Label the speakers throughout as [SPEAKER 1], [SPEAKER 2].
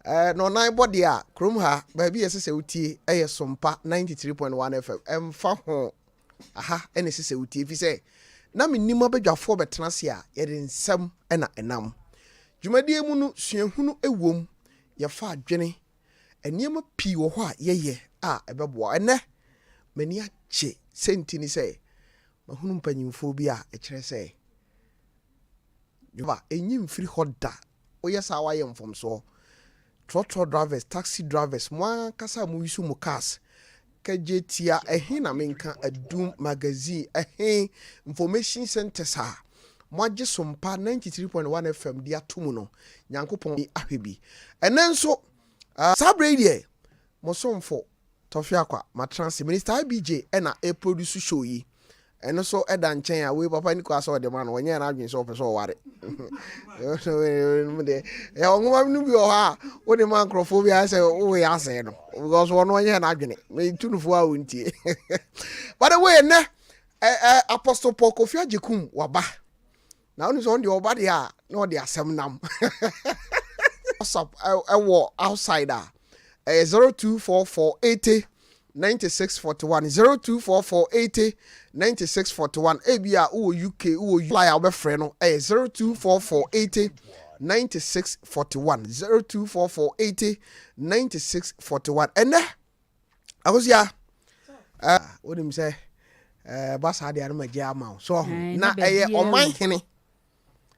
[SPEAKER 1] Na ɔnan bɔ deɛ a, kurom ha, baabi a ɛsɛ sɛ wotie yɛ Sompa 93.1 FM. Ɛmfa ho, aha na ɛsɛ sɛ wotie, ɛfiri sɛ na mennim abadwafoɔ bɛtena ase a, yɛde nsɛm na ɛnam. Dwumadie mu no, suahunu wom, yɛfa adwene, nneɛma pii wɔ hɔ a yɛyɛ a ɛbɛboa. Ɛnnɛ, m'ani agye, sɛ nti ne sɛ, mahunu mpanyimfoɔ bi a ɛkyerɛ sɛ, Jehovah, enyi mfiri hɔ da. Woyɛ saa a woayɛ mfomsoɔ. Trɔtrɔ drivers, taxi drivers, mo ankasa a mo use mo cars, kɛgye tia, ɛhe na menka, Adum magazine, ɛhe, information centers a moagye Sompa 93.1 FM de ato mu no, Nyankopɔn ahwɛ bi. Ɛnnɛ nso, saa berɛ yi deɛ, mo somfo Tɔfe Akwa, matena ase. Minister IBJ na ɛreproduce show yi. Ɛno nso da nkyɛn a, wei papa ni kwa sɛ ɔde ma no, ɔnyɛɛ n'adwene sɛ ɔpɛ sɛ ɔware. Ɛwɔ nwoma no bi wɔ hɔ a, wode ma nkurɔfoɔ bi ayɛ sɛ woyɛ asɛe no, because ɔno ɔnyɛɛ n'adwene. Metu no fo a wontie. By the way, nnɛ, Apostle Paul Kofi Agyekum waba. Na wonim sɛ ɔno deɛ ɔba deɛ a na ɔde asɛm nam. WhatsApp ɛwɔ outside a ɛyɛ 0244 80 96 41 0244 80 96 41 ebi a wowɔ UK wowɔ fly a wobɛfrɛ no ɛyɛ 0244 80 96 41 0244 80 96 41 ɛnɛ Akosua, eh, wonim sɛ eh, ba saa deɛ no magye ama wo so ɔho na ɛyɛ ɔman hene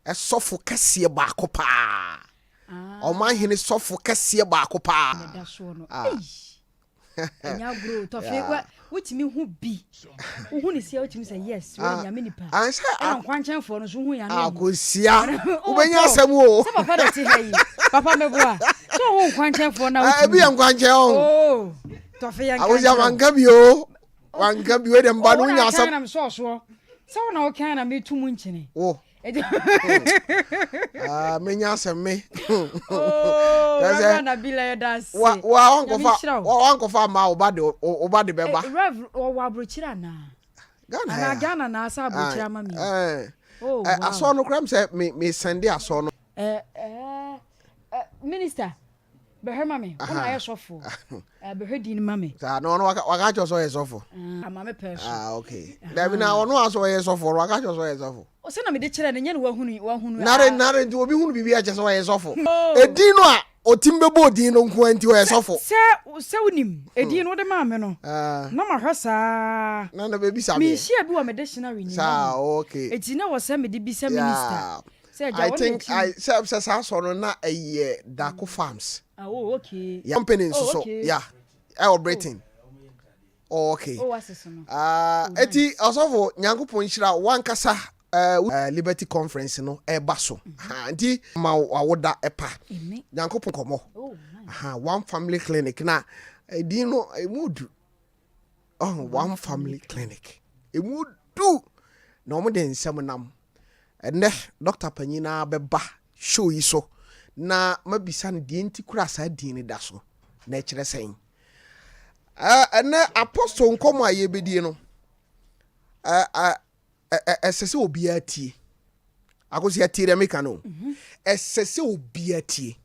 [SPEAKER 1] ɛsɔfo kɛseɛ baako paa ah. Ɔman hene sɔfo kɛseɛ baako paa.
[SPEAKER 2] Ah. Ɛnyɛ agorɔ tɔfe wotumi hu bi wohu ne sia wotumi sɛ yes wɔyɛ ah. Nyame nipa ɛna nkwankyɛnfoɔ no so hu yɛ ano
[SPEAKER 1] akosia wobɛnya asɛm o
[SPEAKER 2] sɛ papa na te ha yi papa mɛboa sɛ ɔho nkwankyɛnfoɔ na
[SPEAKER 1] wotumi ebi yɛ nkwankyɛn o
[SPEAKER 2] oh, tɔfe yɛ
[SPEAKER 1] nkwankyɛn wanka bi o wanka bi wei de mba no wonya asɛm
[SPEAKER 2] na mesɔɔsoɔ sɛ wo na wokan na metu mu nkyene
[SPEAKER 1] wo Ah, menya asɛm me.
[SPEAKER 2] Oh, Reverend Abila yɛ da ase.
[SPEAKER 1] Wa wa wankɔfa wankɔfa ama wo ba de wo ba de bɛba.
[SPEAKER 2] Eh, Rev ɔwɔ aburokyire anaa?
[SPEAKER 1] Ghana
[SPEAKER 2] ya. Anaa Ghana na asa aburokyire ama mi.
[SPEAKER 1] Eh. Oh, wow. Asɔ no kora m sɛ me me sɛnde asɔ no.
[SPEAKER 2] Eh, eh, eh, minister. Bɛhwɛ ma me, wo na ayɛ sɔfo. Bɛhwɛ din ma me.
[SPEAKER 1] Saa na ɔno waka waka kyerɛ sɛ ɔyɛ sɔfo.
[SPEAKER 2] Ama me pɛɛ so.
[SPEAKER 1] Ah okay. Dabi na ɔno aso ɔyɛ sɔfo, ɔno waka kyerɛ sɛ ɔyɛ sɔfo.
[SPEAKER 2] Ɔsɛ na mede kyerɛ no, nyɛ na wahunu wahunu.
[SPEAKER 1] Nare nare nti obi hunu biribi akyɛ sɛ ɔyɛ sɔfo. Edin no a otim bɛbɔ odin no nko nti ɔyɛ sɔfo.
[SPEAKER 2] Sɛ sɛ wonim edin no wode maa me no. Na mahwɛ saa.
[SPEAKER 1] Na na bɛbisa me.
[SPEAKER 2] Menhyia bi wɔ me dictionary ni.
[SPEAKER 1] Saa okay.
[SPEAKER 2] Eti na wɔ sɛ mede bisa minister.
[SPEAKER 1] I think I sɛ sɛ saa sɔ no na ɛyɛ Dako Farms.
[SPEAKER 2] Ah, oh, okay.
[SPEAKER 1] Yeah, company nso so.
[SPEAKER 2] Oh, okay.
[SPEAKER 1] Yeah, ɛwɔ Britain. Oh, okay.
[SPEAKER 2] Oh, asese no.
[SPEAKER 1] Ah, uh, oh, eti ɔsɔfo Nyankopɔn nhyira wankasa uh, Liberty Conference no ɛba so. Mm -hmm. Ha, nti ma wawoda ɛpa. Nyankopɔn kɔmɔ.
[SPEAKER 2] Oh, nice.
[SPEAKER 1] Ha, One Family Clinic na edin no emu du. Oh, One Family Clinic. Emu du. Na wɔn de nsɛm nam. Ɛnnɛ dɔkta panyin no ara bɛba show yi so na mabisa no deɛ nti koraa saa din no da so na ɛkyerɛ sɛn. Ɛnnɛ apostle nkɔmmɔ a yɛbɛdie no, ɛsɛ sɛ obiara tie. Akosi atie deɛ meka no. Mhm. Ɛsɛ sɛ obiara tie.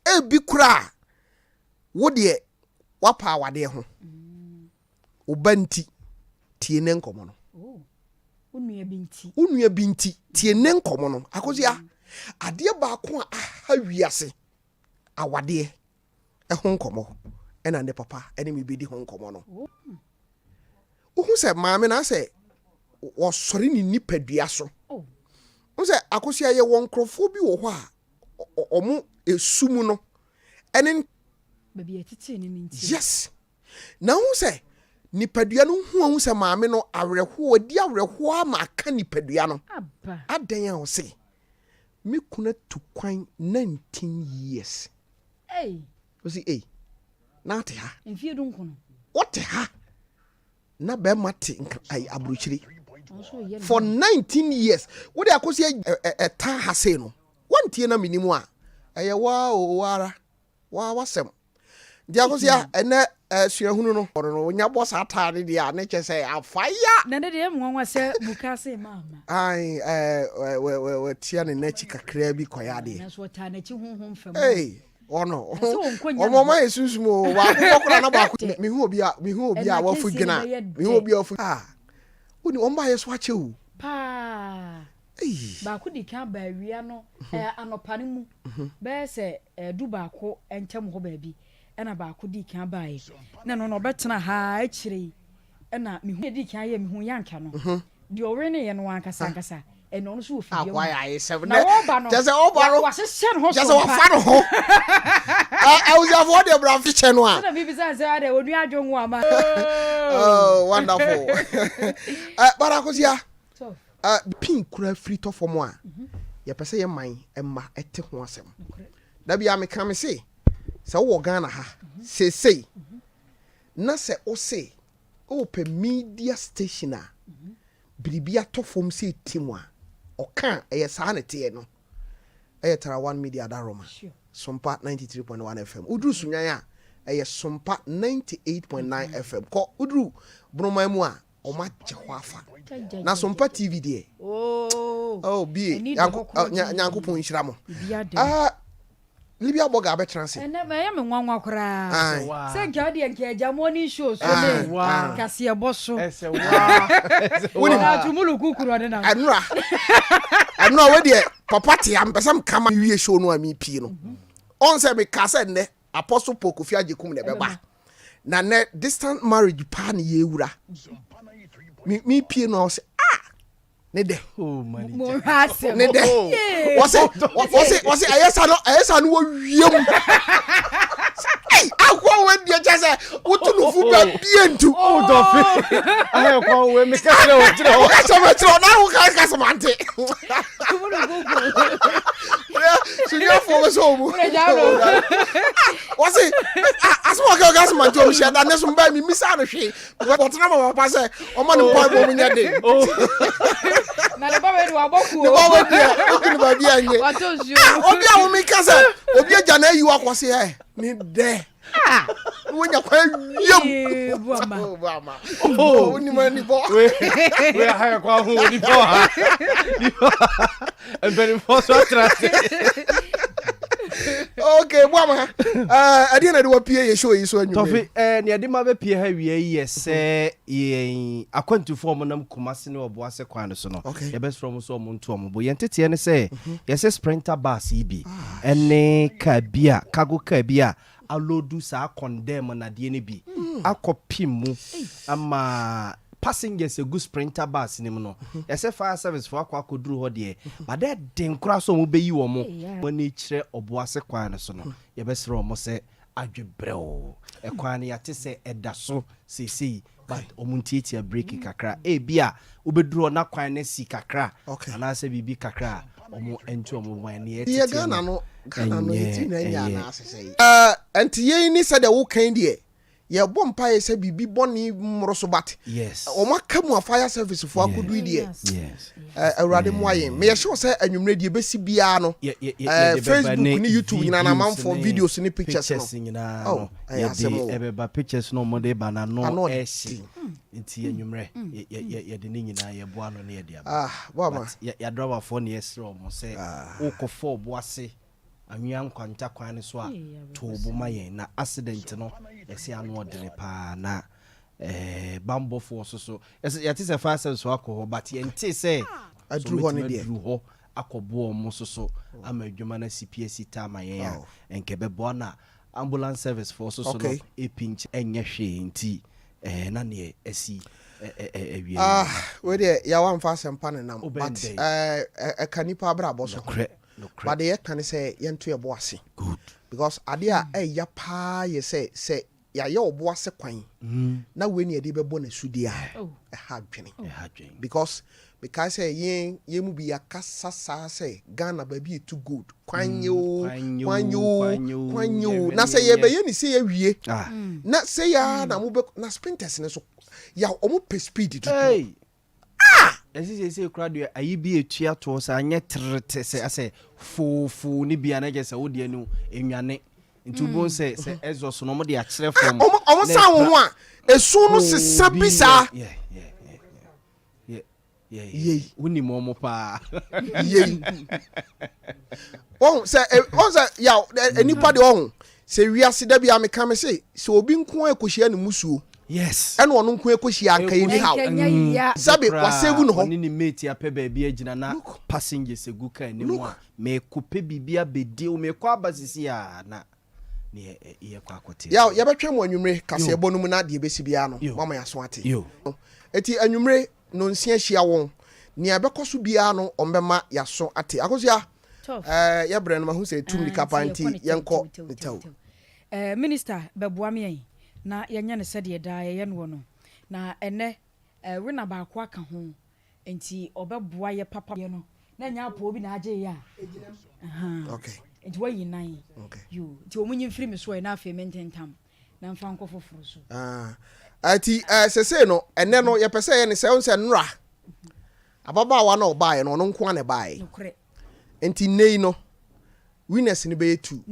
[SPEAKER 1] Ebi koraa wo deɛ wapa awadeɛ ho. Mm. Wo ba nti, tie ne nkɔmmɔ no.
[SPEAKER 2] Oh, wo nua bi nti.
[SPEAKER 1] Wo nua bi nti, tie ne nkɔmmɔ no. Akosua, adeɛ baako a aha wiase, awadeɛ ɛho nkɔmmɔ ɛna ne papa ɛne me bɛdi ho nkɔmmɔ no.
[SPEAKER 2] Oh.
[SPEAKER 1] Wohu sɛ maame no asɛ wɔsɔre ne nipadua so.
[SPEAKER 2] Oh.
[SPEAKER 1] Wohu sɛ Akosua yɛwɔ nkurɔfoɔ bi wɔ hɔ a ɔmo esu mu no ɛne.
[SPEAKER 2] Baabi a ɛtetee no no nti.
[SPEAKER 1] Yes. Na wohu sɛ nipadua no hu ahu sɛ maame no awerɛhoɔ, adi awerɛhoɔ ama aka nipadua no. Adɛn a ɔse me kunu atu kwan 19 years. Ɔse ei, na ate ha.
[SPEAKER 2] Mfie dunkono.
[SPEAKER 1] Wote ha na bɛrima te aburokyire for 19 years. Wode akɔsi ɛta ha sei no, wantie na menim a, ɛyɛ waa o ara, waa wasɛm. Nti Akosua, ɛnɛ suahunu no. Ɔno no, onya bɔ saa taa no deɛ a, ne kyɛ sɛ afaya.
[SPEAKER 2] Na ne deɛ ɛmu nwanwa sɛ mukaase mma ama.
[SPEAKER 1] Ae, ɛɛ, watia ne n'akyi kakraa bi kɔyɛ adeɛ.
[SPEAKER 2] Nanso ɔtaa n'akyi honhom fam.
[SPEAKER 1] Ei! Ɔno.
[SPEAKER 2] Ɛsɛ wɔn nkɔ nya
[SPEAKER 1] Ɔmo ɔmo ayɛ sunsum o. Baako bɔ koraa na baako. Mehu obi a mehu obi a
[SPEAKER 2] Ɛna
[SPEAKER 1] wafu
[SPEAKER 2] akansie
[SPEAKER 1] dwena.
[SPEAKER 2] no bɛyɛ
[SPEAKER 1] Mehu
[SPEAKER 2] dɛ.
[SPEAKER 1] obi a wafu. Ah. Woni wɔn ba yɛ so akyɛ o.
[SPEAKER 2] Paa.
[SPEAKER 1] Ei.
[SPEAKER 2] Baako di kan ba awia no anɔpa no mu bɛyɛ sɛ 11 ntam hɔ baabi ɛna baako di kan baeɛ. Na ɛno no ɔbɛtena ha akyire yi ɛna mehu deɛ di kan yɛ mehu yanka no. Deɛ ɔweneeɛ no ankasa ankasa ɛna ɔno nso wɔ fidua mu.
[SPEAKER 1] Akwa yɛ ayesɛm.
[SPEAKER 2] Na wɔreba no
[SPEAKER 1] Kyɛ sɛ ɔba no.
[SPEAKER 2] wahyehyɛ ne ho
[SPEAKER 1] Kyɛ sɛ
[SPEAKER 2] so
[SPEAKER 1] wafa ne ho. Abusuafoɔ deɛ bra mfikyɛ no a.
[SPEAKER 2] Sɛdeɛ mebisa sɛ adɛ onua adwo nwo ama.
[SPEAKER 1] Oh, wonderful. But Akosia,
[SPEAKER 2] So,
[SPEAKER 1] pin kura firi tɔ fam a, yɛpɛ sɛ yɛ man mma ɛte ho asɛm. Da bi a meka me se, sɛ wowɔ Ghana ha, seesei, na sɛ wose wopɛ media station a, biribi atɔ fam sɛ ɛtim a, ɔka a ɛyɛ saa ne teɛ no, ɛyɛ Tara One Media Adaroma, Sompa 93.1 FM. Woduru Sunyan a, ɛyɛ Sompa 98.9 FM. Kɔ woduru Bonoman mu a, ɔmo agye hɔ afa. Na Sompa TV deɛ, oh, bie,
[SPEAKER 2] Ɛni da hɔ korɔ gye.
[SPEAKER 1] Nyankopɔn nhyira mo.
[SPEAKER 2] Biribi ada.
[SPEAKER 1] Ah, Libya Burger abɛtena ase.
[SPEAKER 2] Ɛnɛ ɛyɛ me nwanwa koraa.
[SPEAKER 1] Aye.
[SPEAKER 2] Sɛ nka wodeɛ nka agya morning show so
[SPEAKER 1] Aye.
[SPEAKER 2] ne
[SPEAKER 1] Aye.
[SPEAKER 2] kaseɛbɔ so.
[SPEAKER 3] Ɛsɛ waa. Ɛsɛ
[SPEAKER 1] Wonim-
[SPEAKER 3] waa.
[SPEAKER 2] Na tumulu kukuru ɔde nam.
[SPEAKER 1] Ɛnora wei deɛ papa te a mpɛ sɛ meka ma mewie show no a mepie no. Ɔn sɛ meka sɛ nnɛ Apostle Paul Kofi Agyekum na ɛbɛba. Na nnɛ distant marriage paa ne yɛwura. Mepie no a ɔsɛ ah ne dɛ.
[SPEAKER 3] Oh, manager.
[SPEAKER 2] Mo nhwɛ asɛm.
[SPEAKER 1] Ne dɛ. Wɔse ɛyɛ sa no wɔ wiem. Ei, akoa wɔ deɛ kyɛ sɛ woto no fu ba bie ntu.
[SPEAKER 3] Oh, dɔfe. Ayɛ kwan wei meka kyerɛ wo kyerɛ wo.
[SPEAKER 1] Woka sɛ mɛkyerɛ na woka ka sɛ mante.
[SPEAKER 2] Tumulu kukuru.
[SPEAKER 1] Sunyafoɔ bɛ sɛ ɔmu.
[SPEAKER 2] Wúlò gya no.
[SPEAKER 1] Wɔse asɛm a ɔka ɔka sɛ mante ɔmu hyɛ da ne so mbaa mi misa no hwee. Wɔtena ma papa sɛ ɔma ne mpaebɔ mu nyɛ den.
[SPEAKER 2] Na ne ba wei de wabɔ kuo.
[SPEAKER 1] Ne ba wei deɛ wodu ne baabi a nye.
[SPEAKER 2] Watɔ nsuo.
[SPEAKER 1] Obi a wɔn ka sɛ obi agya na ayi wakɔ se ɛ ne dɛ. Na wonya kwan wiem.
[SPEAKER 2] Ee, bu ama.
[SPEAKER 1] Oh, bu ama. Oh, wonim ani bɔ.
[SPEAKER 3] Wei ayɛ kwan ho wɔ nipa wɔ ha. Nipa wɔ ha. Mpanimfoɔ so atena ase.
[SPEAKER 1] Okay, bu ama. Ɛdeɛ na ɛde wapie yɛ show yi so anwummerɛ.
[SPEAKER 3] Tɔfe, nea ɛde ma bɛpie ha wia yi yɛ sɛ yɛn akwantufoɔ a wɔnam Kumasi ne Ɔboase kwan no so no, yɛbɛsrɛ wɔn sɛ wɔnto wɔn bo. Yɛn teteɛ ne sɛ yɛsɛ Sprinter bus yi bi ne kaa bi a, cargo car bi a aloodu saa condemn nnadeɛ no bi akɔpem mu ama passengers egu Sprinter bus no mu no, yɛsɛ fire service foɔ akɔ akɔduru hɔ deɛ, but ɛden koraa sɛ wɔbɛyi wɔn ani kyerɛ Ɔboase kwan no so no, yɛbɛsrɛ wɔn sɛ adwe brɛoo. Ɛkwan no yɛate sɛ ɛda so seesei but wɔn ntiatia breki kakra. Ebia wobɛduru hɔ na kwan no asi kakra anaasɛ biribi kakra a wɔn ntu wɔn ban. Nea
[SPEAKER 1] Yɛ
[SPEAKER 3] ɛteteɛ
[SPEAKER 1] Ghana
[SPEAKER 3] no
[SPEAKER 1] no, Ghana no
[SPEAKER 3] ɛnyɛ
[SPEAKER 1] yɛtiri na ɛnyɛ
[SPEAKER 3] ɛyɛ.
[SPEAKER 1] anaa asesɛ yi. Ɛnti yei ne sɛdeɛ woka yi deɛ yɛbɔ mpaeɛ sɛ biribi bɔne mmoro so but wɔn aka mu a fire service foɔ akɔdu yi deɛ Awurade mmoa yɛn. Meyɛ sure sɛ anwummerɛ deɛ ɛbɛsi biara no Facebook ne YouTube nyinaa na amanfoɔ videos ne pictures no. Oh, ɛyɛ asɛm o.
[SPEAKER 3] Ɛbɛba pictures no wɔde ba na no
[SPEAKER 1] Ano
[SPEAKER 3] ɛhye nti anwummerɛ yɛde ne nyinaa yɛboa ano ne yɛde aba.
[SPEAKER 1] Ah, boama.
[SPEAKER 3] But yɛadrabafoɔ ne yɛsrɛ wɔn sɛ wokɔfɔ ɔbo ase anwea nkwanta kwan no so a to wo bo ma yɛn na accident no yɛse ano ɔdene paa na eh, bambɔfoɔ so so yɛse yɛte sɛ fire service akɔ hɔ but yɛnte sɛ
[SPEAKER 1] Aduru hɔ no deɛ.
[SPEAKER 3] aduru hɔ akɔboa ɔmo so so ama adwuma no asi pi asi ta ama yɛn a ɛnka ɛbɛboa na ambulance service foɔ so so no ɛpi nkyɛ ɛnyɛ hwee nti eh, na neɛ asi awie
[SPEAKER 1] Ah, wei deɛ yawa mfa asɛmpa ne nam but ɛka nipa abrabɔ so.
[SPEAKER 3] Nokorɛ.
[SPEAKER 1] But deɛ yɛka ne sɛ yɛnto yɛbo ase.
[SPEAKER 3] Good.
[SPEAKER 1] Because adeɛ a ɛya paa yɛ sɛ sɛ yɛayɛ ɔbo ase kwan na wei ne yɛde bɛbɔ n'asu deɛ a ɛha adwene. Because mekae sɛ yɛn yɛn mu bi yɛakasa saa sɛ Ghana baabi yɛtu gold kwan nyɛ o kwan nyɛ o kwan nyɛ o na sɛ yɛbɛyɛ ne sɛ yɛwie na sɛ yɛa na mobɛ na sprinters ne so yɛ ɔmo pɛ speed dodo.
[SPEAKER 3] Ah! Ɛsɛ seesei koraa deɛ ayi bi etua toɔ sɛ anyɛ terete sɛ asɛ foofoo ne bia na kyerɛ sɛ wo deɛ no enwane nti wobɛhu sɛ sɛ exhaust no wɔde akyerɛ fam.
[SPEAKER 1] Wɔn san wɔn ho a esu no sesa bi saa. Yei.
[SPEAKER 3] Wonim wɔn paa.
[SPEAKER 1] Yei. Wɔn sɛ wɔn sɛ yaw nipa deɛ ɔho sɛ wiase da bi a meka me se sɛ obi nko ara ekohyia ne musuo.
[SPEAKER 3] Yes.
[SPEAKER 1] Ɛna ɔno nko ekohyia anka yɛ ni haw. Sɛbi wasevu ne hɔ.
[SPEAKER 3] Ɔne ne mate apɛ baabi agyina na passengers egu car ne mu a meko pɛ biribi abɛdi o mekɔ aba sisi a na ne yɛkɔ akɔte.
[SPEAKER 1] Yaw yɛbɛtwɛn mo anwummere kaseɛbɔ no mu na deɛ ɛbɛsi biara no moama yɛn aso ate. Eti anwummere nonsia hyia wɔn. Nea ɛbɛkɔ so biara no wɔbɛma yɛaso ate. Akosua, ɛɛ yɛ brɛ no mahu sɛ etu mmirika paa nti yɛnkɔ ne tɛw.
[SPEAKER 2] Ɛɛ minister bɛboa me yɛn na yɛnyɛ no sɛdeɛ daa yɛyɛ noɔ no. Na ɛnnɛ ɛɛ winner baako aka ho nti ɔbɛboa yɛ papa. Yɛ no na ɛnyɛ apɔw bi na agye yɛ a. Ahaa.
[SPEAKER 1] Okay.
[SPEAKER 2] Nti wayi nan.
[SPEAKER 1] Okay.
[SPEAKER 2] Yoo nti wɔn nyi mfiri me so ɛ na afei mententam. na mfa nkɔ foforo so.
[SPEAKER 1] Ah, ɛti ɛɛ sese no ɛnɛ no yɛpɛ sɛ yɛ ne sɛ ɔn sɛ nnora ababaawa na ɔbaeɛ no ɔno nko ara na ɛbaeɛ nti nnɛ yi no winners no bɛyɛ two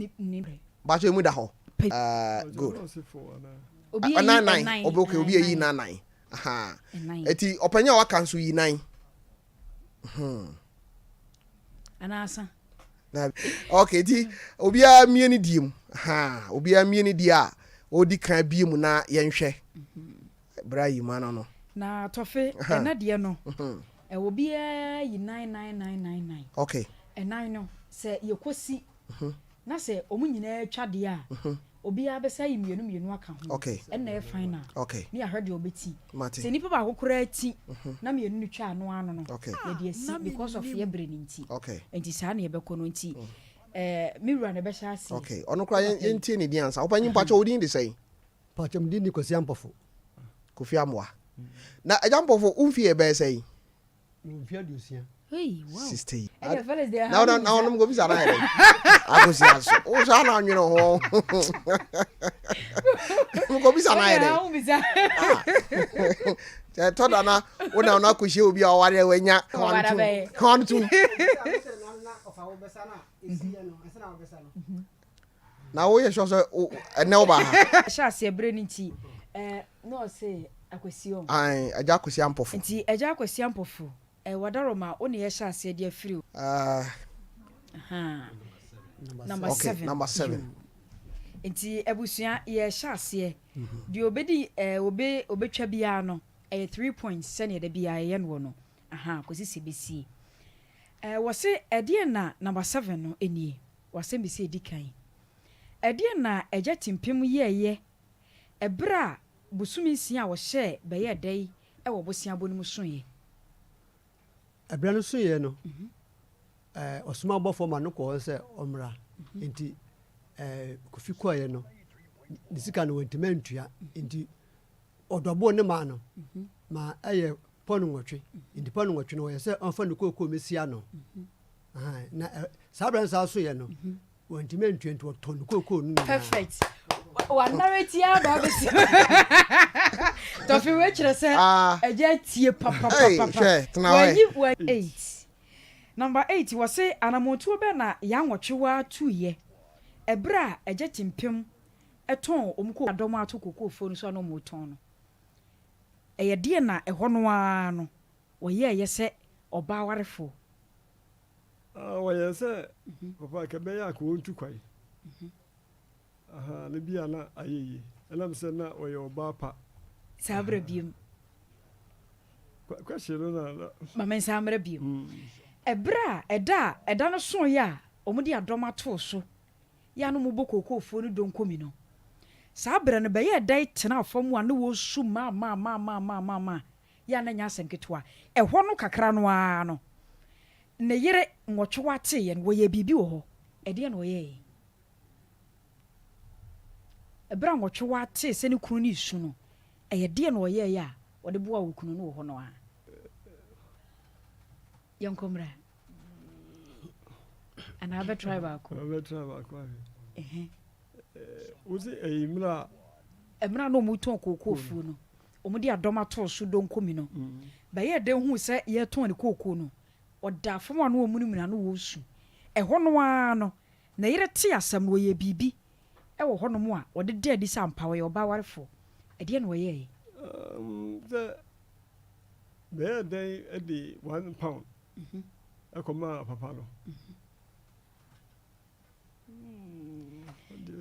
[SPEAKER 1] bakyɛ emu da hɔ ɛɛ good nan nan obi okay obi ayi nan nan aha eti ɔpanyin a waka nso yi nan. Hmm.
[SPEAKER 2] Anaasa.
[SPEAKER 1] Na okay ti obiara mmie ne die mu. Ha obiara mmie ne die a ɔdi kan bie mu na yɛnhwɛ. Bra yi ma no no.
[SPEAKER 2] Na tɔfe ɛna deɛ no. Mhm. Ɛwɔ biara yi nan nan nan nan nan.
[SPEAKER 1] Okay.
[SPEAKER 2] Ɛnan no sɛ yɛkɔsi mhm. Na sɛ wɔn nyinaa twa deɛ a, obiara bɛsan ayi mmienu mmienu aka ho. Ɛnna ɛyɛ final. Ne yɛahwɛ deɛ ɔbɛti. Sɛ nipa baako koraa ti na mmienu no twa ano ano no, yɛde asi because of yɛ berɛ no nti. Nti saa na yɛbɛkɔ no nti eh, me wura na ɛbɛhyɛ aseɛ.
[SPEAKER 1] Okay. Ɔno koraa yɛntie ne din ansa. Ɔpanyin mpakyɛ wo din de sɛn?
[SPEAKER 4] Mpakyɛ me din de Kwasi Ampɔfo.
[SPEAKER 1] Kofi Amoah. Na Agya Ampɔfo wo mfie bɛyɛ sɛn?
[SPEAKER 4] Mfe aduosia.
[SPEAKER 1] Sister yi. Na ɔno na ɔnom kɔbisa no ayɛ dɛ. Akosi aso. Wo saa na anwene ho. Kɔbisa no ayɛ dɛ. Sɛ ɛtɔ da na wo na ɔno akɔhyia obi a ɔware a wanya kwan tum. Na woyɛ sure sɛ ɛnɛ woba ha.
[SPEAKER 2] Hyɛ aseɛ berɛ no nti na ɔse Akwasi ɔ.
[SPEAKER 1] Ae, Agya Akwasi Ampofo.
[SPEAKER 2] Nti Agya Akwasi Ampofo, eh, Wadaroma, wo ne yɛhyɛ aseɛ de afiri o.
[SPEAKER 1] Ah.
[SPEAKER 2] Ahaa. Number
[SPEAKER 1] okay,
[SPEAKER 2] seven.
[SPEAKER 1] Number seven.
[SPEAKER 2] Yoo. Nti abusua, yɛhyɛ aseɛ. Deɛ obedi, eh, obe, obetwa biara no, ɛyɛ 3 points sɛdeɛ da biara yɛyɛ noɔ no. Ahaa, kɔsi sɛ ɛbɛsie. Eh, wɔse ɛdeɛn na number seven no nie? W'asɛmmisa a ɛdi kan. Ɛdeɛn na Agya Timpem yɛeɛ ɛberɛ a bosome nsia a ɔhyɛɛ bɛyɛɛ dɛn wɔ boseabɔ no mu soeɛ?
[SPEAKER 4] Ɛberɛ no soeɛ no, ɔsomaa ɔbɔfoɔ ma no kɔɔ hɔ sɛ ɔmmra. Enti Kofi kɔeɛ no, ne sika no wantumi antua. Enti ɔdɔboo ne maa no ma ɛyɛ pɔn nwɔtwe. Enti pɔn nwɔtwe no ɔyɛ sɛ ɔmfa ne kookoo mmɛsi ano. Na saa berɛ no saa soeɛ no, wantumi antua nti ɔtɔn ne kookoo no nyinaa.
[SPEAKER 2] Perfect. Wanareti aba abɛsi. Tɔfe wei kyerɛ sɛ agya atie papapapa. Wanyi wa eight. Number eight wɔse anammɔntuo bɛn na Yaa Nwɔtwewaa tuiɛ ɛberɛ a agya Timpem tɔn wɔn kookoo dɔm ato kookoofoɔ no so a na wɔretɔn no? Ɛyɛ deɛn na ɛhɔ no ara no wɔyɛeɛ sɛ ɔbaa warefoɔ?
[SPEAKER 5] Wɔyɛɛ sɛ papa anka ɛbɛyɛ a anka wɔntu kwan. Ahaa, na bi a na ayɛ yie. Ɛnam sɛ na ɔyɛ ɔbaa pa.
[SPEAKER 2] Saa berɛ biom.
[SPEAKER 5] Question no na na.
[SPEAKER 2] Ma me nsan mmra biom. Ɛberɛ a ɛda a ɛda no soeɛ a wɔde adɔm atoo so yɛ a na wɔbɔ kookoofoɔ no donkomi no, saa berɛ no bɛyɛɛ dɛn tenaa fam a na wɔresu maa-maa-maa-maa-maa-maa yɛ a na ɛnyɛ asɛm ketewa. Ɛhɔ no kakra no ara no, ne yere nwɔtwewa teeɛ no, wɔyɛɛ biribi wɔ hɔ. Ɛdeɛn na wɔyɛeɛ? Ɛberɛ a nwɔtwewa tee sɛ ne kunu no resu no, ɛyɛ deɛn na ɔyɛeɛ a ɔde boaa okunu no wɔ hɔ no ara? Yɛnkɔ mmra. Anaa bɛtry baako?
[SPEAKER 5] Bɛtry baako ahwɛ. Wose ɛyɛ mmerɛ
[SPEAKER 2] a. Mmerɛ a na wɔretɔn kookoo fuo no, wɔde adɔm atoo so donkomi no. Bɛyɛɛ dɛn huu sɛ yɛretɔn ne kookoo no? Ɔdaa fam a na ɔremunimuni a na ɔresu. Ɛhɔ no ara no, ne yere tee asɛm no, ɔyɛɛ biribi wɔ hɔnom a ɔde daa adi sɛ ampa ɔyɛ ɔbaa warefoɔ. Ɛdeɛn na ɔyɛeɛ?
[SPEAKER 5] Sɛ. Mɛyɛɛ dɛn de £1 kɔmaa papa no?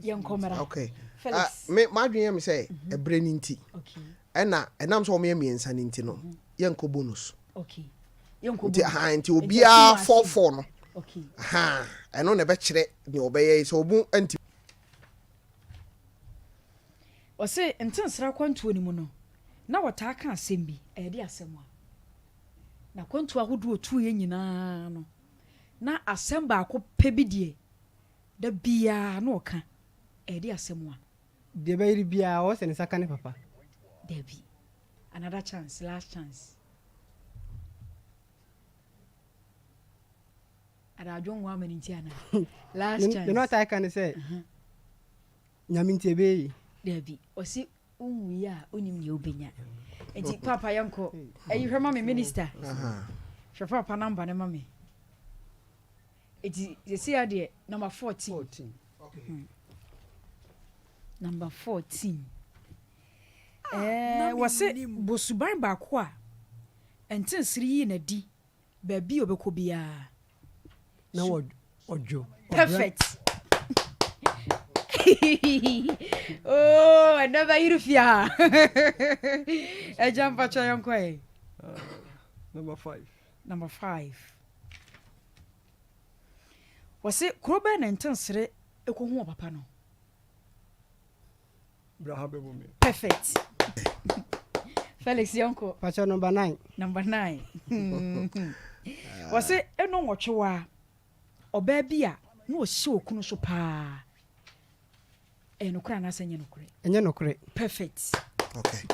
[SPEAKER 2] Yɛnkɔ mmra.
[SPEAKER 1] Okay.
[SPEAKER 2] Felix.
[SPEAKER 1] Uh, me m'adwene yɛ me sɛ ɛberɛ no nti ɛna ɛnam sɛ wɔyɛ mmiɛnsa no nti no yɛnkɔ bonus.
[SPEAKER 2] Okay. Yɛnkɔ
[SPEAKER 1] Nti
[SPEAKER 2] bonus.
[SPEAKER 1] ha nti
[SPEAKER 2] Nti
[SPEAKER 1] obiara
[SPEAKER 2] asim
[SPEAKER 1] fɔfɔ
[SPEAKER 2] asim.
[SPEAKER 1] no.
[SPEAKER 2] Okay.
[SPEAKER 1] Ha ɛno na ɛbɛkyerɛ nea ɔbɛyɛ sɛ ɔbu nti.
[SPEAKER 2] Ɔse ntensere akwantuo no mu no, na wɔtaa ka asɛm bi, ɛyɛ de asɛm a. N'akwantuo ahodoɔ a ɔtuiɛ nyinaa no, na asɛm baako pɛ bi deɛ, da biara na ɔka, ɛyɛ de asɛm a.
[SPEAKER 6] Deɛ ɛbɛyere biara, ɔwɔ sɛ ne nsa ka ne papa.
[SPEAKER 2] Dabi. Another chance, last chance. Adadwo nwa ama ne nti ana? Last chance.
[SPEAKER 6] Deɛ na ɔtaa ka ne sɛ, Nyame nti ɛbɛyɛ yie.
[SPEAKER 2] Dabi, ɔse wonwui a wonim nea wobɛnya. Nti paapa yɛnkɔ. Ɛyi hwɛ ma me minister. Hwɛ paapa number no ma me. Nti sɛsi adeɛ number 14.
[SPEAKER 4] 14.
[SPEAKER 2] Hmm. Number 14. Ɛɛ wɔse bosuban baako a ɛntensere yii n'adi Baabi a ɔbɛkɔ biara.
[SPEAKER 4] Na ɔdwo.
[SPEAKER 2] Perfect. Oh, ɛnɛ bɛyere fie ha. Ɛgya mpakyɛ yɛn kɔ ɛ.
[SPEAKER 5] Number 5.
[SPEAKER 2] Number 5. Wɔse kuro bɛn na ntensere ɛkɔhu wɔ papa no?
[SPEAKER 5] Bra ha bɛbɔ me.
[SPEAKER 2] Perfect. Felix yɛnkɔ.
[SPEAKER 6] Pakyɛ number 9.
[SPEAKER 2] Number 9. Wɔse ɛno nwɔtwewa ɔbaa bi a na ɔhyɛ okunu so paa. Ɛyɛ nokorɛ anaasɛ ɛnyɛ nokorɛ?
[SPEAKER 6] Ɛnyɛ nokorɛ.
[SPEAKER 2] Perfect.
[SPEAKER 1] Okay.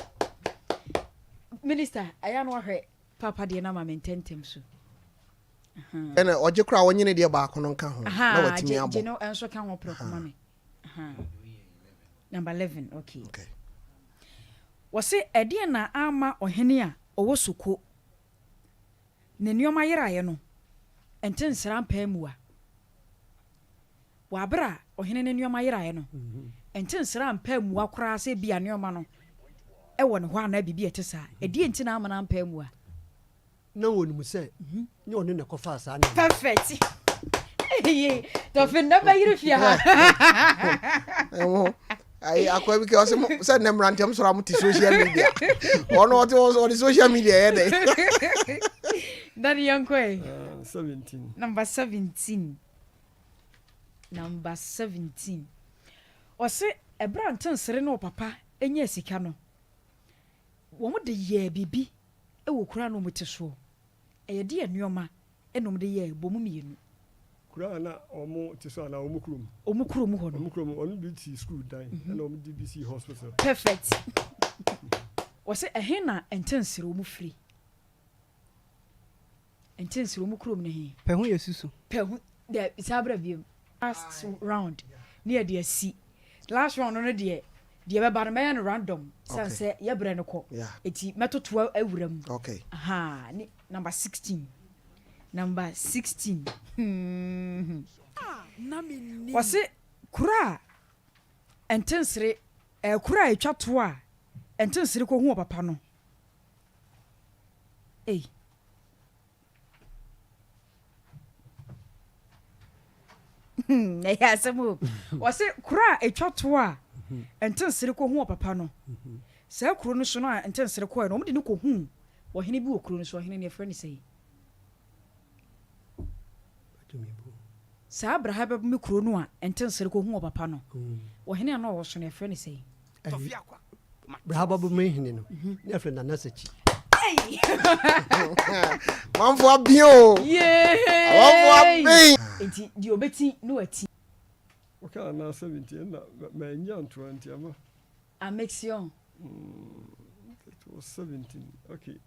[SPEAKER 2] Minister, ɛyɛ no ahwɛ papa deɛ no ama me ntɛntɛm so.
[SPEAKER 1] Ɛna ɔgye koraa ɔnye ne deɛ baako no nka ho na watumi abɔ.
[SPEAKER 2] Gye no nso ka ho prɛko ma me. Number 11, okay.
[SPEAKER 1] Okay.
[SPEAKER 2] Wɔse ɛdeɛn na amma ɔhene a ɔwɔ Soko ne nneɛma yeraeɛ no nte nsra mpaa mua? Wɔ abere a ɔhene no nneɛma yeraeɛ no, nte nsra mpaa mua koraa sɛ ebia nneɛma no wɔ ne hɔ anaa biribi a ɛte saa. Ɛdeɛn nti na amma no ampaa mua?
[SPEAKER 4] Na wɔnim sɛ nyɛ ɔno na ɛkɔfaa saa nneɛma.
[SPEAKER 2] Perfect. Tɔfe nnɛ bɛyere fie ha.
[SPEAKER 1] Ɛho ayi akwa bi kɛ ɔsɛ mo sɛ nnɛ mmeranteɛ mo sɔrɔ a mo te social media. Ɔno ɔte ɔde social media yɛ dɛ.
[SPEAKER 2] Daddy yɛn kɔ yi.
[SPEAKER 5] 17.
[SPEAKER 2] Number 17. Number 17. Ɔse ɛberɛ a ntensere ne ɔpapa nyaa sika no, wɔn de yɛɛ biribi wɔ kuro a na wɔte soɔ. Ɛyɛ deɛ nnoɔma na wɔde yɛɛ, bɔ mu mmienu.
[SPEAKER 5] Kuro a na wɔte so anaa wɔn kurom?
[SPEAKER 2] Wɔn kurom hɔ no.
[SPEAKER 5] Wɔn kurom, wɔn de sii sukuu dan ɛna wɔn de bi sii hospital.
[SPEAKER 2] Perfect. Wɔse ɛhe na Ntensere wɔn firi? Ntensere wɔn kurom no he?
[SPEAKER 6] Pɛ ho yɛ susu.
[SPEAKER 2] Pɛ ho, dɛ saa bra biom. Last round ne yɛde asi. Last round no deɛ, deɛ ɛbɛba no mɛyɛ no random sane sɛ yɛ berɛ no kɔ. Eti mɛtoto awura mu.
[SPEAKER 1] Okay.
[SPEAKER 2] Ahaa, ne number 16. Number 16. Hmm. Wɔse kuro a Ntensere, eh, kuro a ɛtwa toɔ a Ntensere kɔhu ɔpapa no. Ei. Ɛyɛ asɛm o. Wɔse kuro a ɛtwa toɔ a Ntensere kɔhu ɔpapa no, saa kuro no so no a Ntensere kɔɛ no, wɔde no kɔhuu ɔhene bi wɔ kuro no so. Ɔhene no yɛfrɛ no sɛn? Saa berɛ ha bɛbome kuro no a Ntensere kɔhu ɔpapa no, ɔhene a na ɔwɔ so no yɛfrɛ no sɛn?
[SPEAKER 4] Brahaba bu me hene no ne afrɛ Nana Sakyi.
[SPEAKER 1] Manfo abin o. Manfo abin.
[SPEAKER 2] Nti deɛ obɛti na wati.
[SPEAKER 5] Woka Nana 70 ɛna mannya ntoa nti ama.
[SPEAKER 2] Amexion.
[SPEAKER 5] It was 17 okay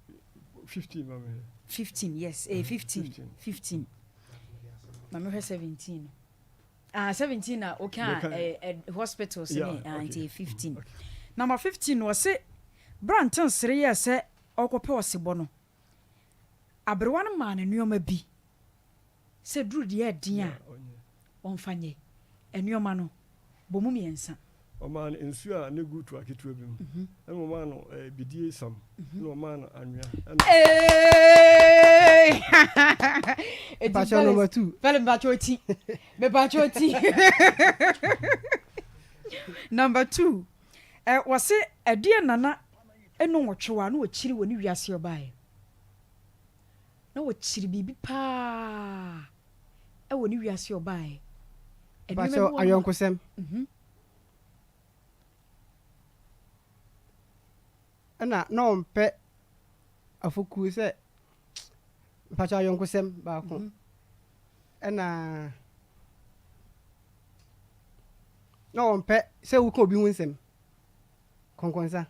[SPEAKER 5] 15 ma mehwɛ.
[SPEAKER 2] 15 yes eh 15 15 ma mehwɛ 17 no. Ah 17 na woka eh, eh, hospitals ne ah, nti 15. Number 15 no ɔse berɛ a Ntensere yɛɛ sɛ ɔrekɔpɛ ɔsebɔ no, aberewa no maa no nneɛma bi sɛ duru deɛ ɛden a ɔmfa nyɛ. Nneɛma no, bɔ mu mmiɛnsa.
[SPEAKER 5] Ɔmaa no nsuo a na ɛgu toa ketewa bi mu, ɛna ɔmaa no bidie sam, ɛna ɔmaa no anwea. Ɛna.
[SPEAKER 2] Eti
[SPEAKER 6] Mpakyɛw number 2.
[SPEAKER 2] Felix mpakyɛw oti. Mepakyɛw oti. Number 2. Ɛ wɔse ɛdeɛ nana ɛnu nwɔtwe a na wɔkyiri wɔ ne wiase ɔbaeɛ. Na wɔkyiri biribi paa ɛwɔ ne wiase ɔbaeɛ. Nneɛma bi
[SPEAKER 6] Mpakyɛw
[SPEAKER 2] wɔ hɔ a.
[SPEAKER 6] ayɔnkosɛm. Ɛna na ɔmpɛ afokuo sɛ mpakyɛw ayɔnkosɛm baako. Ɛna na ɔmpɛ sɛ woka obi ho nsɛm. Kɔnkɔnsa.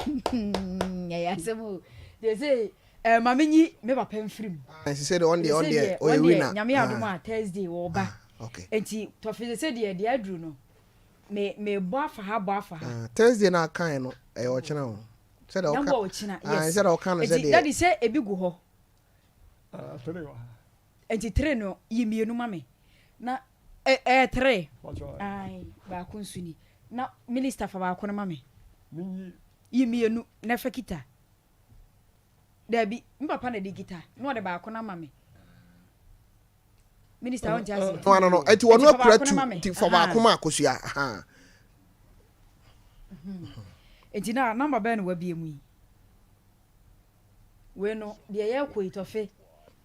[SPEAKER 2] Ɛyɛ asɛm o. Deɛ sɛ eh, ma menyi me papa mfiri mu.
[SPEAKER 1] Ɛsɛ sɛ deɛ ɔno deɛ ɔno
[SPEAKER 2] Sɛ
[SPEAKER 1] deɛ
[SPEAKER 2] deɛ
[SPEAKER 1] ɔyɛ
[SPEAKER 2] wɔn deɛ
[SPEAKER 1] winner.
[SPEAKER 2] Nyame adom
[SPEAKER 1] Ah,
[SPEAKER 2] a Thursday wɔba.
[SPEAKER 1] ah, okay.
[SPEAKER 2] Nti tɔfe sɛ sɛ deɛ deɛ aduru no me mebɔ afa ha bɔ afa ha.
[SPEAKER 1] Ah, Thursday na akan no ɛyɛ ɔkyena o. Sɛ deɛ ɔka
[SPEAKER 2] Nyambɔ ɔkyena
[SPEAKER 1] ah,
[SPEAKER 2] yes.
[SPEAKER 1] sɛ deɛ ɔka no sɛ
[SPEAKER 2] Nti
[SPEAKER 1] deɛ
[SPEAKER 2] daddy sɛ ebi gu hɔ.
[SPEAKER 5] Ah, tere wɔ ha.
[SPEAKER 2] Nti tere no yi mmienu ma me na ɛ ɛyɛ tere.
[SPEAKER 5] Pakyɛ
[SPEAKER 2] Ae baako nso ni na minister fa baako no ma me.
[SPEAKER 5] Menyi.
[SPEAKER 2] Yi mmienu na fa kita. Dabi, me papa na de kita na ɔde baako no ama me. Minister wonte aseɛ.
[SPEAKER 1] No ano no, nti wɔn
[SPEAKER 2] Nti fa
[SPEAKER 1] akura
[SPEAKER 2] baako no
[SPEAKER 1] tu
[SPEAKER 2] ma me.
[SPEAKER 1] nti fa baako ma akosua. Aha.
[SPEAKER 2] Nti na number bɛn na wabie mu yi? Wei no, deɛ yɛrekɔ yi tɔfe,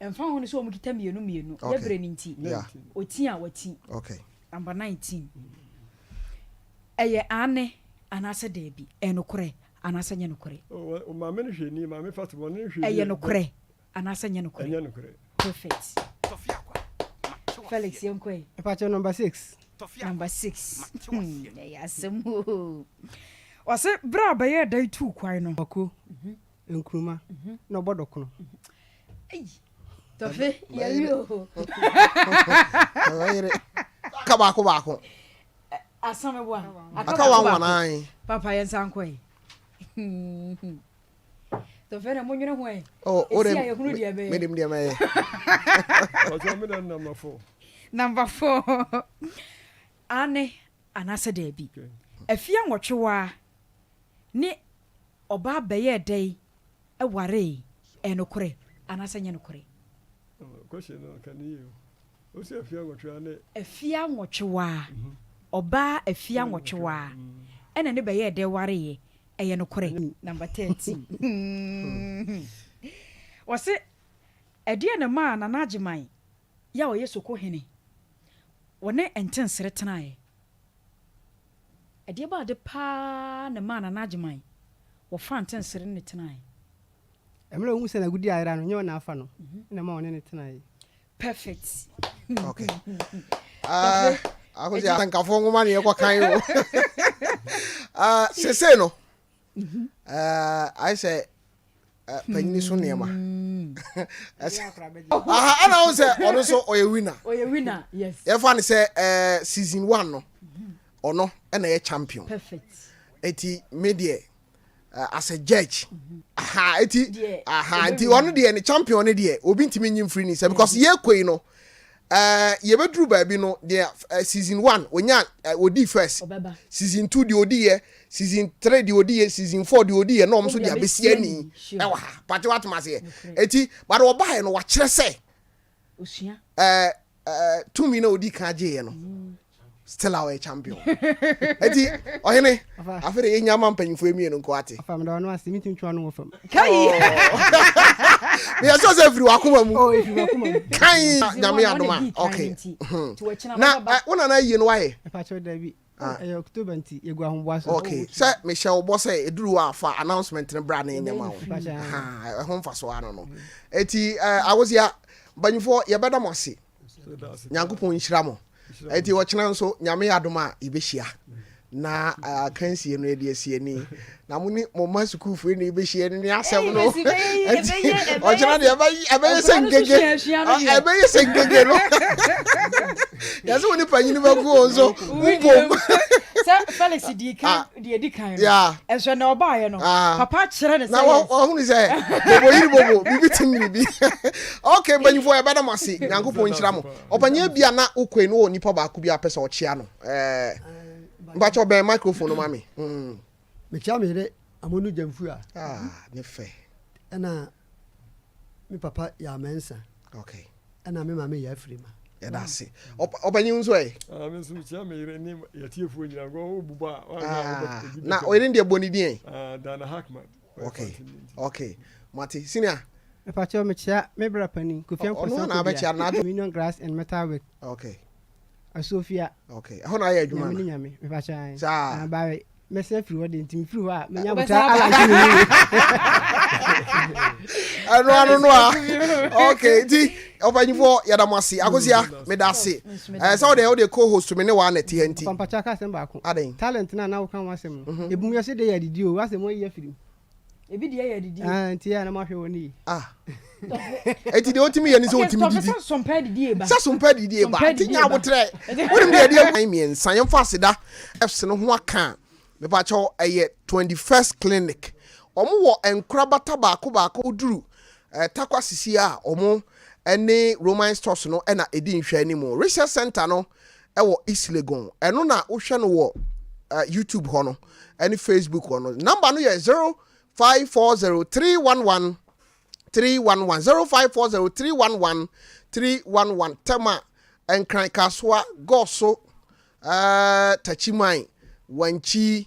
[SPEAKER 2] ɛmfa ho no sɛ wɔn kita mmienu mmienu,
[SPEAKER 1] Okay.
[SPEAKER 2] yɛbrɛ no nti,
[SPEAKER 1] Yeah.
[SPEAKER 2] ɔti a wati.
[SPEAKER 1] Okay.
[SPEAKER 2] Number 19. Ɛyɛ aane anaasɛ daabi? Ɛyɛ nokorɛ anaasɛ nyɛ nokorɛ?
[SPEAKER 5] Oh, maame no hwɛ ni, maame Fatima, ɔno hwɛ ni.
[SPEAKER 2] Ɛyɛ nokorɛ anaasɛ nyɛ nokorɛ?
[SPEAKER 5] Ɛnyɛ nokorɛ.
[SPEAKER 2] Perfect. Felix yɛnkɔ yi.
[SPEAKER 6] Mpakyɛw number 6.
[SPEAKER 2] Number 6. Ɛyɛ asɛm o. Ɔse berɛ a bɛyɛɛ dan tuu kwan no.
[SPEAKER 6] Mako, nkruma, na ɔbɔ dɔkono.
[SPEAKER 2] Ei, Tɔfe, yɛwie o.
[SPEAKER 1] Ɛyere. Ka baako baako.
[SPEAKER 2] Asame boa.
[SPEAKER 1] Aka wan wan ae.
[SPEAKER 2] Papa yɛn nsa nkɔ yi. Tɔfe na mo nwene ho ɛ.
[SPEAKER 1] Oh, o de
[SPEAKER 2] Esi a yɛhunu deɛ ɛbɛyɛ.
[SPEAKER 1] menim deɛ mɛyɛ.
[SPEAKER 5] Ɔsɛ me dɛ number 4.
[SPEAKER 2] Number 4. Ane anaasɛ daabi. Afia nwɔtwewaa ne ɔbaa bɛyɛɛ dɛn ɛwaree ɛyɛ nokorɛ anaasɛ nyɛ nokorɛ?
[SPEAKER 5] Question no ka ne yie o. Osi afia nwɔtwewaa ne.
[SPEAKER 2] Afia nwɔtwewaa ɔbaa afia nwɔtwewaa ɛna ne bɛyɛɛ dɛn wareeɛ ɛyɛ nokorɛ? Number 13. Wɔse ɛdeɛn na ɛmaa Nana Agyeman yɛ a ɔyɛ Soko hene wɔne Ntensere tenaeɛ? Ɛdeɛ baa ade paa na ɛmaa Nana Agyeman wɔfaa Ntensere ne no tenaeɛ?
[SPEAKER 6] Mmerɛ a ɔhuu sɛ n'agudeɛ ayera no, nyɛ ɔna afa no, ɛna ɛma ɔne no tenaeɛ.
[SPEAKER 2] Perfect.
[SPEAKER 1] Okay. Uh, akosi asankafoɔ nwoma ne yɛkɔ kan o. Uh, sese no, uh, ayɛ sɛ uh, panyini so nneɛma. Aha, ɛna wo sɛ ɔno nso ɔyɛ winner.
[SPEAKER 2] Ɔyɛ winner, yes.
[SPEAKER 1] Yɛfa ne sɛ uh, season 1 no, ɔno ɛna ɛyɛ champion.
[SPEAKER 2] Perfect.
[SPEAKER 1] Eti me deɛ as a judge. Aha, eti aha, eti ɔno deɛ ne champion ne deɛ obi ntumi nyi mfiri ne nsa because yɛ kɔ yi no yɛbɛduru baabi no deɛ season 1 onya odi first, season 2 deɛ odi yɛ, season 3 deɛ odi yɛ, season 4 deɛ odi yɛ na ɔmo nso deɛ abɛsi ani ɛwɔ ha pati watoma aseɛ eti but ɔbaayɛ no wakyerɛ sɛ tumi na odi kan gye yɛ no still a ɔyɛ champion eti ɔhene afei de yɛnya ma mpanyinfoɔ mmienu nko ate.
[SPEAKER 6] Afa mi da ɔno ase mi ti ntwa no wɔ fam.
[SPEAKER 2] Kai.
[SPEAKER 1] Meyɛ sɛ sɛ efiri wakoma mu.
[SPEAKER 6] Oh efiri wakoma mu.
[SPEAKER 1] Kai nyame adoma okay. Na wo nana yie no wayɛ.
[SPEAKER 6] Ɛpa kyɛw dabi. Ɛyɛ October nti yɛgu ahoboa so.
[SPEAKER 1] Okay sɛ mehyɛ wo bɔ sɛ eduru hɔ afa announcement no bra ne nyɛ ma wo. Ɛho mfa so ano no. Eti awosia mpanyinfoɔ yɛbɛda mo ase. Nyankopɔn nhyira mo. Eti ɔkyena nso nyame yɛ adom a yɛbɛhyia na akansie no yɛde asi ani na mo ne mo mma sukuufoɔ ne yɛbɛhyia no ne asɛm no eti ɔkyena deɛ ɛbɛyɛ sɛ ngege ɛbɛyɛ sɛ ngege no yɛsɛ wo ne panyini bɛko o nso wombom.
[SPEAKER 2] Sɛ Felix dii kan ah. deɛ di kan no, ɛnso ɛnna ɔbaeɛ no, ah. papa kyerɛ ne sɛ
[SPEAKER 1] na wɔhunu sɛ bobo yiri bobo biribi tim biribi. Ok, mpanyinfoɔ yɛbɛda mo ase, Nyankopɔn nhyira mo. Ɔpanyin bi a na wokɔe no wɔ nipa baako bi a pɛ sɛ ɔkyea no. Ɛɛ mpakyɛ ɔbɛn microphone no ma me.
[SPEAKER 4] Mekyia me yere Amonu Gyamfu a.
[SPEAKER 1] Ah, ne fɛ.
[SPEAKER 4] Ɛna me papa yɛ Amansa.
[SPEAKER 1] Okay.
[SPEAKER 4] Ɛna me maame yɛ Afirima.
[SPEAKER 1] Yɛda ase. Ɔpanyin nso ɛ?
[SPEAKER 5] Ah, me nso mekyia me yere ne yɛtiefoɔ nyinaa nkɔ wo bubɔ a.
[SPEAKER 1] Ah, na ɔyere deɛ bɔ ne din ɛ?
[SPEAKER 5] Ah, Dana Hackman.
[SPEAKER 1] Okay. Okay. Mate. Senior.
[SPEAKER 6] Mepakyɛw mekyia me bra panin Kofi Amponsah Kobia, Union Glass and Metal Work.
[SPEAKER 1] Okay.
[SPEAKER 6] Asuofia.
[SPEAKER 1] Okay. Ɛhɔ na ayɛ adwuma
[SPEAKER 6] no. Nyame ne nyame. Mepakyɛw ae.
[SPEAKER 1] Saa.
[SPEAKER 6] Ah, bawe. Mɛsɛ afiri hɔ de nti mefiri hɔ a menya abotra alante me yie.
[SPEAKER 1] Ɛno ano no a. Okay, nti ɔpanyinfoɔ yɛda mo ase. Akosia, meda ase. Ɛɛ sɛ wode wode co-host me ne wa na ɛte ha nti.
[SPEAKER 6] Mpakyɛw ka asɛm baako.
[SPEAKER 1] Aden.
[SPEAKER 6] Talent na na woka ho asɛm no. Ebum yɛ se de yɛ adidi o, asɛm wɔyi afiri mu.
[SPEAKER 2] Ebi deɛ yɛ adidi.
[SPEAKER 6] Ah, nti yɛ na mo ahwɛ wɔn yi.
[SPEAKER 1] Ah. Eti deɛ otumi yɛ ne sɛ otumi didi.
[SPEAKER 2] Sɛ sompa didi eba.
[SPEAKER 1] Sɛ sompa didi eba. Nti nya abotrɛ. Wonim deɛ ɛde agu mmiɛnsa yɛmfa aseda Fs no ho aka a mepakyɛw ɛyɛ 21st clinic. Wɔn wɔ nkorabata baako baako woduru eh, Tarkwa sisi a wɔn ne Roman stores no na ɛdi nhwɛanimu. Research center no ɛwɔ East Legon. Ɛno na wohwɛ no wɔ uh, YouTube hɔ no ɛne Facebook hɔ no. Number no yɛ 0540 311 311 0540 311 311 Tema, Nkran Kasoa, Goso, uh, Tachiman, Wankyi,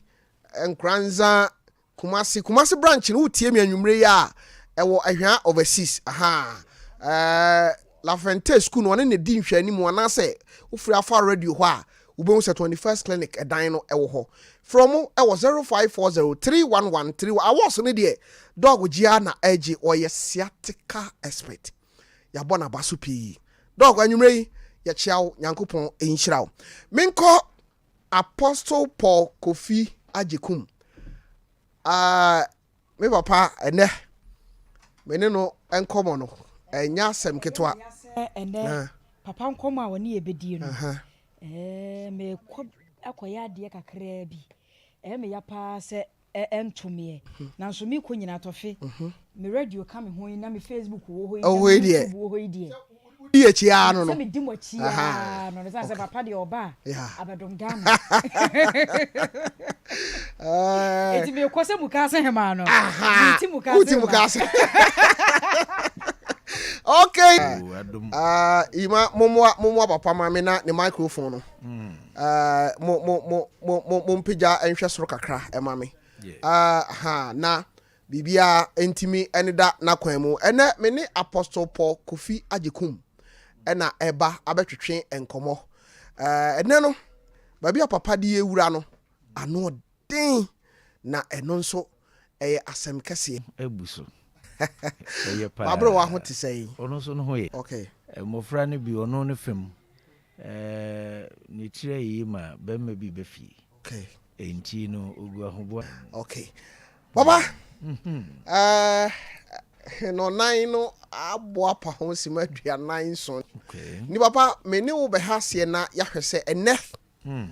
[SPEAKER 1] Nkoranza, Kumasi, Kumasi branch no wotie me anwummere yi a, ɛwɔ Ahwea Overseas, ahaa, ɛɛ, Lafente school no ɔne na di nhwɛanimu anaasɛ wofiri afa radio hɔ a, wobɛhu sɛ 21st Clinic ɛdan no ɛwɔ hɔ. Frɛ ɔmo ɛwɔ 0540 311 31, awards no deɛ dɔg gye ara na ɛgye, ɔyɛ sciatica expert. Yɛabɔ n'aba so pii. Dɔg anwummere yi, yɛkyea wo, Nyankopɔn nhyira wo. Menkɔ Apostle Paul Kofi Agyekum. Uh, me papa ɛnɛ me ne no nkɔmɔ no ɛnyɛ asɛm ketewa.
[SPEAKER 2] Ɛnɛ papa nkɔmɔ a wɔne yɛ bɛdie no ɛɛ mekɔ akɔyɛ adeɛ kakraa bi ɛyɛ me ya paa sɛ ɛnto meɛ nanso mekɔ nyinaa tɔfe me radio ka me ho yi na me Facebook wɔ hɔ yi na me YouTube wɔ hɔ yi deɛ
[SPEAKER 1] Wodi akyi ara no no.
[SPEAKER 2] Sɛ medi mo akyi ara no no sɛ sɛ papa deɛ ɔba a abɛdom Ghana. Eti mekɔ sɛ mukaase hemaa no. Meti
[SPEAKER 1] mukaase hemaa. Okay. Uh, ima momoa momoa papa ma me na ne microphone no. Uh, mo mo mo mo mo mo mpagya nhwɛ soro kakra ɛma me. Uh, ha na Biribiara ntumi nneda n'akwan mu. Ɛnnɛ, me ne Apostle Paul Kofi Agyekum na ɛreba abɛtwetwe nkɔmmɔ. Ɛnnɛ no, baabi a papa de yɛwura no, ano ɔden, na ɛno nso ɛyɛ asɛm kɛseɛ.
[SPEAKER 7] Abu so. Ɛyɛ paa.
[SPEAKER 1] W'aberewa ho te sɛn?
[SPEAKER 7] Ɔno nso ne ho yɛ.
[SPEAKER 1] Okay.
[SPEAKER 7] Mmɔfra no bi, ɔno ne fam. Ne tiri ayɛ yie ma barima bi ba fie.
[SPEAKER 1] Okay.
[SPEAKER 7] Enti no ogu ahoboa.
[SPEAKER 1] Okay. Baba. Eh, nɔnan no aboa pa ho sima 47.
[SPEAKER 7] Okay.
[SPEAKER 1] Ni papa, me ne wo bɛha aseɛ na yɛahwɛ sɛ ɛnɛ
[SPEAKER 7] hmm.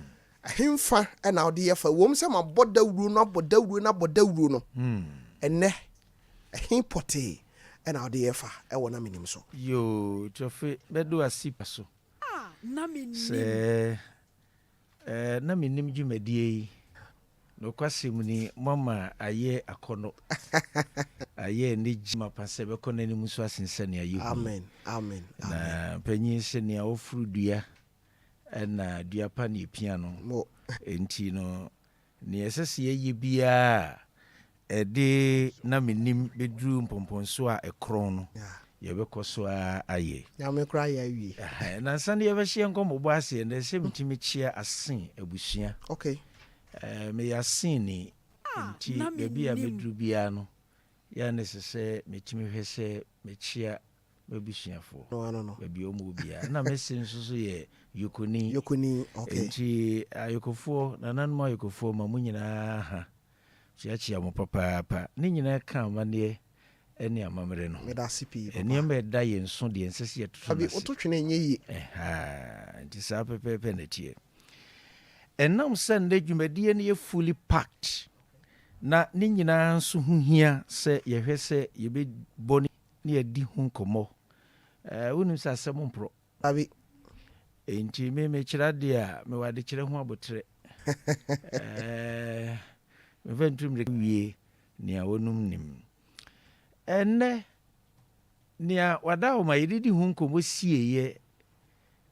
[SPEAKER 1] ɛhemfa na wode yɛ fa wom sɛ mabɔ dawuro no abɔ dawuro no abɔ dawuro no
[SPEAKER 7] hmm.
[SPEAKER 1] ɛnɛ ɛhe pɔtee ɛna wode yɛ fa ɛwɔ na menim so.
[SPEAKER 7] Yoo, Tɔfe bɛdo ase pa so sɛ Eh, na mennim dwumadie yi. Nokwasɛm ni, moama ayɛ akɔnnɔ, ayɛ anigye mapa sɛ ɛbɛkɔ n'anim nso asen sɛnea yehu yi.
[SPEAKER 1] Amen, amen,
[SPEAKER 7] Na
[SPEAKER 1] amen.
[SPEAKER 7] mpanyin se nea ɔforo dua na dua pa na epia no.
[SPEAKER 1] Mo.
[SPEAKER 7] Enti no, Nea ɛsɛ sɛ yɛyɛ biara a ɛde na mennim bɛduru mpɔmpɔnsoɔ a ɛkorɔn no, yɛbɛkɔ so ara ayɛ.
[SPEAKER 1] Nyame koraa yɛ awie.
[SPEAKER 7] Ɛhɛn, nansa no yɛbɛhyɛ yɛn nkɔmmɔbɔ ase ɛnnɛ sɛ metumi kyea Asen abusua.
[SPEAKER 1] Okay.
[SPEAKER 7] Eh, meyɛ Asenni, nti baabi a mɛduru biara no, yɛ a na ɛsɛ sɛ metumi hwɛ sɛ mekyea m'abusuafoɔ, baabi a wɔn wɔ biara. Ɛna me se nso so yɛ Yokoni.
[SPEAKER 1] Yokoni, okay.
[SPEAKER 7] Nti Ayokofoɔ, nananom Ayokofoɔ ma mo nyinaa ha. Kyeakyea mo papaapa. Ne nyinaa ka amanneɛ ne amammerɛ no ho.
[SPEAKER 1] Meda ase pii, papa.
[SPEAKER 7] Nneɛma a ɛda yɛn so deɛ ɛnsɛ sɛ yɛtoto no
[SPEAKER 1] Abi,
[SPEAKER 7] ase.
[SPEAKER 1] woto twene ɛnyɛ yie.
[SPEAKER 7] Ɛhaa, nti saa pɛpɛɛpɛ na ɛteɛ. Ɛnam sɛ nnɛ dwumadie no yɛ fully packed na ne nyinaa nso ho hia sɛ yɛhwɛ sɛ yɛbɛbɔ ne yɛadi ho nkɔmmɔ. Ɛɛ, wonim sɛ asɛm mporɔ.
[SPEAKER 1] Dabi.
[SPEAKER 7] Enti me mekyerɛ adeɛ a, mewɔ adekyerɛ ho aboterɛ. Ɛɛ, memfa ntu mmirika wie nea wɔnom nim. Ɛnnɛ, nea wada hɔ ma yɛdidi ho nkɔmmɔ sieeɛ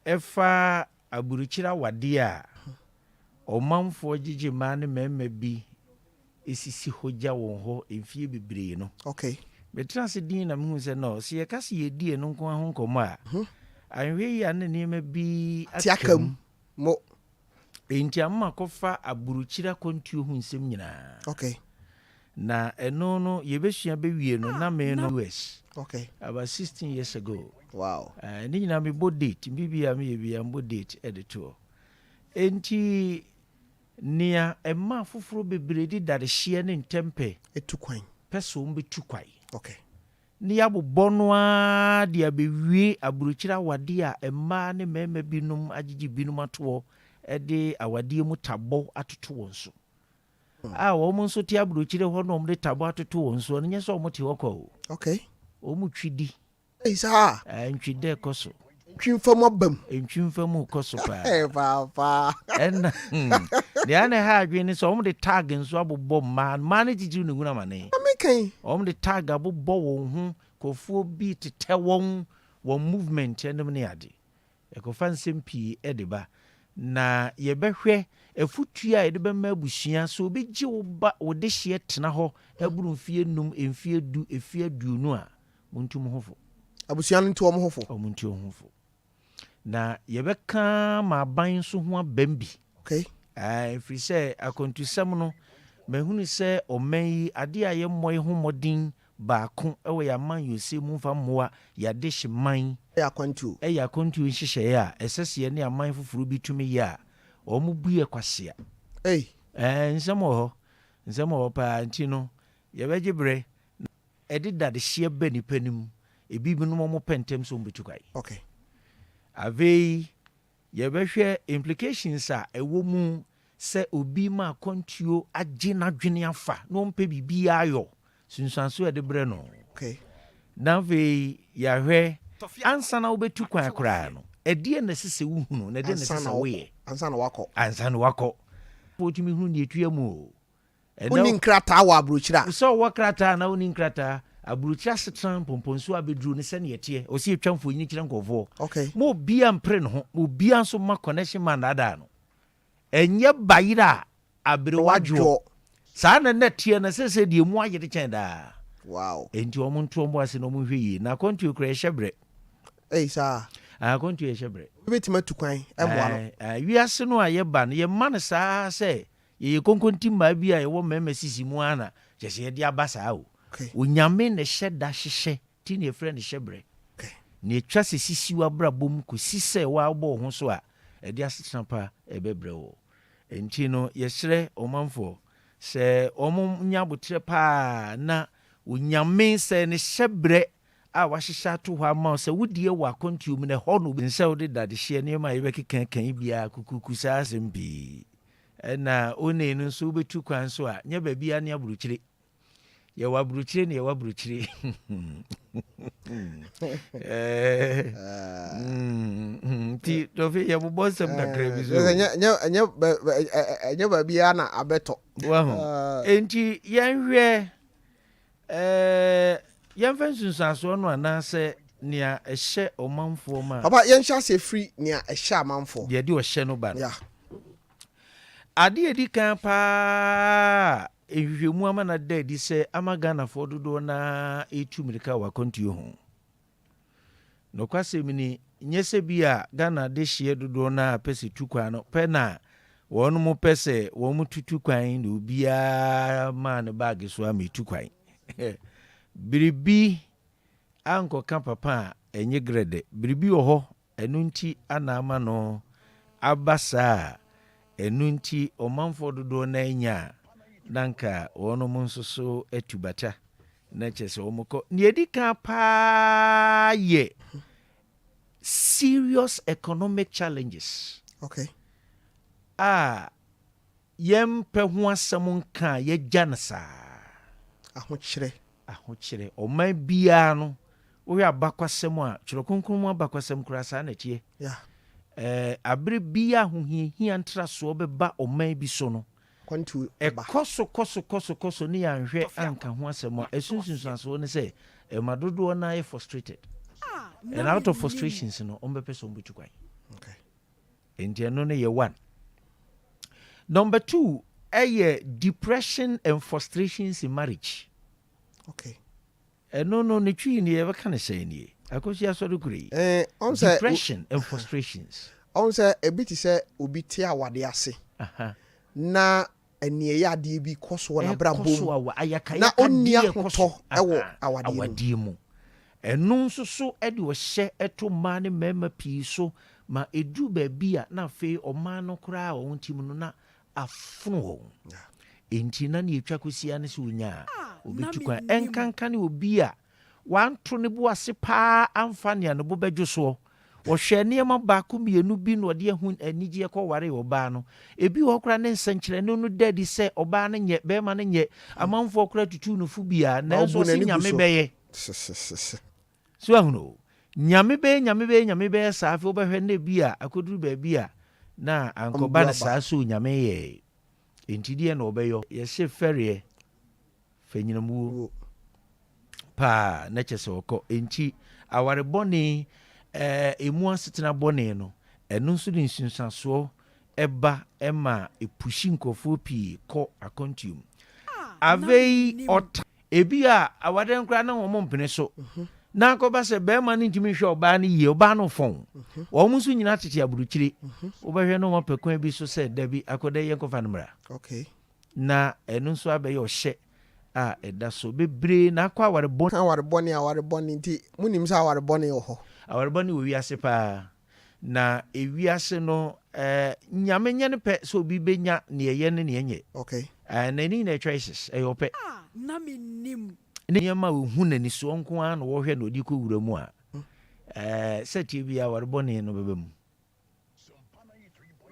[SPEAKER 7] ɛfa aburukyire awadeɛ a ɔmanfoɔ gyegye mmaa ne mmarima bi sisi hɔ gya wɔn hɔ mfie bebree no.
[SPEAKER 1] Okay.
[SPEAKER 7] Metenaa ase dinn na mehuu sɛ no, sɛ yɛka sɛ yɛredi ɛno nko ara ho nkɔmmɔ a, anhwɛ yie a na nneɛma bi
[SPEAKER 1] Te
[SPEAKER 7] aka
[SPEAKER 1] aka
[SPEAKER 7] mu.
[SPEAKER 1] mu. Mo.
[SPEAKER 7] Enti ama makɔfa aburukyire akwantuo ho nsɛm nyinaa.
[SPEAKER 1] Okay.
[SPEAKER 7] Na ɛno no yɛbɛsua bɛwie no na me no US.
[SPEAKER 1] Okay.
[SPEAKER 7] About 16 years ago.
[SPEAKER 1] Wow.
[SPEAKER 7] Ne nyinaa mebɔ date, biribiara meyɛ biara mebɔ date de to hɔ. Enti Nea ɛma afoforo bebree de dadehyeɛ ne ntɛmpɛ
[SPEAKER 1] Tu kwan.
[SPEAKER 7] pɛ sɛ wɔbɛtu kwan.
[SPEAKER 1] Okay.
[SPEAKER 7] Ne yɛabobɔ no ara de abɛwie aburokyire awadeɛ a mmaa ne mmarima binom agyegye binom atoɔ de awadeɛ mu tabɔ atoto wɔn so. A wɔn nso te aburokyire hɔ na wɔde tabɔ atoto wɔn soɔ no, nyɛ sɛ wɔte hɔ kwa o.
[SPEAKER 1] Okay.
[SPEAKER 7] Wɔtwi di.
[SPEAKER 1] Ei saa.
[SPEAKER 7] Ɛɛ ntwi dɛ kɔ so.
[SPEAKER 1] Ntwi nfa mu aba mu.
[SPEAKER 7] Ntwi nfa mu kɔ so paa.
[SPEAKER 1] Ɛɛ paapaa.
[SPEAKER 7] Ɛna hmm nea na ɛha adwene ne sɛ wɔn de tag nso abobɔ mmaa no mmaa no titiriw na ehunu amane.
[SPEAKER 1] Na me kan.
[SPEAKER 7] Wɔn de tag abobɔ wɔn ho nkurɔfoɔ bi tetɛ wɔn wɔn movement ɛnom ne ade. Ɛkɔfa nsɛm pii de ba. Na yɛbɛhwɛ afutuo a yɛde bɛma abusua sɛ obi gye wo ba wo dehyeɛ tena hɔ aboro mfeɛ num mfeɛ du mfeɛ aduonu a Montu mo ho fo.
[SPEAKER 1] Abusua no ntu wɔn ho fo.
[SPEAKER 7] Wɔn ntu wɔn ho fo. Na yɛbɛka ma aban nso ho abam bi.
[SPEAKER 1] Okay.
[SPEAKER 7] Ɛfiri sɛ akwantusɛm no, mahunu sɛ ɔman yi, adeɛ a yɛmmɔ yɛn ho mmɔden baako wɔ yɛn amanyɔsɛm mu mfa mmoa yɛn adehyeman.
[SPEAKER 1] Ɛyɛ akwantuo.
[SPEAKER 7] Ɛyɛ akwantuo nhyehyɛeɛ a ɛsɛ sɛ yɛne aman foforɔ bi tumi yɛ a, wɔn bu yɛ kwasea.
[SPEAKER 1] Ei.
[SPEAKER 7] Ɛɛ, nsɛm wɔ hɔ. Nsɛm wɔ hɔ paa. Nti no, yɛbɛgye berɛ na. Ɛde dadehyeɛ ba nipa no mu, ebi binom wɔn pɛ ntɛm sɛ wɔn bɛtu kwan.
[SPEAKER 1] Okay.
[SPEAKER 7] Afei yɛbɛhwɛ implications a ɛwɔ mu sɛ obi ma akwantuo agye n'adwene afa na ɔmpɛ biribiara ayɔ, sunsuansoɔ a ɛde brɛ no.
[SPEAKER 1] Okay.
[SPEAKER 7] Na afei yɛahwɛ ansa na wobɛtu kwan koraa no, ɛdeɛn na ɛsɛ sɛ wohunu na ɛdeɛn na ɛsɛ sɛ woyɛ.
[SPEAKER 1] Ansa na wakɔ.
[SPEAKER 7] Ansa na wakɔ. Wotumi hunu deɛ ɛtua mu o. Ɛnnɛ
[SPEAKER 1] Wonni nkrataa wɔ aburokyire a.
[SPEAKER 7] Sɛ ɔwɔ krataa anaa ɔnni nkrataa, aburokyire asetena mpɔmpɔnsuo abɛduru ne sɛdeɛ ɛteɛ. Ɔsɛ yɛtwa mfonini kyerɛ nkurɔfoɔ.
[SPEAKER 1] Okay.
[SPEAKER 7] Ma obiara mpere ne ho, ma obiara nso mma connection man nnaadaa no. Ɛnyɛ bayerɛ a aberewa dwoɔ. Saa na na ɛteɛ na seesei deɛ emu ayere kyɛn daa.
[SPEAKER 1] Wow.
[SPEAKER 7] Enti wɔn nto wɔn bo ase na wɔn nhwɛ yie. Na akwantuo koraa ɛhyɛ berɛ.
[SPEAKER 1] Ei saa.
[SPEAKER 7] Ah, akwantuo ɛhyɛ berɛ.
[SPEAKER 1] Obi bɛtumi atu kwan mmoa no.
[SPEAKER 7] Eh, wiase no a yɛba no, yɛma no saa sɛ Yɛyɛ konkonti mmaa bi a yɛwɔ mmarima sisi mu ara na kyerɛ sɛ yɛde aba saa o. Onyame na ɛhyɛ da hyehyɛ nti na yɛfrɛ no hyɛbrɛ. Nea ɛtwa sɛ sisi w'abrabɔ mu kɔsi sɛ woa wobɔ wo ho so a, ɛde asetena pa ɛbɛbrɛ wo. Nti no yɛsrɛ ɔmanfoɔ sɛ wɔn nyɛ aboterɛ paa na Onyame sɛ ne hyɛbrɛ a wahyehyɛ ato hɔ ama wo sɛ wo deɛ wɔ akwantuo mu no ɛhɔ na Nsɛ wode dadehyeɛ nneɛma a yɛbɛkeka ka yi biara kukuku saa asɛm pii. Ɛna onee no nso wobɛtu kwan nso a, nyɛ baabiara ne aburokyire. Yɛwɔ aburokyire ne yɛwɔ aburokyire. Nti tɔfe yɛbobɔ nsɛm kakra bi so.
[SPEAKER 1] Ɛnyɛ baabiara na abɛtɔ.
[SPEAKER 7] Wahu. Enti yɛnhwɛ Ɛɛ, yɛmfa nsunsuansoɔ no anaasɛ nea ɛhyɛ ɔmanfoɔ ma.
[SPEAKER 1] Papa, yɛnhyɛ aseɛ firi nea ɛhyɛ amanfoɔ.
[SPEAKER 7] Deɛ ɛde ɔhyɛ no ba no.
[SPEAKER 1] Yeah.
[SPEAKER 7] Adeɛ a ɛdi kan pa ara a nhwehwɛmu ama no ada adi sɛ ama Ghanafoɔ dodoɔ no ara retu mmirika wɔ akwantuo ho. Nokwasɛm ni, nyɛ sɛ bi a Ghana adehyeɛ dodoɔ no ara pɛ sɛ tu kwan no pɛ na wɔn pɛ sɛ wɔn tutu kwan na obiara maa ne baage so ama etu kwan. Biribi ankɔka papa a ɛnyɛ grɛdɛ. Biribi wɔ hɔ Ɛno nti na ama no aba saa a, ɛno nti ɔmanfoɔ dodoɔ no ara nya a, na anka wɔnom nso so atu bata, na kyerɛ sɛ wɔkɔ. Nea ɛdi kan pa ara yɛ serious economic challenges
[SPEAKER 1] Okay.
[SPEAKER 7] a. yɛmpɛ ho asɛm nka a yɛagya no saa.
[SPEAKER 1] Ahokyerɛ.
[SPEAKER 7] Ahokyerɛ. Ɔman biara no, wohwɛ abakwasɛm a, Twerɛ Kronkron mu abakwasɛm koraa saa na ɛteɛ.
[SPEAKER 1] Yeah.
[SPEAKER 7] Ɛɛ, abere biara ahohiahia ntrasoɔ bɛba ɔman bi so no,
[SPEAKER 1] Akwantuo ba.
[SPEAKER 7] ɛkɔ so kɔ so kɔ so kɔ so ne yɛanhwɛ anka ho asɛm a, ɛso nsunsuansoɔ ne sɛ, ɛma dodoɔ no ara yɛ frustrated. And out of frustrations no, wɔbɛpɛ sɛ wɔbɛtu kwan.
[SPEAKER 1] Okay.
[SPEAKER 7] Nti ɛno no yɛ one. Number 2 ɛyɛ depression and frustrations in marriage.
[SPEAKER 1] Okay.
[SPEAKER 7] Ɛno no ne twi ni yɛbɛka ne sɛn nie? Akosua asɔre kure yi.
[SPEAKER 1] Eh, ɔn sɛ
[SPEAKER 7] Depression and frustrations.
[SPEAKER 1] Ɔn sɛ ebi te sɛ obi te awade ase.
[SPEAKER 7] Aha.
[SPEAKER 1] Na aniɛyɛ adeɛ bi kɔ so wɔ n'abrabɔ
[SPEAKER 7] Ɛkɔ so
[SPEAKER 1] mu
[SPEAKER 7] awa, ayakayaka
[SPEAKER 1] na ɔnni
[SPEAKER 7] deɛ ɛkɔ so.
[SPEAKER 1] ahotɔ wɔ
[SPEAKER 7] Aha,
[SPEAKER 1] awadeɛ no mu.
[SPEAKER 7] awadeɛ mu. Ɛno nso so de ɔhyɛ to mmaa ne mmarima pii so ma ɛduru baabi a na afei ɔman no koraa a wɔn te mu no na afono wɔn. Enti na nea ɛtwa kɔsi ara ne sɛ ɔnya a, ɔbɛtu kwan. Ɛnkanka ne obi a Wanto ne bo ase paa amfa nea ne bo bɛdwo soɔ. Ɔhwɛɛ nneɛma baako mmienu bi na ɔde ahu anigyeɛ kɔwaree ɔbaa no. Ebi wɔ hɔ koraa ne nsɛnkyerɛnne no da adi sɛ ɔbaa no nyɛ, barima no nyɛ. Amanfoɔ koraa tutuu no fo biara,
[SPEAKER 1] Na
[SPEAKER 7] nanso
[SPEAKER 1] ɔbu
[SPEAKER 7] ɔse
[SPEAKER 1] n'ani gu
[SPEAKER 7] Nyame
[SPEAKER 1] so.
[SPEAKER 7] bɛyɛ. So ahunu o? Nyame bɛyɛ, Nyame bɛyɛ, Nyame bɛyɛ saa, afei wobɛhwɛ na ebia akɔduru baabi a na ankɔba no saa so Nyame yɛe. Enti deɛn na ɔbɛyɔ? Yɛse fɛreɛ. Fanyinam wuo paa na kyɛ sɛ ɔkɔ. Enti aware bɔne, ɛɛ emu asetena bɔne no, ɛno nso de nsunsuansoɔ ba ma ɛpushi nkurɔfoɔ pii kɔ akwantuo mu. Afei ɔta. Ebia awadeɛ no koraa na wɔn mpene so. Na akɔba sɛ barima no ntumi nhwɛ ɔbaa no yie, ɔbaa no fɔn. Wɔn nso nyinaa tete aburukyire. Wobɛhwɛ na wɔapɛ kwan bi so sɛ dabi, akɔda yi yɛnkɔfa no mmra.
[SPEAKER 1] Okay.
[SPEAKER 7] Na ɛno nso abɛyɛ ɔhyɛ a ɛda so. Bebree na akɔ aware bɔne.
[SPEAKER 1] Ka aware bɔne, aware bɔne nti monim sɛ aware bɔne wɔ hɔ?
[SPEAKER 7] Aware bɔne wɔ wiase paa. Na ewiase no eh, Nyame nyɛ ne pɛ sɛ obi bɛnya neɛ ɛyɛ ne neɛ ɛnyɛ.
[SPEAKER 1] Okay.
[SPEAKER 7] Eh, na ɛne nyinaa yɛ choices, ɛyɛ ɔpɛ.
[SPEAKER 2] A na mennim.
[SPEAKER 7] Ne nneɛma a ɔhu no anisoɔ nko ara na ɔhwɛ na ɔde kɔ wura mu a, eh, sɛ ɛteɛ biara aware bɔne no bɛba mu.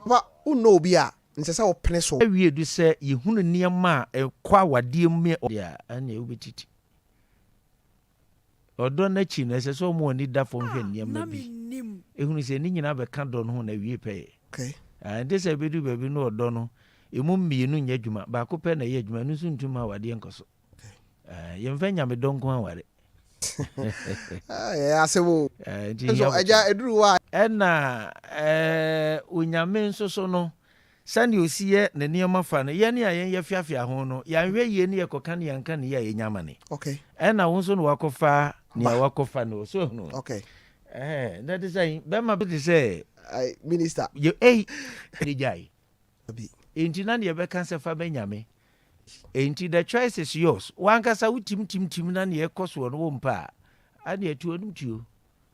[SPEAKER 1] Papa, wonnɔ obi a, nsɛ sɛ wopene so.
[SPEAKER 7] Awie du sɛ yɛhunu nneɛma a ɛkɔ awadeɛ mu me deɛ a, ɛnneɛ wobɛtiti. Ɔdɔ no akyi no, ɛsɛ sɛ wɔn ani da fam hwɛ nneɛma bi. Ɛhunu sɛ ne nyinaa bɛka dɔ no ho na awie pɛyɛ. Ɛnte sɛ ɛbɛdu baabi no ɔdɔ no, ɛmu mmienu nyɛ adwuma, baako pɛ na ɛyɛ adwuma, ɛno nso ntumi mma awadeɛ nkɔ so. Yɛmfa nyamedɔ nko aware.
[SPEAKER 1] Ɛyɛ asɛm o.
[SPEAKER 7] Nti
[SPEAKER 1] Nso
[SPEAKER 7] hia
[SPEAKER 1] agya
[SPEAKER 7] botan.
[SPEAKER 1] ɛduru hɔ a.
[SPEAKER 7] Ɛna Onyame nso so no, sɛnea ɔsi yɛ ne nneɛma fa no, yɛn a yɛn yɛfeafea ho no, yɛanhwɛ yie ne yɛkɔka ne yɛanka ne yie a yɛnya amane.
[SPEAKER 1] Okay.
[SPEAKER 7] Ɛna wo nso na wakɔfa nea
[SPEAKER 1] Ba.
[SPEAKER 7] wakɔfa no, so ahunu?
[SPEAKER 1] Okay.
[SPEAKER 7] Ɛhɛn, na ɛte sɛn? Bɛrima bi te sɛ.
[SPEAKER 1] Ai, minister.
[SPEAKER 7] Yɛ, ei, ne gyae.
[SPEAKER 1] Dabi.
[SPEAKER 7] Enti na nea ɛbɛka sɛ fa bɛ Nyame. Enti the choice is yours. W'ankasa wo tim tim tim na nea ɛkɔ soɔ no wo mpɛ a, ɛneɛ to anim tuo.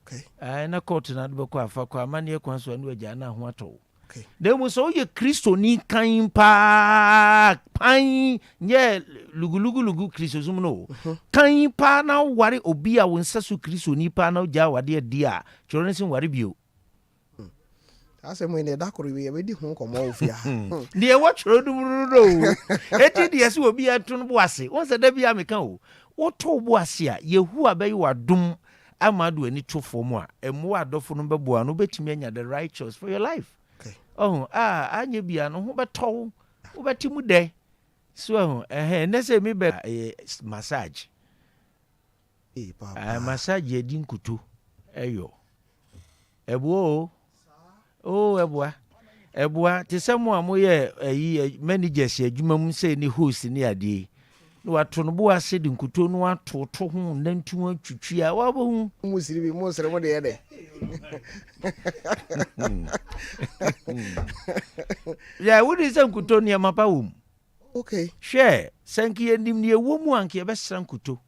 [SPEAKER 1] Okay.
[SPEAKER 7] Ae, na court na ade bɛkɔ a, fa kɔ amanneɛ kwan so a ne wagyaa na ho atɔ wo.
[SPEAKER 1] Okay.
[SPEAKER 7] Na mmom sɛ woyɛ Kristoni kan paa, pan, nyɛ lugulugulugu Kristosom no o, kan paa na woware obi a wo nsa so Kristoni paa na wogyaa w'adeɛ di a, twerɛ no se nware bio.
[SPEAKER 1] Saa asɛm yi deɛ da koro bi yɛbɛdi ho nkɔmmɔ wɔ fie ha.
[SPEAKER 7] Deɛ ɛwɔ twerɛ no mu no no o. Eti deɛ sɛ obi ato no bo ase. Wɔn sɛ da bi a meka o. Woto wo bo ase a, Yehowa bɛyɛ w'adom ama ade w'ani to fam a, mmoa a adɔfo no bɛboa no, wobɛtumi anya the right choice for your life. Ɔho, a anyɛ bia no ho bɛtɔ wo, wobɛte mu dɛ. So ɛho, ɛhɛn, ɛnɛ sɛ mi bɛ ɛyɛ massage.
[SPEAKER 1] Papa.
[SPEAKER 7] Massage yɛ di nkuto ɛyɔ. Ɛboa o. Oh, ɛboa. Ɛboa. Te sɛ mo a moyɛ ayi managers adwuma mu sɛ ne host ne adeɛ yi. Na wato no bo ase de nkuto no atoto ho nantu atwitwi a wabɛhu.
[SPEAKER 1] Mo siri bi, mo sere mo deɛ dɛ.
[SPEAKER 7] Yɛ wodi sɛ nkuto nneɛma pa wɔ mu.
[SPEAKER 1] Okay.
[SPEAKER 7] Hwɛ, sɛ nka yɛnim nea ɛwɔ mu a nka yɛbɛsra nkuto.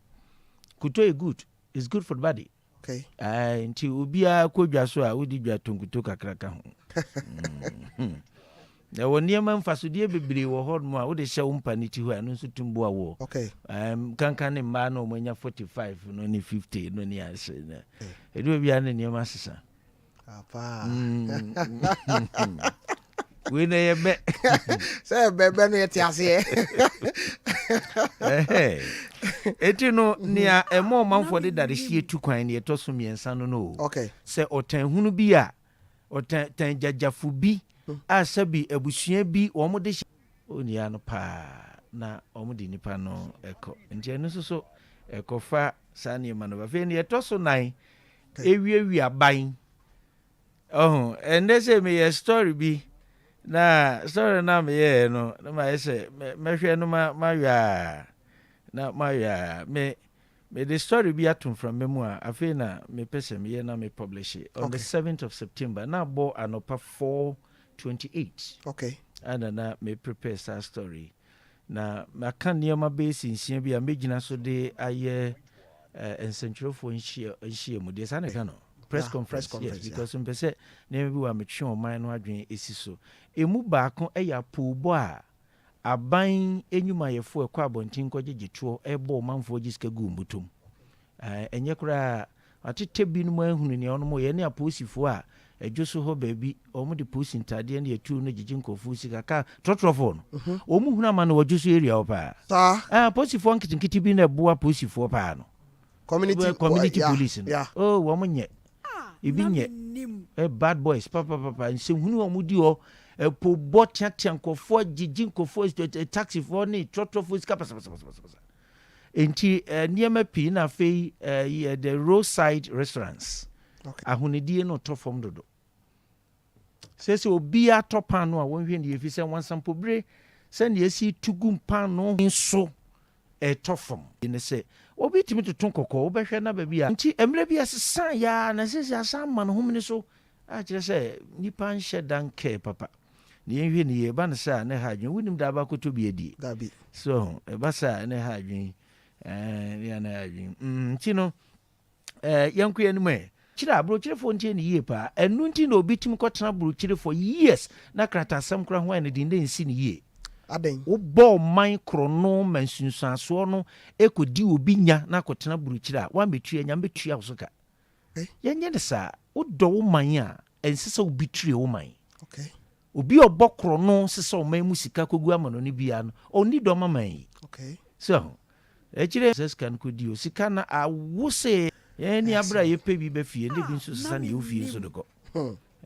[SPEAKER 7] Nkuto yɛ good. It's good for the body.
[SPEAKER 1] Okay.
[SPEAKER 7] Aye, nti obiara kɔ dwa so a wodi dwa to nkuto kakra ka ho. Mm. Na ɛwɔ nneɛma mfasodeɛ bebree wɔ hɔ nom a wode hyɛ wo mpa no ti hɔ a ɛno nso tum boa woɔ.
[SPEAKER 1] Okay.
[SPEAKER 7] Um, kankan ne mmaa na wɔn anya 45 no ne 50 no ne ase na. Ɛdu baabi a ne nneɛma sesa.
[SPEAKER 1] Papa.
[SPEAKER 7] Wei na ɛyɛ bɛ.
[SPEAKER 1] Sɛ bɛ bɛ no yɛte aseɛ.
[SPEAKER 7] Eti no nea ɛma ɔmanfoɔ de dadehyie tu kwan nea ɛtɔ so mmiɛnsa no no o.
[SPEAKER 1] Okay.
[SPEAKER 7] Sɛ ɔtan hunu bi a ɔtan tan gyagyafo bi a sɛbi abusua bi wɔn de hyɛ onua no paa na wɔn de nipa no kɔ. Nti ɛno nso so ɛkɔfa saa nneɛma no ba. Afei nea ɛtɔ so nan ewiawia ban. Ɔho, ɛndɛ sɛ meyɛ story bi na story no a meyɛɛ no na mayɛ sɛ mɛhwɛ no ma mayɔ a na mayɔ a me mede story bi ato mframa mu a afei na mepɛ sɛ meyɛ na me publish on the 7th of September na abɔ anɔpa 4:28
[SPEAKER 1] Okay.
[SPEAKER 7] Ana na me prepare saa story na maka nneɛma bɛyɛ sinsia bi a mɛgyina so de ayɛ nsɛntwerɛfoɔ nhyia nhyiamu deɛ saa na ɛka no press
[SPEAKER 1] Yeah, press
[SPEAKER 7] conference,
[SPEAKER 1] conference,
[SPEAKER 7] yes, because mpɛ sɛ nneɛma bi wɔ a metwe ɔman no adwene ɛsi so. Ɛmu baako ɛyɛ apoobɔ a aban enwumayɛfoɔ ɛkɔ abɔnten kɔgyegye toɔ ɛbɔ ɔmanfoɔ gye sika gu mbɔtɔm. Ɛnyɛ koraa atete binom ahunu nea ɔnom yɛ ne apolisifoɔ a ɛdwo so hɔ baabi ɔmo de polisi ntadeɛ ne atuo no gyegye nkurɔfoɔ sika ka trɔtrɔfoɔ no. Ɔmo hunu ama no wɔdwo so area hɔ paa.
[SPEAKER 1] Saa.
[SPEAKER 7] Ah, apolisifoɔ nketenkete bi na ɛboa polisifoɔ paa no.
[SPEAKER 1] Community
[SPEAKER 7] Community police no. Oh, wɔn nyɛ ebi
[SPEAKER 2] Na
[SPEAKER 7] nyɛ
[SPEAKER 2] mennim.
[SPEAKER 7] Bad boys papapapa nsɛmhunu a wɔn di hɔ ɛpo bɔ teatea nkurɔfoɔ gyegye nkurɔfoɔ taxifoɔ ne trɔtrɔfoɔ sika pasapasapasapasa. Nti nneɛma pii na afei yɛ the roadside restaurants. Ahonidie no tɔ fam dodo sɛ obiara tɔ paano a wɔnhwɛ ne yɛfi sɛ wansampobire sɛnea esi tu gu paano nso ɛtɔ fam ne sɛ obi tumi toto kɔkɔɔ wobɛhwɛ na baabi a nti mmerɛ bi ɛsesa yaa na sɛ sɛ asan ma no homene so a kyerɛ sɛ nipa nhyɛ da nkɛɛ papa na yɛnhwɛ ne yie. Ɛba no sɛ a ne ha adwene wonim da abakɔtɔ bi adie.
[SPEAKER 1] Dabi.
[SPEAKER 7] So ɛba sɛ a ne ha adwene ne ne ha adwene nti no yɛnkɔ yɛn anim ɛ kyerɛ aburokyerefoɔ ntie ne yie paa. Ɛno nti na obi tumi kɔtena aburokyere for years na kratasɛm koraa ho ayɛ no den dɛ nsi ne yie.
[SPEAKER 1] Adɛn?
[SPEAKER 7] Wobɔ ɔman korɔno ma nsunsuansoɔ no ɛkɔdi obi nya na akɔtena burokyire a woambɛtua nya mbɛtua wo so ka. Yɛnyɛ ne saa. Wodɔ wo man a ɛnsɛ sɛ wobi tire wo man. Obi a ɔbɔ korɔno sesɛ ɔman mu sika kɔgu ama no no biara no ɔnni dɔm ama yi. So akyire sɛ sika no kɔdi o sika no awo sɛ yɛn ni aberɛ a yɛpɛ bi bɛ fie ne bi nso sesa ne yɛwo fie nso de kɔ.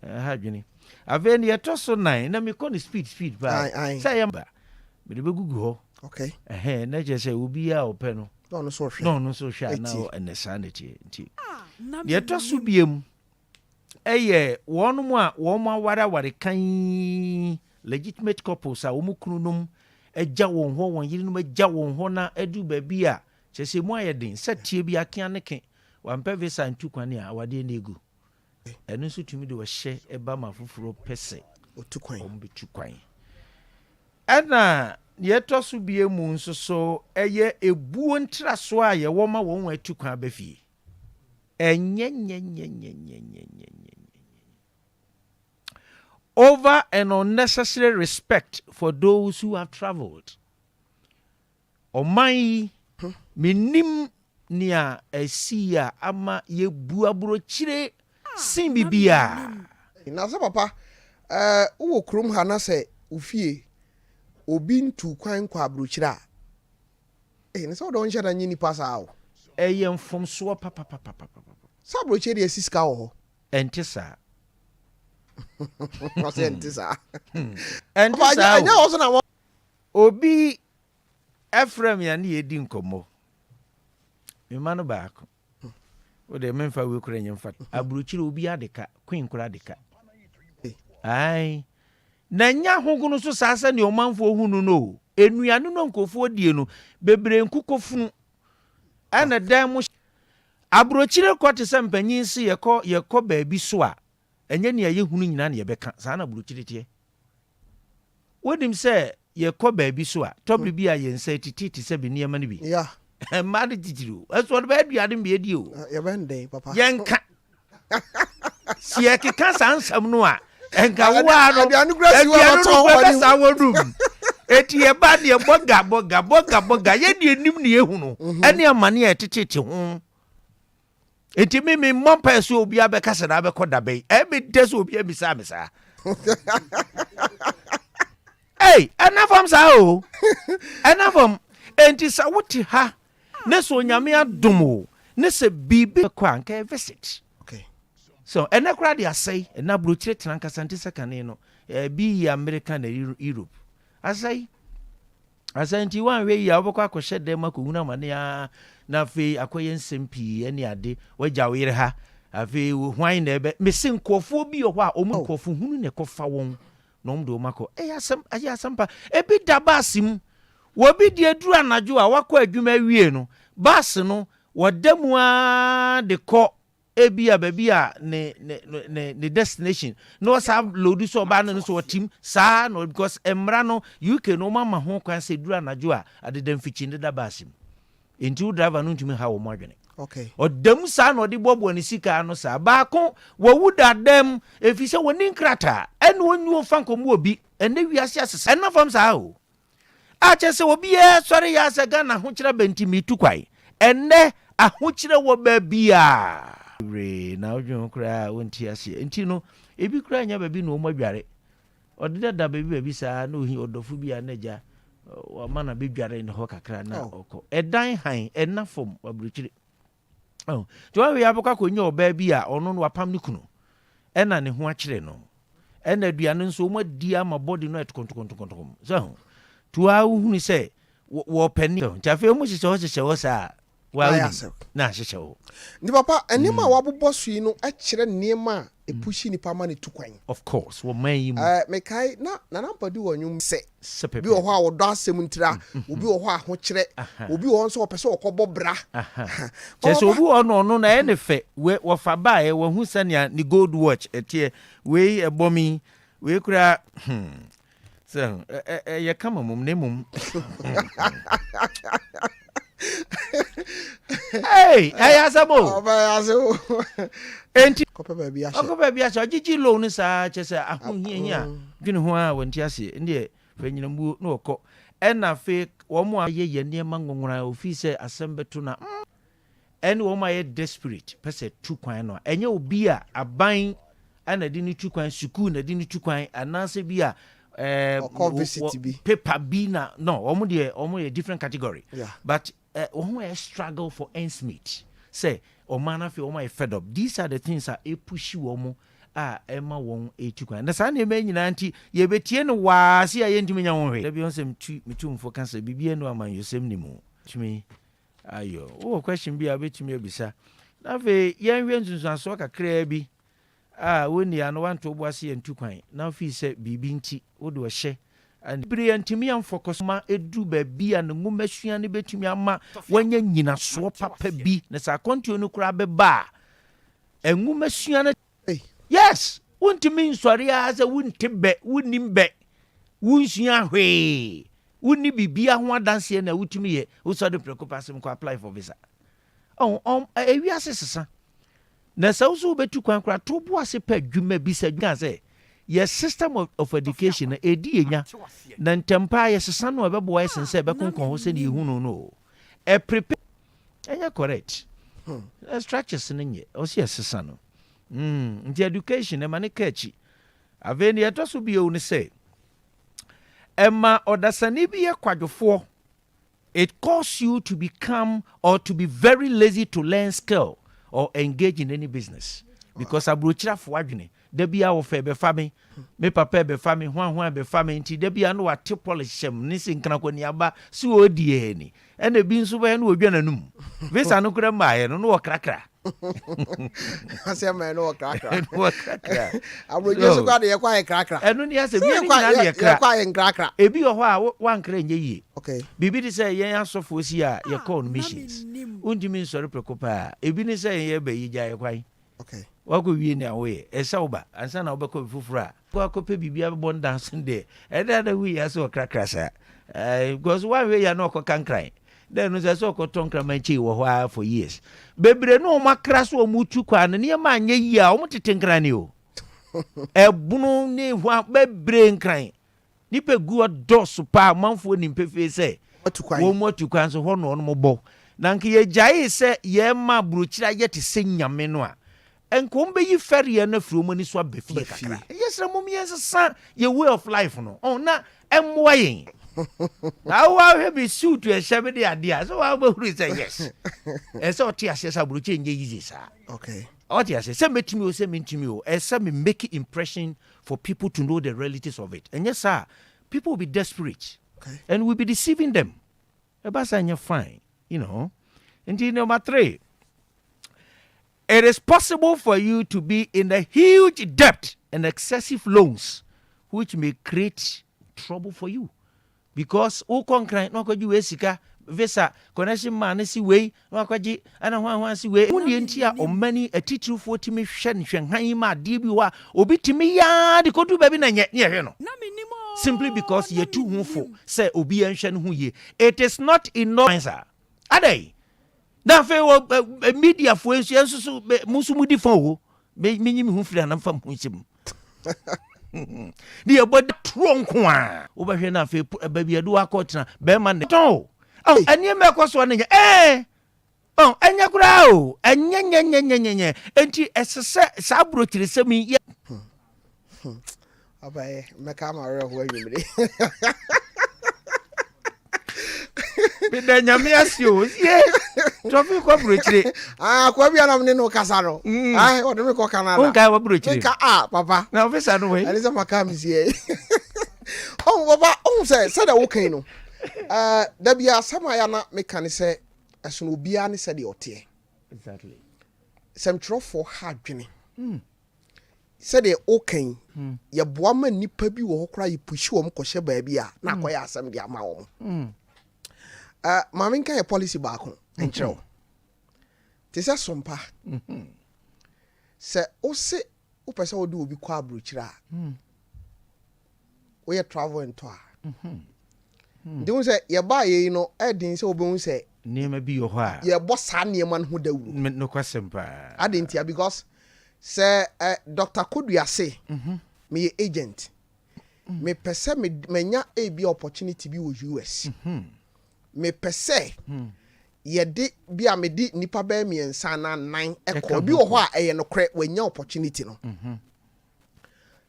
[SPEAKER 7] Ɛha adwene. Afei ne yɛtɔ so nan na mekɔ no speed speed paa.
[SPEAKER 1] Aye, aye.
[SPEAKER 7] Sɛ ɛyɛ ba mede bɛgugu hɔ. Ɛhɛn na kyerɛ sɛ obiara a ɔpɛ no
[SPEAKER 1] Na ɔno nso hwɛ.
[SPEAKER 7] Na ɔno nso hwɛ a na
[SPEAKER 1] Ɛtie.
[SPEAKER 7] ɛnɛ saa na ɛteɛ nti
[SPEAKER 2] Na
[SPEAKER 7] deɛ ɛtɔ so
[SPEAKER 2] mennim.
[SPEAKER 7] biem ɛyɛ wɔnom a wɔn awareware kan legitimate couples a wɔn kununom agya wɔn hɔ wɔn yerenom agya wɔn hɔ na adu baabi a kyerɛ sɛ mu ayɛ den sɛ tie bi akea ne ke wampɛ visa ntu kwan a awadeɛ no egu. Ɛno nso tumi de wɔhyɛ ɛba ma foforɔ pɛ sɛ
[SPEAKER 1] Otu kwan.
[SPEAKER 7] wɔn bɛtu kwan. Ɛna deɛ ɛtɔ so bie mu nso so ɛyɛ ebuo ntrasoɔ a yɛwɔ ma wɔn wɔn atu kwan aba fie. Ɛnyɛ nyɛ nyɛ nyɛ nyɛ nyɛ nyɛ nyɛ nyɛ over and unnecessary respect for those who have travelled. Ɔman yi menim nea ɛsi a ama yɛbu aburokyire sen bibiaa.
[SPEAKER 1] Na sɛ papa wowɔ kurom ha na sɛ wo fie obi ntu kwan kɔ aburokyire a ne sɛ wode wo nhyɛ da nye nipa saa o.
[SPEAKER 7] Ɛyɛ mfomsoɔ papapapapapa.
[SPEAKER 1] Sɛ aburokyire deɛ ɛsi sika wɔ hɔ.
[SPEAKER 7] Ɛnte saa.
[SPEAKER 1] Ɔsɛ ɛnte saa.
[SPEAKER 7] Ɛnte
[SPEAKER 1] Papa,
[SPEAKER 7] saa
[SPEAKER 1] ɛnyɛ
[SPEAKER 7] o.
[SPEAKER 1] wɔ so na wɔ
[SPEAKER 7] Obi ɛfrɛ me a ne yɛdi nkɔmmɔ mema no baako wode memfa wei kora nyɛ mfa aburokyire obi ade ka queen kora ade ka. Ai na nya ahogono so saa sɛ nea ɔmanfoɔ hu no no o nnuane no nkurɔfoɔ die no bebree nkokɔ funu ɛna dan mu aburokyire kɔ te sɛ mpanyin si yɛkɔ baabi so a ɛnyɛ nea yɛhunu nyinaa na yɛbɛka saa na aburokyire teɛ. Wonim sɛ yɛkɔ baabi so a tɔbere bi a yɛn nsa titi te sɛ bi nneɛma no bi mmaa no titiri o ɛso ɔde bɛyɛ aduane mmiɛdi o.
[SPEAKER 1] Yɛbɛn den papa.
[SPEAKER 7] Yɛnka si yɛkeka saa nsɛm no a ɛnka woa no
[SPEAKER 1] Aduane kura si hɔ a
[SPEAKER 7] aduane no
[SPEAKER 1] wɔtɔn wɔ
[SPEAKER 7] kura
[SPEAKER 1] anim.
[SPEAKER 7] bɛsa wɔ room eti yɛba ne yɛbɔ ga bɔ ga bɔ ga bɔ ga yɛde anim ne yɛhu no ɛne amane a ɛtetete ho eti mi mi mmɔ mpae sɛ obi abɛka sɛ na abɛkɔ dabɛn ɛmi dɛ sɛ obi abisa mi saa. Ei, ɛna fam saa o. Ɛna fam. Enti sɛ wote ha ne sɛ Onyame adom o, ne sɛ biribi kɔ a, nka yɛ visit.
[SPEAKER 1] Okay.
[SPEAKER 7] So ɛnɛ koraa de asɛe. Ɛnɛ aburokyire tena ankasa nte sɛ kane no. Ɛbi yɛ Amerika na Europe. Asɛe. Asɛe nti woanhwɛ yie a wobɛkɔ akɔhyɛ dɛm akɔhunu amane ara na afei akɔyɛ nsɛm pii ne ade. Woagya wo yere ha. Afei hwan na ɛbɛ. Mese nkurɔfoɔ bi wɔ hɔ a wɔn nkurɔfo hunu na ɛkɔfa wɔn na wɔn de wɔn akɔ. Ɛyɛ asɛm, ɛyɛ asɛm pa. Ebi da baase mu. Wɔbi deɛ duru anadwo a wakɔ adwuma awie no, baase no wɔda mu ara de kɔ ebia baabi a ne ne ne ne destination na ɔsaa load sɛ ɔbaa no no so ɔtim saa na because mmara no UK no wɔn ama ho kwan sɛ duru anadwo a adeda mfikyi no da baase mu. Enti wo driver no ntumi ha wɔn adwene.
[SPEAKER 1] Okay.
[SPEAKER 7] Ɔda mu saa na ɔde boaboa ne sika ano saa. Baako, wawu dada mu, ɛfiri sɛ wɔnni nkrataa, ɛna ɔnni ɔfa nkɔmmɔ obi. Ɛnɛ wiase asesa. Ɛnna fam saa o. A kyerɛ sɛ obiara sɔre yɛ asɛ Ghana ahokyerɛ aba nti metu kwan. Ɛnɛ ahokyerɛ wɔ baabiara. Bebree na wodwen ho koraa a wonte aseɛ. Nti no, ebi koraa nnya baabi na wɔn adware. Ɔdeda baabi baabi saa na ohi ɔdɔfo bi a na agya wama no abɛdware ne hɔ kakra na oh. ɔkɔ. Ɛdan han, ɛna fam, waburokyire. Oh. Nti wahwɛ yi abɛkɔ akɔnya ɔbaa bi a ɔno no wapam ne kunu ɛna ne ho akyerɛ no. Ɛna aduane nso wɔn adi ama bɔde no ɛtokontokontokontokom. Sɛ ho. Tuaa wohunu sɛ wɔpɛ ne. Nti afei wɔn hyehyɛ hɔ hyehyɛ hɔ saa. Waa
[SPEAKER 1] Ayɛ
[SPEAKER 7] wonim
[SPEAKER 1] asɛm.
[SPEAKER 7] na ahyehyɛ wo.
[SPEAKER 1] Nti papa, nneɛma a wabobɔ so yi no kyerɛ nneɛma a ɛpushi nipa ma no tu kwan.
[SPEAKER 7] Of course, wɔ man yi mu.
[SPEAKER 1] Eh, mekae na Nana Ampadu wɔ nnwom bi sɛ.
[SPEAKER 7] Sɛ
[SPEAKER 1] Obi wɔ
[SPEAKER 7] pɛpɛɛpɛ.
[SPEAKER 1] hɔ a ɔdɔ asɛm ntira, obi wɔ hɔ a ahokyerɛ, obi wɔ hɔ nso a ɔpɛ sɛ ɔkɔbɔ bra.
[SPEAKER 7] Aha. Kyerɛ sɛ obi wɔ hɔ no ɔno no ɛyɛ ne fɛ, wei wɔfa baeɛ, wahu sɛnea ne gold watch ɛteɛ, wei ɛbɔ me yi, wei koraa hmm. Sɛ ɛyɛ kama mmom na mmom. Hey, ɛyɛ asɛm o.
[SPEAKER 1] Ɔbɛyɛ asɛm o.
[SPEAKER 7] Enti
[SPEAKER 1] kɔpɛ baabi ahyɛ.
[SPEAKER 7] Ɔkɔ baabi ahyɛ ɔgyegye loan no saa kyɛ sɛ ahohiahia mm. dwene ho a wɔnte aseɛ ndeɛ fɛ nyinambuo na wɔkɔ ɛna afei wɔn a yɛ yɛ nneɛma nwonwona ofii sɛ asɛm bɛto na mm. Ɛne wɔn a yɛ desperate pɛ sɛ tu kwan no a, ɛnyɛ obi a aban na ɛde no tu kwan, sukuu na ɛde no tu kwan, anaasɛ bi a
[SPEAKER 1] ɛɛ Ɔkɔ visit bi.
[SPEAKER 7] paper bi na no, wɔn deɛ wɔn yɛ different category.
[SPEAKER 1] Yeah.
[SPEAKER 7] But eh, wɔn a yɛ struggle for ends meet sɛ ɔman no afei wɔn ayɛ fed up. These are the things a ɛpushi wɔn a ɛma wɔn ɛtu kwan. Na saa nneɛma yi nyinaa nti yɛbɛtie no waa se a yɛntumi nya ho hwee. Da bi wɔn sɛ metu metumfo ka sɛ biribiara nni hɔ amanyɔsɛm nni mu. Tumi Ayo, wowɔ question bi a wobɛtumi abisa. Na afei yɛnhwɛ nsunsuansoɔ kakraa bi a wonni ano wanto wo bo ase antu kwan na wofii sɛ biribi nti wode ɔhyɛ Bere antumi amfɔkɔs ma ɛduru baabi a ne nwomasua no bɛtumi ama wanya nnyinasoɔ papa bi na sɛ akwantuo no koraa bɛba a nwomasua no Yes! Wontumi nsɔre ara sɛ wonte bɛ, wonnim bɛ, wonsua hwee, wonni biribiara ho adanseɛ na wotumi yɛ, wosɔre prɛko pɛ asɛm kɔ apply for visa. Ɔho, ɔm, ewiase sesa. Na sɛ wo nso wobɛtu kwan koraa, to bo ase pɛ adwuma bi sɛ adwuma sɛ yɛ system of, of education no, ɛdi yɛ nya. Na ntɛm paa yɛsesa no a ɛbɛboa yɛ sen sɛ ɛbɛkonkɔn hɔ sɛdeɛ yɛhu no no o. Ɛprepare Ɛnyɛ correct. Na structures no nyɛ. Ɔsɛ yɛsesa no. Mm, nti education ɛma ne ka akyi. Afei deɛ ɛtɔ so bio ne sɛ, ɛma ɔdasani bi yɛ kwadwofoɔ. It cause you to become or to be very lazy to learn skill or engage in any business. Because aburokyire afo adwene. Da biara wɔfa ɛbɛfa me, me papa ɛbɛfa me, hwan hwan ɛbɛfa me, nti da biara na wate polish hyɛm ne se nkrakwaniaba se ɔredi ɛɛ ni. Ɛna ebi nso bɛyɛ na wɔdwa n'anum. Visa no kora mmaeɛ no na wɔkrakra.
[SPEAKER 1] Asɛ mmaeɛ no wɔkrakra.
[SPEAKER 7] Na wɔkrakra.
[SPEAKER 1] Aburogye so kora de yɛkɔ ayɛ krakra.
[SPEAKER 7] Ɛno ne asɛ bia ne nyinaa de yɛkra.
[SPEAKER 1] Yɛkɔ ayɛ nkrakra.
[SPEAKER 7] Ebi wɔ hɔ a wankra nyɛ yie.
[SPEAKER 1] Okay.
[SPEAKER 7] Biribi te sɛ yɛn asɔfoɔ si a yɛkɔɔ no missions. Wontumi nsɔre prɛko pɛ a. Ebi ne sɛ yɛn yɛba yi gya yɛ kwan.
[SPEAKER 1] Okay.
[SPEAKER 7] Wakɔ wie nea woyɛ. Ɛsɛ woba ansa na wobɛkɔ bi foforɔ a. Kɔ akɔpɛ biribi abɛbɔ ndan so deɛ ɛda na hu yɛ sɛ ɔkrakra saa. Eh, because woanhwɛ yɛ na ɔkɔka nkran. Dɛ no sɛ sɛ ɔkɔtɔ nkraman kyei wɔ hɔ ara for years. Bebree no wɔn akra so wɔn tu kwan no nneɛma anyɛ yie a wɔn tete nkran ni o. Ɛbono ne hwa bebree nkran. Nnipa gu hɔ dɔɔso paa, amanfoɔ nim pefee sɛ wɔn mu atu kwan so hɔ na wɔn bɔ. Na nka yɛgyaee sɛ yɛrema aburokyire ayɛ te sɛ nyame no a, Nka wɔn bɛyi fɛreɛ no afiri wɔn ani so aba fie kakra. Yɛsrɛ mom yɛnsesa yɛ way of life no. Ɔn na ɛmmoa yɛn. Na wo ahwɛ me suit ɛhyɛ me ne adeɛ a sɛ wa wobɛhunu sɛ yes. Ɛsɛ ɔte aseɛ sɛ aburokyire nyɛ easy saa.
[SPEAKER 1] Okay.
[SPEAKER 7] Ɔte aseɛ sɛ mɛtumi o sɛ mentumi o ɛsɛ me make impression for people to know the realities of it. Ɛnyɛ saa people will be desperate
[SPEAKER 1] okay.
[SPEAKER 7] and we'll be deceiving them. Ɛba saa ɛnyɛ fine you know. Nti number 3 it is possible for you to be in a huge debt and excessive loans which may create trouble for you because wokɔ nkran na wakɔgye wei sika visa connection man no si wei na wakɔgye ɛna hwan hwan si wei. Wo deɛ nti a ɔmani atitirifoɔ tumi hwɛ nhwɛhan yi ma adeɛ bi wɔ a obi tumi yaa de kɔdu baabi na nyɛ ne yɛhwɛ no simply because yɛtu ho fo sɛ obi nhwɛ no ho yie. It is not enough saa adɛn na afei wɔ mediafoɔ nso yɛn nso so mo nso modi fa o menyi me ho firi anam fa mo ho nhyɛ mu ne yɛbɔ torɔ nko a wobɛhwɛ no afei baabi yɛde wakɔ tena bɛrima ne tɔn o ɛnneɛma ɛkɔ soɔ no nyɛ ɛɛ ɔn ɛnyɛ koraa o ɛnyɛ nyɛ nyɛ nyɛ nyɛ nyɛ enti ɛsɛ sɛ saa aburokyiresɛm yi yɛ.
[SPEAKER 1] Abaye mɛka ama awerɛhoɔ anwummere.
[SPEAKER 7] Meda nyame ase o sie trɔfi kɔ burokyire.
[SPEAKER 1] Ah, akwa bi anam ne no kasa no. Mm. Ah, ɔde me kɔ Canada.
[SPEAKER 7] Wonkae wɔ burokyire.
[SPEAKER 1] Meka ah papa.
[SPEAKER 7] Na ofisa no wei.
[SPEAKER 1] Ɛne sɛ maka me sie. Oh papa, oh sɛ sɛ dɛ wokan no. Eh, da bi asɛm a ya na meka ne sɛ ɛsono obiara ne sɛdeɛ ɔteɛ.
[SPEAKER 7] Exactly.
[SPEAKER 1] Sɛmtwerɛfoɔ ha adwene. Mm. Sɛdeɛ woka yi, yɛboa ma nnipa bi wɔ hɔ koraa yɛpushi wɔn kɔhyɛ baabi a na akɔyɛ asɛm de ama wɔn. Uh, ma menka yɛ policy baako nkyerɛ wo. Te sɛ sompa. Sɛ wose wopɛ sɛ wode obi kɔ aburokyire a, woyɛ travel and tour a. Nti wohu sɛ yɛbaa yei no, ɛden sɛ wobɛhu sɛ
[SPEAKER 7] nneɛma bi wɔ hɔ a
[SPEAKER 1] yɛbɔ saa nneɛma no ho dawuro.
[SPEAKER 7] Nokwasɛm paa.
[SPEAKER 1] Adɛn ntia? Because sɛ eh, Doctor Kodua se meyɛ agent, mepɛ sɛ me manya ebi opportunity bi wɔ US. Mepɛ sɛ yɛde bi a mede nnipa bɛyɛ mmiɛnsa anaa nnan ɛkɔ. Ebi wɔ hɔ a ɛyɛ nokorɛ wanya opportunity no.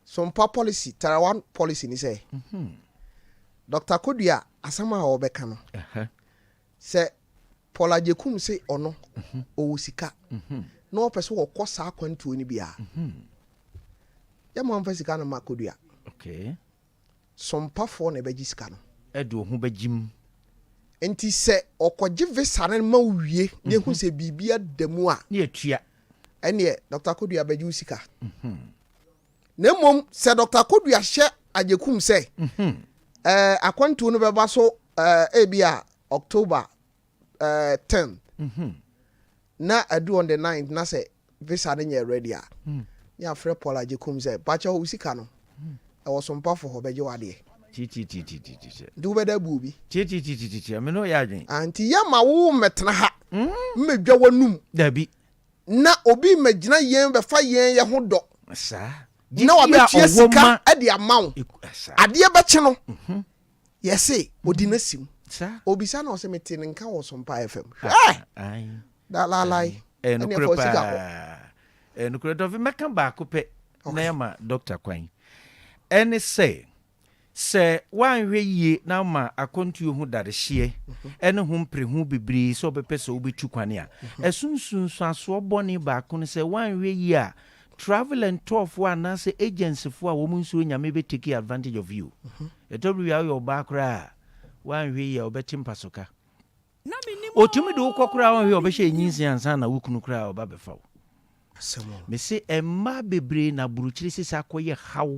[SPEAKER 1] Sompa policy, Tarawa policy ni sɛ, Doctor Kodua asɛm a ɔbɛka no, sɛ Paul Agyekum se ɔno ɔwɔ sika na ɔpɛ sɛ ɔkɔ saa akwantuo no bi a, yɛma ɔmfa sika no ma Kodua.
[SPEAKER 7] Okay.
[SPEAKER 1] Sompafoɔ na ɛbɛgye sika no.
[SPEAKER 7] Ɛde wo ho bɛgyim.
[SPEAKER 1] Nti sɛ ɔkɔgye visa no ma wo wie na ehu sɛ biribi ada mu a.
[SPEAKER 7] Ne yɛtua.
[SPEAKER 1] Ɛneɛ Doctor Kodua bɛgye wo sika. Na mmom sɛ Doctor Kodua hyɛ Agyekum sɛ ɛɛ akwantuo no bɛba so ɛɛ ebia October ɛɛ 10 na adu on the 9th na sɛ visa no nyɛ ready a, ne afrɛ Paul Agyekum sɛ pakyɛ wo sika no ɛwɔ Sompafo hɔ bɛgye w'adeɛ.
[SPEAKER 7] Tititititi.
[SPEAKER 1] Nti wobɛda abu obi.
[SPEAKER 7] Tititititi me ne wo yɛ adwene.
[SPEAKER 1] Ah, nti yɛma wo mmɛtena ha mmɛdwa w'anum.
[SPEAKER 7] Dabi.
[SPEAKER 1] Na obi mmɛgyina yɛn bɛfa yɛn yɛ ho dɔ.
[SPEAKER 7] Saa.
[SPEAKER 1] Na wabɛtua sika de ama wo. Adeɛ bɛkye no. Yɛse ɔdi n'asi mu. Obisa na ɔse mete ne nka wɔ Sompa FM. Hwɛ! Da lalai.
[SPEAKER 7] Ɛyɛ
[SPEAKER 1] Ɛne
[SPEAKER 7] nokorɛ
[SPEAKER 1] ɛfa sika kɔ.
[SPEAKER 7] paa. Ɛyɛ nokorɛ. Dɔfe mɛka baako pɛ na yɛama dɔkta kwan. Ɛne sɛ, sɛ woanhwɛ yie na ama akwantuo ho dadehyeɛ ne ho mpereho bebree sɛ wobɛpɛ sɛ wobɛtu kwan a, ɛso nsunsuansoɔ bɔne baako ne sɛ woanhwɛ yie a, travel and tour foɔ anaasɛ agency foɔ a wɔn nsuro Nyame bɛ take advantage of you. Ɛtɔ bere bi a woyɛ ɔbaa koraa a, woanhwɛ yie a wobɛte mpasoka. Otumi de wo kɔ koraa a woanhwɛ yie a ɔbɛhyɛ nyinsɛn ansa na wo kunu koraa ɔba bɛfa wo. Mese mmaa bebree na aburokyire sesa akɔyɛ haw.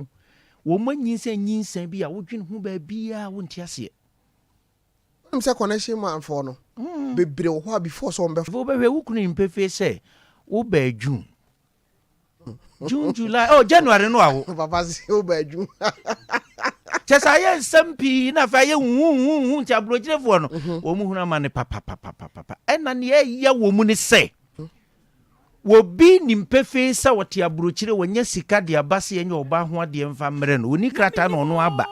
[SPEAKER 7] Wɔn anyinsɛn nyinsɛn bi a wodwene ho baabiara a wonte aseɛ.
[SPEAKER 1] Wonim sɛ connection man foɔ no bebree wɔ hɔ a before sɛ wɔn bɛ.
[SPEAKER 7] Afei wobɛhwɛ wo kunu nim pefee sɛ wobaa June. June, July, oh January no awo.
[SPEAKER 1] Papa se wobaa June.
[SPEAKER 7] Kyɛ sɛ ayɛ nsɛm pii na afei ayɛ huhuhuhu nti aburokyerefoɔ no wɔn hunu amane papapapapapa. Ɛna nea ɛyɛ wɔ mu ne sɛ Obi nim pefee sɛ ɔte aburokyire, wanya sika de aba sɛ yɛnyɛ ɔbaa ho adeɛ mfa mmrɛ no. Ɔnni krataa na ɔno aba.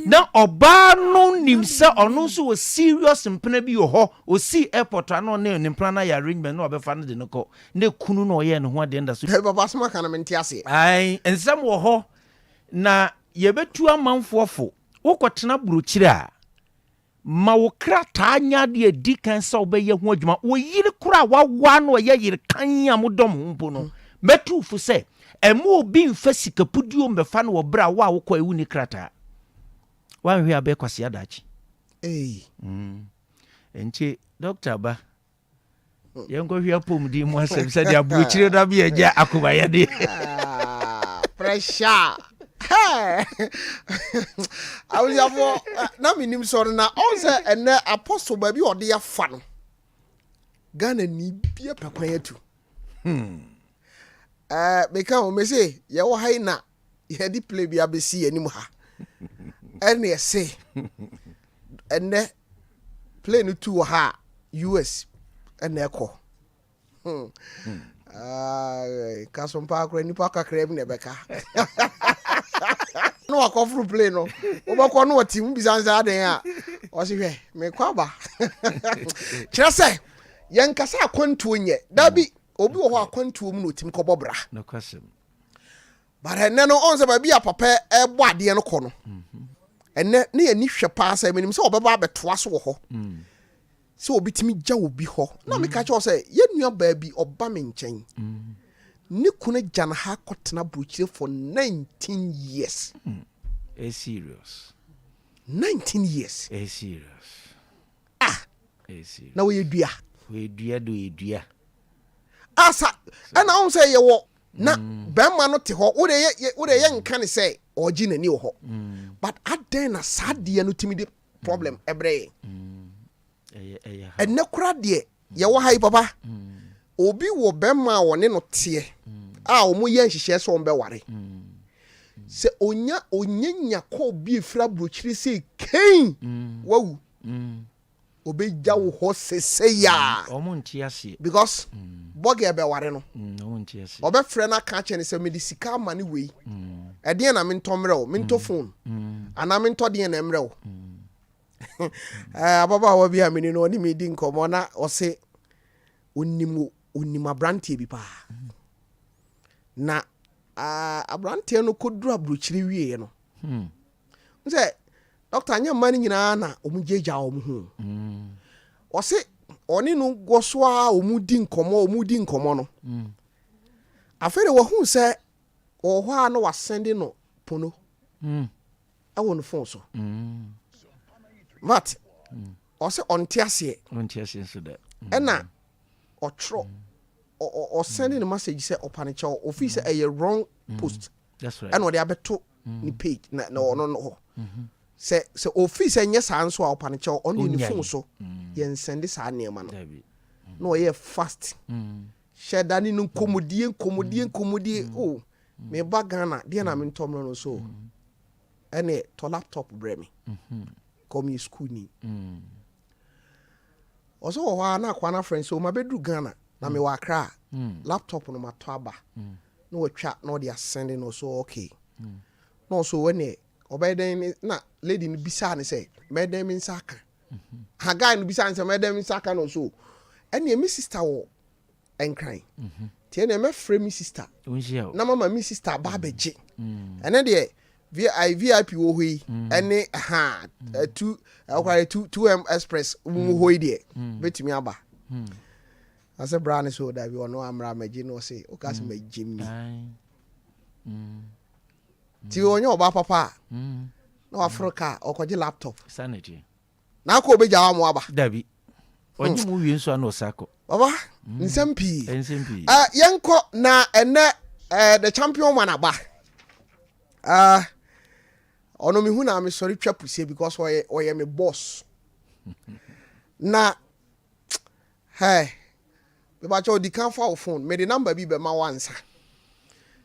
[SPEAKER 7] Na ɔbaa no nim sɛ ɔno nso wɔ serious mpena bi wɔ hɔ. Ɔsii airport a na ɔne ne mpena no ayɛ arrangement na wabɛfa no de no kɔ. Ne kunu na ɔyɛɛ ne ho adeɛ no da so.
[SPEAKER 1] Dabi papa asɛm aka no mente aseɛ.
[SPEAKER 7] Ae nsɛm wɔ hɔ na yɛbɛtu amanfoɔ fo. Wokɔtena burokyire a, Ma wo krataa nyɛ ade a edi kan sɛ wobɛyɛ ho adwuma. Wo yere koraa a woawaa no a ɔyɛ yere kann a modɔ mo ho mpo no, mɛtu wo fo sɛ, mma obi mfa sikapuduo mmɛfa no wɔ bere a wo a wokɔe wunni krataa. Woanhwɛ a wobɛyɛ kwasea daakye.
[SPEAKER 1] Ei.
[SPEAKER 7] Mm. Enti, dɔkta ba. Yɛnkɔhwɛ apɔmuden mu asɛm sɛdeɛ aburokyire no abɛ agya akomayɛdeɛ.
[SPEAKER 1] Ah, pressure. Abusuafoɔ na menim sɔre na ɔn sɛ ɛnɛ apostle baabi a ɔde afa no Ghana ni bia pɛ kwan atu. Hmm. Eh, meka ho me se yɛwɔ ha yi na yɛde play bi abɛsi yɛn anim ha ɛne ɛse ɛnɛ plane no tu wɔ ha a US ɛna ɛkɔ hmm. hmm. ah, kaso mpaa koraa nipa kakra bi na ɛbɛka na wakɔforo plane no wobɛkɔ no ɔte mu bisa sɛ adɛn a ɔse hwɛ mekɔ aba kyerɛ sɛ yɛnkasa akwantuo nyɛ dabi obi wɔ hɔ akwantuo mu na ɔtumi kɔbɔ bra But ɛnɛ no ɔn sɛ baabi a papa ɛbɔ adeɛ no kɔ no ɛnɛ ne yɛni hwɛ paa sɛ menim sɛ ɔbɛba abɛtoa so wɔ hɔ mm. sɛ obi tumi gya obi hɔ na meka kyerɛ sɛ yɛn nua baa bi ɔba me nkyɛn mm. ne kunu gya no ha kɔtena burokyire for 19 years mm.
[SPEAKER 7] It's serious.
[SPEAKER 1] 19 years.
[SPEAKER 7] It's serious.
[SPEAKER 1] Ah. Na wɔyɛ dua.
[SPEAKER 7] Wɔyɛ dua do yɛ dua.
[SPEAKER 1] Asa ɛna ɔn sɛ yɛwɔ na mm. bɛrima no te hɔ wode yɛ wode yɛ nka ne sɛ ɔgye n'ani wɔ hɔ mm. but adɛn na saa deɛ no tumi de problem mm. ɛbrɛ yɛn ɛnɛ kora deɛ yɛwɔ ha yi papa obi wɔ bɛrima a ɔne no teɛ a wɔn yɛ nhyehyɛ sɛ wɔn bɛware sɛ onya onya nya kɔ obi efiri aburokyire sɛ kɛn wawu. Obegya wo hɔ sesei a.
[SPEAKER 7] Wɔn nte aseɛ.
[SPEAKER 1] Because bɔgɛ bɛware no.
[SPEAKER 7] Wɔn nte aseɛ.
[SPEAKER 1] Ɔbɛfrɛ no aka akyerɛ no sɛ mede sika ama no wei. Ɛdeɛn na mentɔ mmerɛ wo? Mentɔ phone? Anaa mentɔ deɛn na ɛmmerɛ wo? Ababaawa bi a mene no ɔne me di nkɔmmɔ na ɔse onim onim aberanteɛ bi paa. Na aberanteɛ no kɔduru aburokyire wieɛ no. Sɛ Doctor nyɛ mma no nyinaa na wɔn gyaagyaa wɔn ho. Mm. Ɔse ɔne no gɔ so a wɔn di nkɔmɔ wɔn di nkɔmɔ no. Mm. Afei de wɔhu sɛ ɔwɔ hɔ a na wasɛnde no pono. Mm. Ɛwɔ no phone so. Mm. But ɔse ɔnte aseɛ.
[SPEAKER 7] Ɔnte aseɛ nso dɛ.
[SPEAKER 1] Ɛna ɔtwerɛ ɔsɛnde no message sɛ ɔpa no kyɛw ofi sɛ ɛyɛ wrong post. Ɛna ɔde abɛto ne page na na ɔno no hɔ sɛ sɛ ofi sɛ nyɛ saa nso a ɔpa no kyɛw ɔno ne phone so mm. yɛn nsɛnde saa nneɛma no na ɔyɛ fast hyɛ da ne no nkɔmmɔdie nkɔmmɔdie nkɔmmɔdie o oh, meba Ghana deɛ na mentɔ mmerɛ no so ɛne tɔ laptop brɛ me mm-hmm. kɔ meyɛ school ni ɔsɛ wɔ hɔ a na akoa no afrɛ sɛ ɔma bɛduru Ghana na mewɔ Accra laptop no matɔ aba na watwa na ɔde asɛnde no so okay na ɔso ɛneɛ ɔbɛyɛ dɛn ne na lady no bisaa ne sɛ mɛyɛ dɛn me nsa aka ha guy no bisaa ne sɛ mɛyɛ dɛn me nsa aka no so ɛneɛ me sister wɔ nkran nti ɛneɛ mɛfrɛ me sister na mama me sister aba abɛgye ɛne deɛ VIP wɔ hɔ yi ɛne ha tu ɛkora tu 2M express wɔ hɔ yi deɛ bɛtumi aba Na sɛ bra no sɛ o dabi ɔno ammra magye no ɔse woka sɛ magye mi nti ɔnyɛ ɔba papa a na waforo kaa ɔkɔgye laptop na akɔ obɛgya wa mo aba
[SPEAKER 7] dabi ɔgye mu wie nso ana ɔsa kɔ
[SPEAKER 1] baba nsɛm pii nsɛm pii uh, yɛnkɔ na ɛnɛ uh, the champion man aba uh, ɔno mehu na mesɔre twa pusie because ɔyɛ ɔyɛ me boss na Hey, mepakyɛw di kan fa wo phone, mede number bi bɛma wo ansa.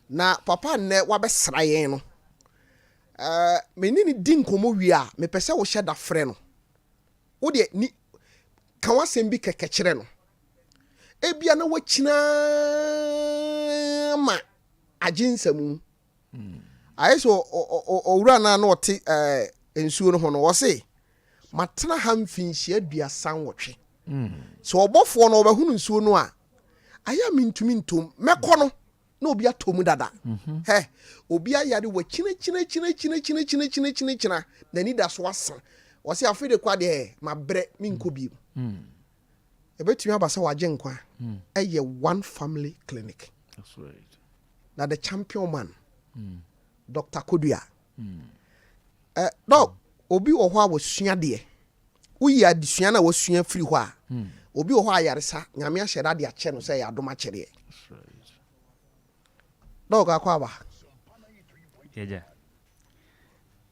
[SPEAKER 1] Na papa nnɛ wabɛsra yɛn no, eh, me ne no di nkɔmmɔ wie a, mepɛ sɛ wohyɛ da frɛ no. Wo deɛ, ni, ka w'asɛm bi kɛkɛ kyerɛ no. Ebia na wakyina ma agye nsamu. Ayɛ sɛ owura no a na ɔte eh, nsuo no ho no, ɔse, Matena ha mfinhyia 38. Sɛ ɔbɔfoɔ no ɔbɛhono nsuo no a, ayɛ a mentumi ntom. Mɛkɔ no, na obi atɔ mu dada. Hɛ, obi ayare wakyinakyinakyinakyinakyinakyinakyina, n'ani da so asa. Ɔse afei de koraa deɛ mabrɛ, menkɔ bio. Ɛbɛtumi aba sɛ wagye nkwa ɛyɛ One Family Clinic. Na the champion man, Doctor Kodua. Eh, dɔk, obi wɔ hɔ a wasua deɛ. Woyi adesua no a wasua firi hɔ a, obi wɔ hɔ a ayaresa, Nyame ahyɛ da de akyɛ no sɛ ɛyɛ adom akyɛdeɛ. Dɔk, akɔ aba.
[SPEAKER 8] Yɛgya.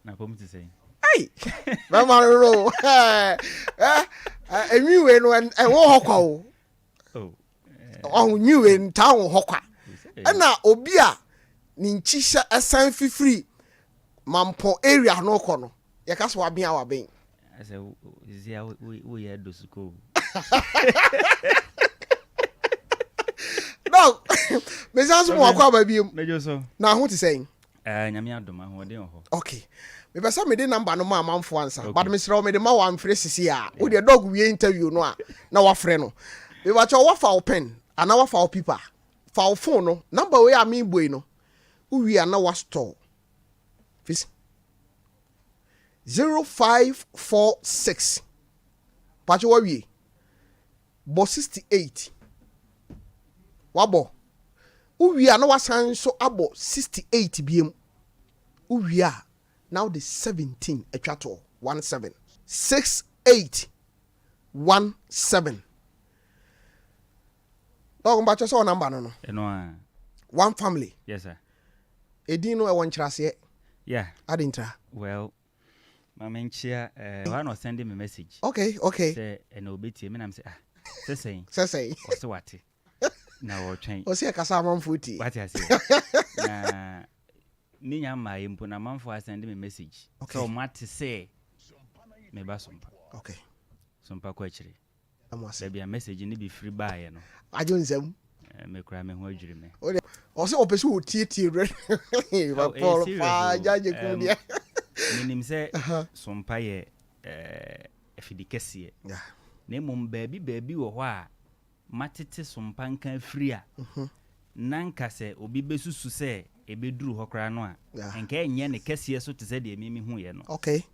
[SPEAKER 8] Na pɔm te sɛn?
[SPEAKER 1] Ei! Bɛma no no. Enwi wei no ɛwɔ hɔ kwa o.
[SPEAKER 8] Oh.
[SPEAKER 1] Ɔho nwi wei ntaa wɔ hɔ kwa. Ɛna obi a ne nkyi hyɛ ɛsan fifiri Mampɔn area no kɔ no, yɛka sɛ waben a waben.
[SPEAKER 8] Asɛ sisi a woyɛ do sukuu.
[SPEAKER 1] Dɔk, mesan so mu wakɔ aba biem.
[SPEAKER 8] Mejo so.
[SPEAKER 1] Na ho te sɛn?
[SPEAKER 8] Eh, nyame adom ahoɔden wɔ hɔ.
[SPEAKER 1] Okay. Mepɛ sɛ mede number no ma amanfoɔ ansa.
[SPEAKER 8] Okay.
[SPEAKER 1] But mesrɛ wo mede ma wo amfrɛ sisi a. Wo deɛ dɔg wie interview no a na wafrɛ no. Mebakyɛ wafa wo pen anaa wafa wo paper. Fa wo phone no. Number wei a mebɔ yi no, wowie a na wa store. Fisi. 0546. Pakyɛ wawie. Bɔ 68. Wabɔ. Wowie a na wasan nso abɔ 68 biem. Wowie a na wode 17 atwa toɔ. 17. 68 17. Dɔg mpakyɛ sɛ wɔ number no no.
[SPEAKER 8] Ɛno a.
[SPEAKER 1] One family.
[SPEAKER 8] Yes sir.
[SPEAKER 1] Edin no ɛwɔ nkyerɛaseɛ.
[SPEAKER 8] Yeah.
[SPEAKER 1] Adi ntira.
[SPEAKER 8] Well, ma me nkyea eh, ɛhɔ a na ɔsɛnde me message.
[SPEAKER 1] Okay, okay.
[SPEAKER 8] Sɛ ɛna obetie me na me sɛ ah, sɛ sɛn?
[SPEAKER 1] Sɛ sɛn?
[SPEAKER 8] Ɔse wate. Na ɔretwɛn.
[SPEAKER 1] Ɔse ɛkasa amanfoɔ tie.
[SPEAKER 8] Wate aseɛ. Na me nya mmaeɛ mpo na amanfoɔ asɛnde me message.
[SPEAKER 1] Okay.
[SPEAKER 8] Sɛ ɔmo ate sɛ meba Sompa.
[SPEAKER 1] Okay.
[SPEAKER 8] Sompa kɔ akyire.
[SPEAKER 1] Mo ase.
[SPEAKER 8] Baabi a message no bi firi baeɛ no.
[SPEAKER 1] Adwo nsɛm.
[SPEAKER 8] Eh, me koraa me ho adwiri me.
[SPEAKER 1] Wo deɛ ɔsɛ ɔpɛ sɛ ɔtietie rɛ.
[SPEAKER 8] Oh,
[SPEAKER 1] Paul
[SPEAKER 8] ɛyɛ serious
[SPEAKER 1] paa
[SPEAKER 8] o.
[SPEAKER 1] gyagye kum
[SPEAKER 8] Um,
[SPEAKER 1] deɛ.
[SPEAKER 8] menim sɛ Sompa yɛ eh, afidi kɛseɛ.
[SPEAKER 1] Yeah.
[SPEAKER 8] Na mmom baabi baabi wɔ hɔ a matete Sompa nka afiri a, na nka sɛ obi bɛsusu sɛ ɛbɛduru hɔ koraa no a,
[SPEAKER 1] Yeah.
[SPEAKER 8] nka ɛnyɛ ne kɛseɛ so te sɛ deɛ me mehuiɛ no.
[SPEAKER 1] Okay.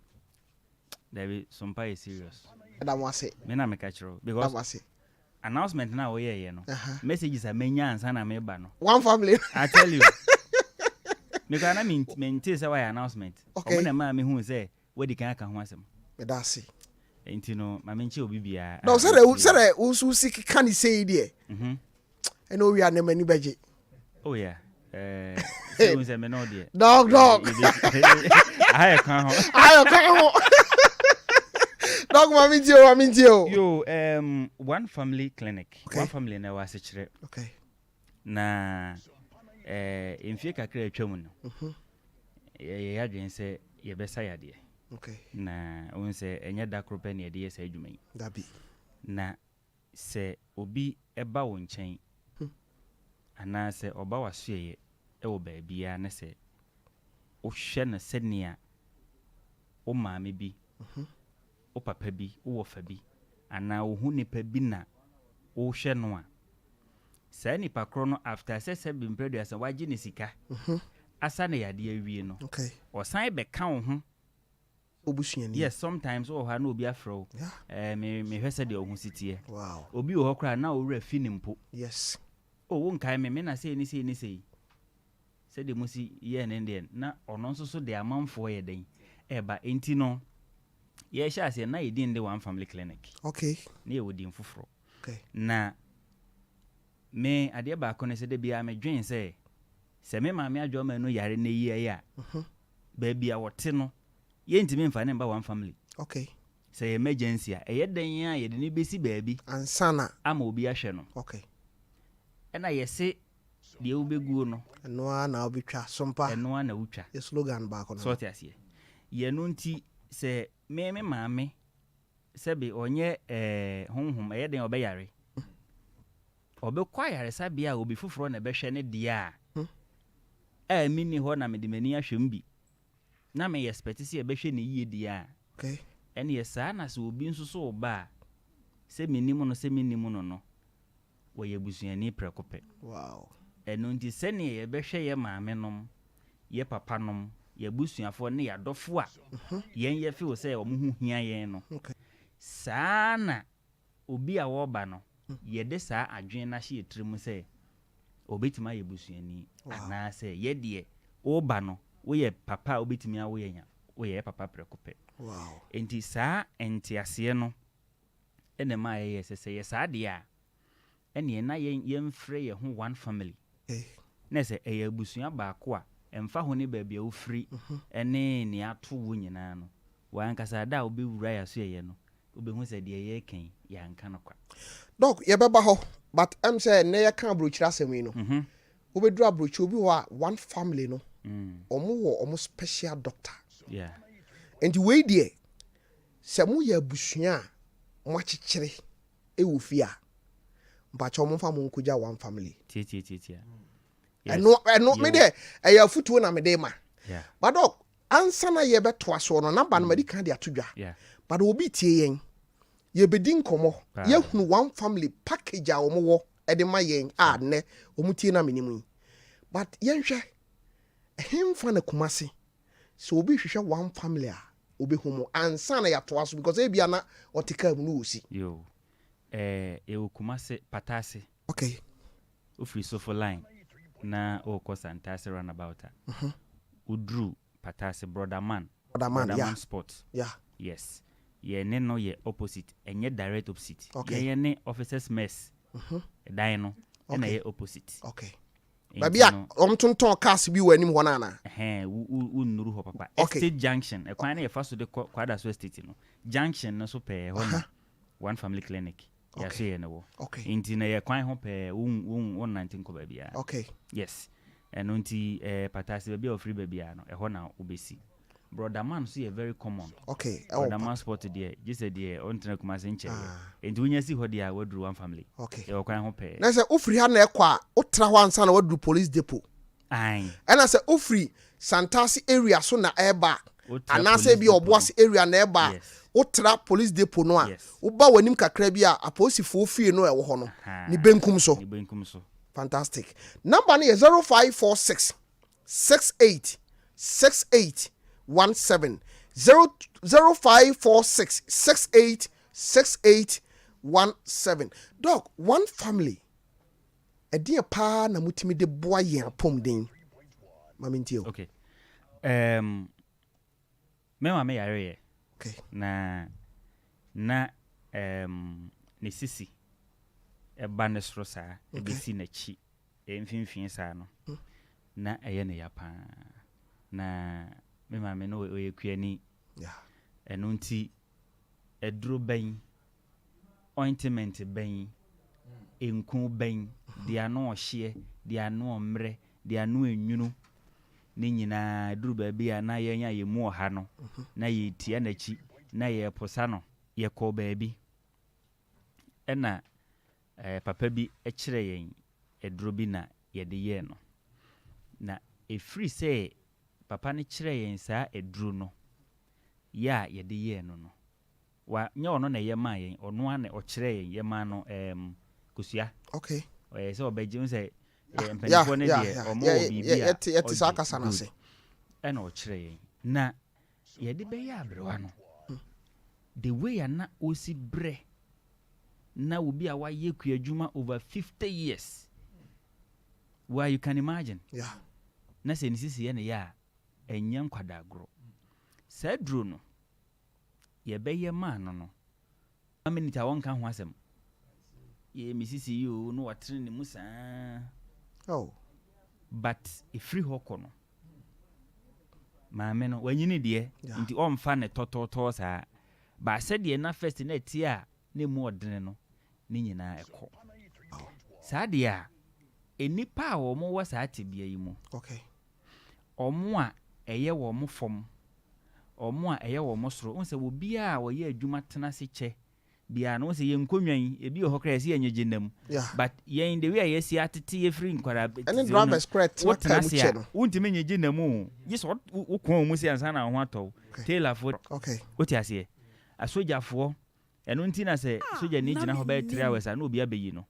[SPEAKER 8] Dabi, Sompa yɛ serious.
[SPEAKER 1] Yɛda mo ase.
[SPEAKER 8] Me na meka kyerɛ wo
[SPEAKER 1] Yɛda
[SPEAKER 8] because
[SPEAKER 1] mo ase.
[SPEAKER 8] announcement no a woyɛeɛ no, messages a manya ansa na meba no.
[SPEAKER 1] One family.
[SPEAKER 8] I tell you. Me koraa na mentee sɛ woayɛ announcement.
[SPEAKER 1] Okay.
[SPEAKER 8] Ɔmo na ɛmaa mehuu sɛ woadi kan aka ho asɛm.
[SPEAKER 1] Meda ase.
[SPEAKER 8] Nti no, ma menkyɛ obi biara.
[SPEAKER 1] No, sɛdeɛ sɛdeɛ wo nso wosi keka ne sei deɛ. Ɛna owie a na m'ani bɛgye.
[SPEAKER 8] Oh yeah. Eh, sɛ wohu sɛ me ne wo deɛ.
[SPEAKER 1] Dog dog.
[SPEAKER 8] Aha yɛ kwan ho.
[SPEAKER 1] Aha yɛ kwan ho. Dog ma me ntie o, ma me ntie o.
[SPEAKER 8] Yo, um, One Family Clinic.
[SPEAKER 1] Okay.
[SPEAKER 8] One Family na ɛwɔ asekyerɛ.
[SPEAKER 1] Okay.
[SPEAKER 8] Na eh, mfie kakra atwa mu no.
[SPEAKER 1] Mhm.
[SPEAKER 8] Yɛyɛ adwene sɛ yɛbɛsa yadeɛ.
[SPEAKER 1] Okay.
[SPEAKER 8] Na wohu sɛ ɛnyɛ da koro pɛ na yɛde yɛ saa adwuma yi.
[SPEAKER 1] Dabi.
[SPEAKER 8] Na Sɛ obi ba wo nkyɛn anaa sɛ ɔba w'asoɛeɛ wɔ baabiara na sɛ wohwɛ no sɛnea wo maame bi, wo papa bi, wo wɔfa bi anaa wo ho nipa bi na wohwɛ no a, saa nipa korɔ no after sɛ sɛbe mprɛ aduasa wagye ne sika asa no yadeɛ awie no, ɔsan bɛka wo ho
[SPEAKER 1] Obusuani.
[SPEAKER 8] Yes sometimes wowɔ hɔ a na obi afrɛ wo eh, me mehwɛ sɛdeɛ wo ho si teɛ.
[SPEAKER 1] Wow.
[SPEAKER 8] Obi wɔ hɔ koraa na wo werɛ fi no mpo.
[SPEAKER 1] Yes.
[SPEAKER 8] Oh wonkae me, me na sei ne sei ne sei. Sɛdeɛ mo si yɛɛ no deɛ na ɔno nso so de amanfoɔ yɛ dɛn ɛɛba. Enti no yɛhyɛ aseɛ na yɛ din de One Family Clinic.
[SPEAKER 1] Okay.
[SPEAKER 8] Na yɛwɔ din foforɔ.
[SPEAKER 1] Okay.
[SPEAKER 8] Na me adeɛ baako ne sɛ da biara medwen sɛ sɛ me maame Adwoa Manu yare nnɛ yi a baabi a ɔte no yɛntumi mfa no mba one family.
[SPEAKER 1] Okay.
[SPEAKER 8] Sɛ ɛyɛ emergency a, ɛyɛ dɛn a yɛde no bɛsi baabi
[SPEAKER 1] Ansa na.
[SPEAKER 8] ama obi ahwɛ no.
[SPEAKER 1] Okay.
[SPEAKER 8] Ɛna yɛse deɛ wobɛguo no.
[SPEAKER 1] Ɛno ara na wobɛtwa. Sompa.
[SPEAKER 8] Ɛno ara na wotwa.
[SPEAKER 1] Yɛ slogan baako no.
[SPEAKER 8] So ɔte aseɛ? Yɛ no nti sɛ me me maame sɛbe ɔnyɛ ɛɛ honhom ɛyɛ dɛn a ɔbɛyare. Ɔbɛkɔ ayaresabea a obi foforɔ na ɛbɛhwɛ no deɛ a, a menni hɔ na mede m'ani ahwɛ mu bi. na me expect sɛ yɛbɛhwɛ no yie deɛ a, ɛneɛ saa na sɛ obi nso so reba a, sɛ menim no sɛ mennim no no, wɔyɛ abusuani prɛko pɛ. Ɛno nti sɛdeɛ yɛbɛhwɛ yɛ maamenom, yɛ papanom, yɛ abusuafoɔ ne yɛ adɔfoɔ a yɛn yɛ feel sɛ wɔn ho hia yɛn no, saa ara na obi a ɔreba no, yɛde saa adwene no ahyɛ yɛn tirim sɛ ɔbɛtumi ayɛ busuani anaasɛ yɛ deɛ woreba no woyɛ papa a wobɛtumi awo yɛn a, woyɛ yɛ papa prɛko pɛ. Enti saa nteaseɛ no na ɛma yɛyɛ sɛ, sɛ ɛyɛ saa deɛ a, ɛnneɛ na yɛn yɛmfrɛ yɛn ho one family. Na sɛ ɛyɛ abusua baako a, ɛmfa ho ne baabi a wofiri ne nea ato wo nyinaa no, w'ankasa da a wobɛwura yɛn asoɛeɛ no, wobɛhu sɛ deɛ yɛreka yi, yɛanka no kwa.
[SPEAKER 1] Doc, yɛbɛba hɔ, but ɛm sɛ nnɛ yɛka aburokyire asɛm yi no, wobɛduru aburokyire, obi wɔ hɔ a, one family no, wɔn wɔ wɔn special doctor. Nti wei deɛ, sɛ moyɛ abusua a moakyekyere wɔ fie a, mpakyɛw momfa mo nkogya one family.
[SPEAKER 8] Tiatiatiatia.
[SPEAKER 1] Ɛno ɛno me deɛ ɛyɛ afutuo na mede ma. But doc, ansa na yɛbɛtoa soɔ no, number no madi kan de ato dwa. But obi tie yɛn, yɛbɛdi nkɔmmɔ, yɛahunu one family package a wɔn wɔ de ma yɛn a nnɛ wɔn tie na menim yi. But yɛnhwɛ, ɛhenfa na Kumasi sɛ obi rehwehwɛ one family a obehu mo ansa na yɛatoa so because ebia na ɔte car mu na ɔresi.
[SPEAKER 8] Yoo eh yɛwɔ Kumase Pataase.
[SPEAKER 1] Okay.
[SPEAKER 8] Wofiri Sofo line na worekɔ Santase roundabout a, woduru Pataase Brɔda Man,
[SPEAKER 1] Brɔda Man, yeah.
[SPEAKER 8] Spot.
[SPEAKER 1] Yeah.
[SPEAKER 8] Yes. Yɛne no yɛ opposite, ɛnyɛ direct opposite.
[SPEAKER 1] Okay.
[SPEAKER 8] Yɛn yɛne Officers Mess dan no ɛna ɛyɛ opposite.
[SPEAKER 1] Okay. Baabi a wɔtontɔn cars bi wɔ anim hɔ no anaa?
[SPEAKER 8] Ɛhɛn, wo wo wonnuru hɔ papa. Okay. Estate junction, ɛkwan no yɛfa so de kɔ Kwadaso Estate no, junction no so pɛɛ hɔ na One Family Clinic
[SPEAKER 1] Okay.
[SPEAKER 8] yɛasoɛeɛ no wɔ.
[SPEAKER 1] Okay.
[SPEAKER 8] Nti na ɛyɛ kwan ho pɛɛ, wo wo wonnante nkɔ baabiara.
[SPEAKER 1] Okay.
[SPEAKER 8] Yes. Ɛno nti eh, Patase baabi a wɔfiri baabiara no, ɛhɔ na wobɛsi. Brɔdaman nso yɛ very common.
[SPEAKER 1] Okay, ɛwɔ
[SPEAKER 8] Brɔdaman spot deɛ, gye sɛ deɛ ɔntena Kumasi nkyɛeɛ.
[SPEAKER 1] Ah.
[SPEAKER 8] Nti wonya si hɔ deɛ a, woaduru One Family.
[SPEAKER 1] Okay.
[SPEAKER 8] Yɛwɔ kwan ho pɛɛ.
[SPEAKER 1] Na sɛ wofiri ha na ɛkɔ a, wotra hɔ ansa na woaduru police depot.
[SPEAKER 8] Ae.
[SPEAKER 1] Ɛna sɛ wofiri Santase area so na ɛreba a,
[SPEAKER 8] Wotra
[SPEAKER 1] anaasɛ
[SPEAKER 8] police
[SPEAKER 1] ebi
[SPEAKER 8] depot no.
[SPEAKER 1] Ɔboase area na ɛreba a,
[SPEAKER 8] Yes.
[SPEAKER 1] wotra police depot no a,
[SPEAKER 8] Yes.
[SPEAKER 1] woba w'anim kakra bi a, apolisifoɔ fie no a ɛwɔ hɔ no, ne
[SPEAKER 8] Ahaa.
[SPEAKER 1] benkum so.
[SPEAKER 8] Ne benkum so.
[SPEAKER 1] Fantastic. Number no yɛ 0546 68 68 17 0 0546 68 68 17 Doc, one family ɛdeɛn paa na motumi de boa yɛn apɔmuden? Ma mentie o.
[SPEAKER 8] Okay. Um, me maame yareɛ.
[SPEAKER 1] Okay.
[SPEAKER 8] Na na um, ne sisi ɛba ne soro saa, ɛbɛsi n'akyi. mfimfini saa no, na ɛyɛ no ya pa ara. Na me maame no ɔyɛ kuani. Ɛno nti, aduro bɛn, ointment bɛn, nku bɛn, deɛ ano ɔhyeɛ, deɛ ano ɔmmerɛ, deɛ ano enwunu, ne nyinaa ɛduru baabi a na yɛn a yɛn mu ɔha no, na yɛretia n'akyi, na yɛreposa no. Yɛkɔɔ baabi, ɛna Papa bi kyerɛɛ yɛn aduro bi na yɛde yɛɛ no. Na ɛfiri sɛ papa no kyerɛɛ yɛn saa aduro no yɛ a yɛde yɛɛ no no, wa, nyɛ ɔno na ɛyɛ maa yɛn, ɔno ara na ɔkyerɛɛ yɛn, yɛmaa no ɛɛm, kosua.
[SPEAKER 1] Okay.
[SPEAKER 8] Ɔyɛ sɛ ɔbɛgye, wohu sɛ
[SPEAKER 1] Yeah,
[SPEAKER 8] mpanimfoɔ no
[SPEAKER 1] yeah,
[SPEAKER 8] deɛ
[SPEAKER 1] yeah.
[SPEAKER 8] wɔn
[SPEAKER 1] Yeah,
[SPEAKER 8] wɔ
[SPEAKER 1] yeah,
[SPEAKER 8] biribi a
[SPEAKER 1] yɛte, yɛte saa
[SPEAKER 8] ɔgye,
[SPEAKER 1] kasa no
[SPEAKER 8] good.
[SPEAKER 1] ase.
[SPEAKER 8] Ɛna ɔkyerɛɛ yɛn. Na yɛde bɛyɛ aberewa no, the way a na ɔsi brɛ na obi a wayɛ kuadwuma over 50 years well you can imagine
[SPEAKER 1] yeah.
[SPEAKER 8] na sɛ ne sisi yɛ ne yɛ a ɛnyɛ nkwadagorɔ saa duro no yɛbɛyɛ maa no no one minute a wɔnka ho asɛm yɛ me sisi yi o na watene ne mu saa
[SPEAKER 1] oh.
[SPEAKER 8] but ɛfiri hɔ kɔ no maame no wanyini deɛ nti ɔmfa ne tɔtɔtɔ saa But sɛdeɛ na first na ɛteɛ a na ɛmu ɔdene no ne nyinaa ɛkɔ. Saa deɛ a, nnipa a wɔn wɔ saa tebea yi mu, wɔn a ɛyɛ wɔn fam, wɔn a ɛyɛ wɔn soro, wohu sɛ obiara a ɔyɛ adwuma tena ase kyɛ. biara no, wohu sɛ yɛn nkonnwa yi, ebi wɔ hɔ koraa a yɛse yɛnyegye nna mu. But yɛn the way a yɛasi atete yɛ firi nkwadaa
[SPEAKER 1] Ɛne
[SPEAKER 8] tete no,
[SPEAKER 1] drivers koraa ɛtena
[SPEAKER 8] wotena
[SPEAKER 1] car mu
[SPEAKER 8] ase
[SPEAKER 1] kyɛ
[SPEAKER 8] a,
[SPEAKER 1] no.
[SPEAKER 8] wontumi nyegye nna mu o. Gye sɛ wo kɔn wɔ mu sei ansa na wo ho atɔ wo. Tailorfoɔ, wote aseɛ? Asogyafoɔ, ɛno nti na sɛ sogyani gyina hɔ bɛyɛ 3 hours a na obi abɛyi no.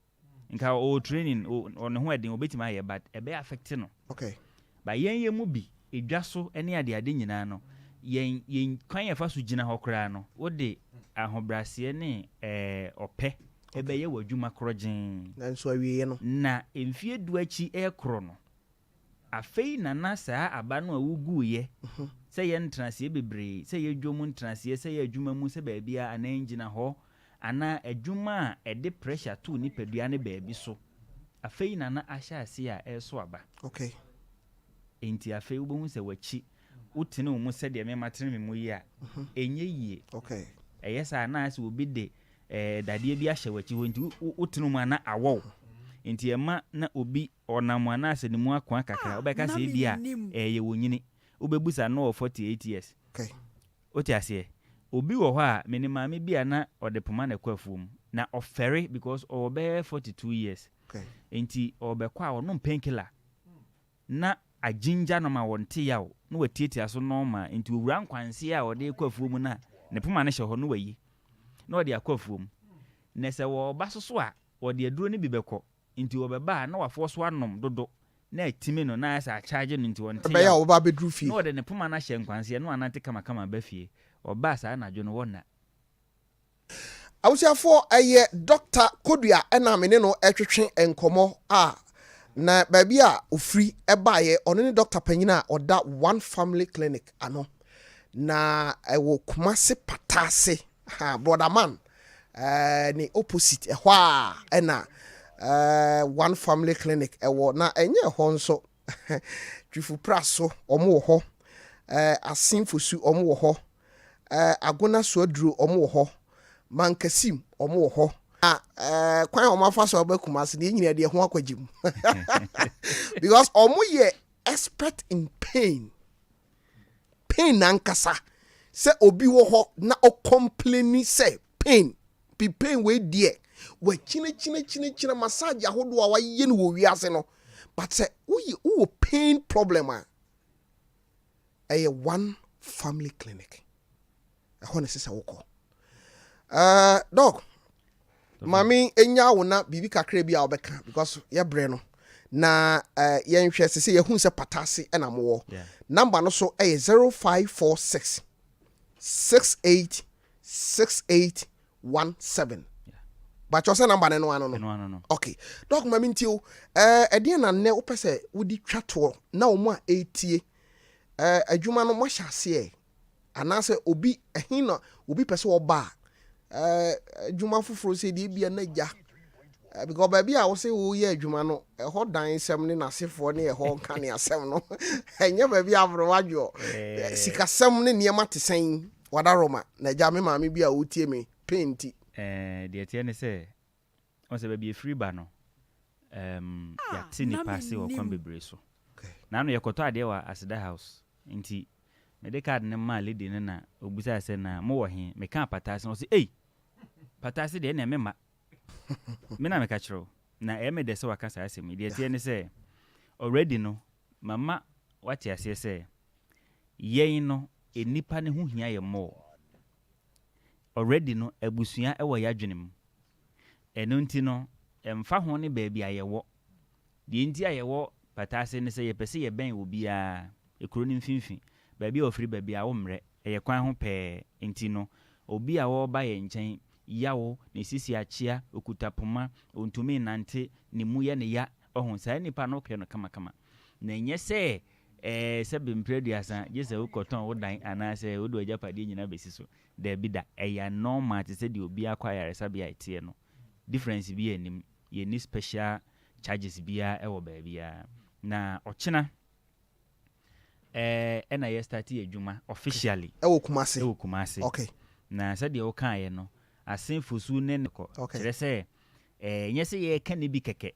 [SPEAKER 8] Nka ɔwɔ training, o ne ho ɛden, obetumi ayɛ but ɛbɛyɛ affect no. But yɛn yɛn mu bi, edwa so ne adeade nyinaa no, yɛn yɛn kwan yɛfa so gyina hɔ koraa no, wode ahobrɛaseɛ ne ɔpɛ ɛbɛyɛ w'adwuma korɔgyee.
[SPEAKER 1] Nanso awieeɛ no.
[SPEAKER 8] Na mfeɛ 10 akyi rekorɔ no, afei na na saa aba no a woguiɛ, sɛ yɛ ntenaseɛ bebree, sɛ yɛ dwom ntenaseɛ, sɛ yɛ adwuma mu, sɛ baabiara, anaa ngyinahɔ, anaa adwuma a ɛde pressure to nipadua no baabi so, afei na na ahyɛ aseɛ a ɛreso aba. Enti afei wobɛhu sɛ w'akyi, wotene wo mu sɛdeɛ me matene me mu yi a, ɛnyɛ yie. Ɛyɛ saa na ayɛ sɛ obi de dadeɛ bi ahyɛ w'akyi hɔ, nti wotene wo mu a na awɔ wo. Nti ɛma na obi ɔnam anaasɛ ne mu akoa kakra, wobɛka sɛ ebia ɛyɛ wo nyini. Wobɛbusa no na ɔwɔ 48 years. Wote aseɛ? Obi wɔ hɔ a, menim maame bi a na ɔde poma na ɛkɔ afuom. Na ɔfɛre because ɔwɔ bɛyɛ 42 years. Nti ɔrebɛkɔ a ɔnom painkiller na agyingya no ma ɔnte yaw na watiatia so normal. Nti owura nkwanseɛ a ɔde rekɔ afuom no a, ne poma no hyɛ hɔ na wayi na ɔde akɔ afuom. Na sɛ wɔreba so so a, ɔde aduro no bi bɛkɔ. Nti ɔbɛba a na wafoɔ so anom dodo na atimi no na ayɛ sɛ akyagye no nti ɔnte
[SPEAKER 1] Ɛbɛyɛ a
[SPEAKER 8] yaw.
[SPEAKER 1] ɔbɛba abɛduru fie.
[SPEAKER 8] Na ɔde ne poma no ahyɛ nkwanseɛ na wanante kamakama aba fie. Ɔbaa saa anadwo no wɔnna.
[SPEAKER 1] Abusuafoɔ, ɛyɛ Dɔkta Kodua na me ne no retwetwe nkɔmmɔ a na baabi a ɔfiri baeɛ, ɔno ne dɔkta panyin a ɔda One Family Clinic ano, na ɛwɔ Kumase Pataase, ha, Brɔda Man eh, ne opposite, ɛhɔ a ɛna eh, One Family Clinic ɛwɔ, na ɛnyɛ ɛhɔ nso, Twifo Praso, wɔn wɔ hɔ, eh, Asin Fosu, wɔn wɔ hɔ, eh, Agona Suaduro, wɔn wɔ hɔ, Mankasim, wɔn wɔ hɔ. Na eh, kwan a wɔn afa so aba Kumasi no, yɛn nyinaa deɛ ho akwagye mu. Because wɔn yɛ expert in pain. Pain ankasa. Sɛ obi wɔ hɔ na ɔcomplaini sɛ pain, pi pain wei deɛ, wakyinakyinakyinakyina massage ahodoɔ a wayɛ no wɔ wiase no. But sɛ woyɛ wowɔ pain problem a, ɛyɛ One Family Clinic. Ɛhɔ na ɛsɛ sɛ wokɔ. Doc, maame enya wo na biribi kakra bi a wobɛka because yɛbrɛ no na yɛnhwɛ sɛ sɛ yɛhu sɛ Patase ɛna mowɔ. Number no so ɛyɛ 0546 68 68 17. Bakyɛ sɛ number no no ano no.
[SPEAKER 8] Ɛno ano no.
[SPEAKER 1] Okay. Doc, maame ntie o. Ɛdeɛn na nnɛ wopɛ sɛ wode twa toɔ na wɔn a ɛretie adwuma no moahyɛ aseɛ anaasɛ obi ɛhe na obi pɛ sɛ ɔba a adwuma foforɔ sɛ deɛ ebia na gya because baabi a wosɛ woyɛ adwuma no ɛhɔ dan nsɛm ne n'asefoɔ ne ɛhɔ nka ne asɛm no ɛnyɛ baabi a aberewa dwoɔ sikasɛm ne nneɛma te sɛn wadaroma na agya me maame bi a wotie me pain nti.
[SPEAKER 8] Deɛ ɛteɛ ne sɛ ɔn sɛ baabi efiri ba no yɛate
[SPEAKER 2] na
[SPEAKER 8] nipa ase wɔ kwan
[SPEAKER 2] mennim.
[SPEAKER 8] Bebree so. Naano yɛkɔtɔ adeɛ wɔ Aseda House nti mede card no maa lady no na obisaa sɛ na mowɔ he? Mekaa Pataase no ɔse ei! Pataase deɛ ɛnneɛ memma. Me na meka kyerɛ wo. Na ɛyɛ me dɛ sɛ waka saa asɛm yi. Deɛ ɛteɛ ne sɛ already no mama wate aseɛ sɛ yɛn no nnipa no ho hia yɛn more. Already no abusua wɔ yɛadwene mu. Ɛno nti no ɛmfa ho ne baabi a yɛwɔ. Deɛ nti a yɛwɔ Pataase ne sɛ yɛpɛ sɛ yɛbɛn obiara, kuro no mfimfini. Baabi a wɔfiri ba biara wommrɛ, ɛyɛ kwan ho pɛɛ. Nti no obi a ɔreba yɛn nkyɛn, yaw, ne sisi akyea, ɔkuta poma, ɔntumi nnante, ne mu yɛ no ya, wahu, saa nipa no wohwɛ no kamakama. Na ɛnyɛ sɛ ɛɛ sɛbe mprɛ 30 gye sɛ wokɔtɔn wo dan anaasɛ wode w'agyapadeɛ nyinaa bɛsi so. Daabi da, ɛyɛ normal te sɛ deɛ obiara kɔ ayaresabea a ɛteɛ no. Difference biara nnim, yɛnni special charges biara wɔ baabiara. Na ɔkyena ɛɛ ɛna yɛ start adwuma officially.
[SPEAKER 1] Ɛwɔ Kumasi.
[SPEAKER 8] Ɛwɔ Kumasi. Na sɛdeɛ wokaeɛ no, Asen Fosu ne ne kɔ. Kyerɛ sɛ ɛɛ nyɛ sɛ yɛreka ne bi kɛkɛ.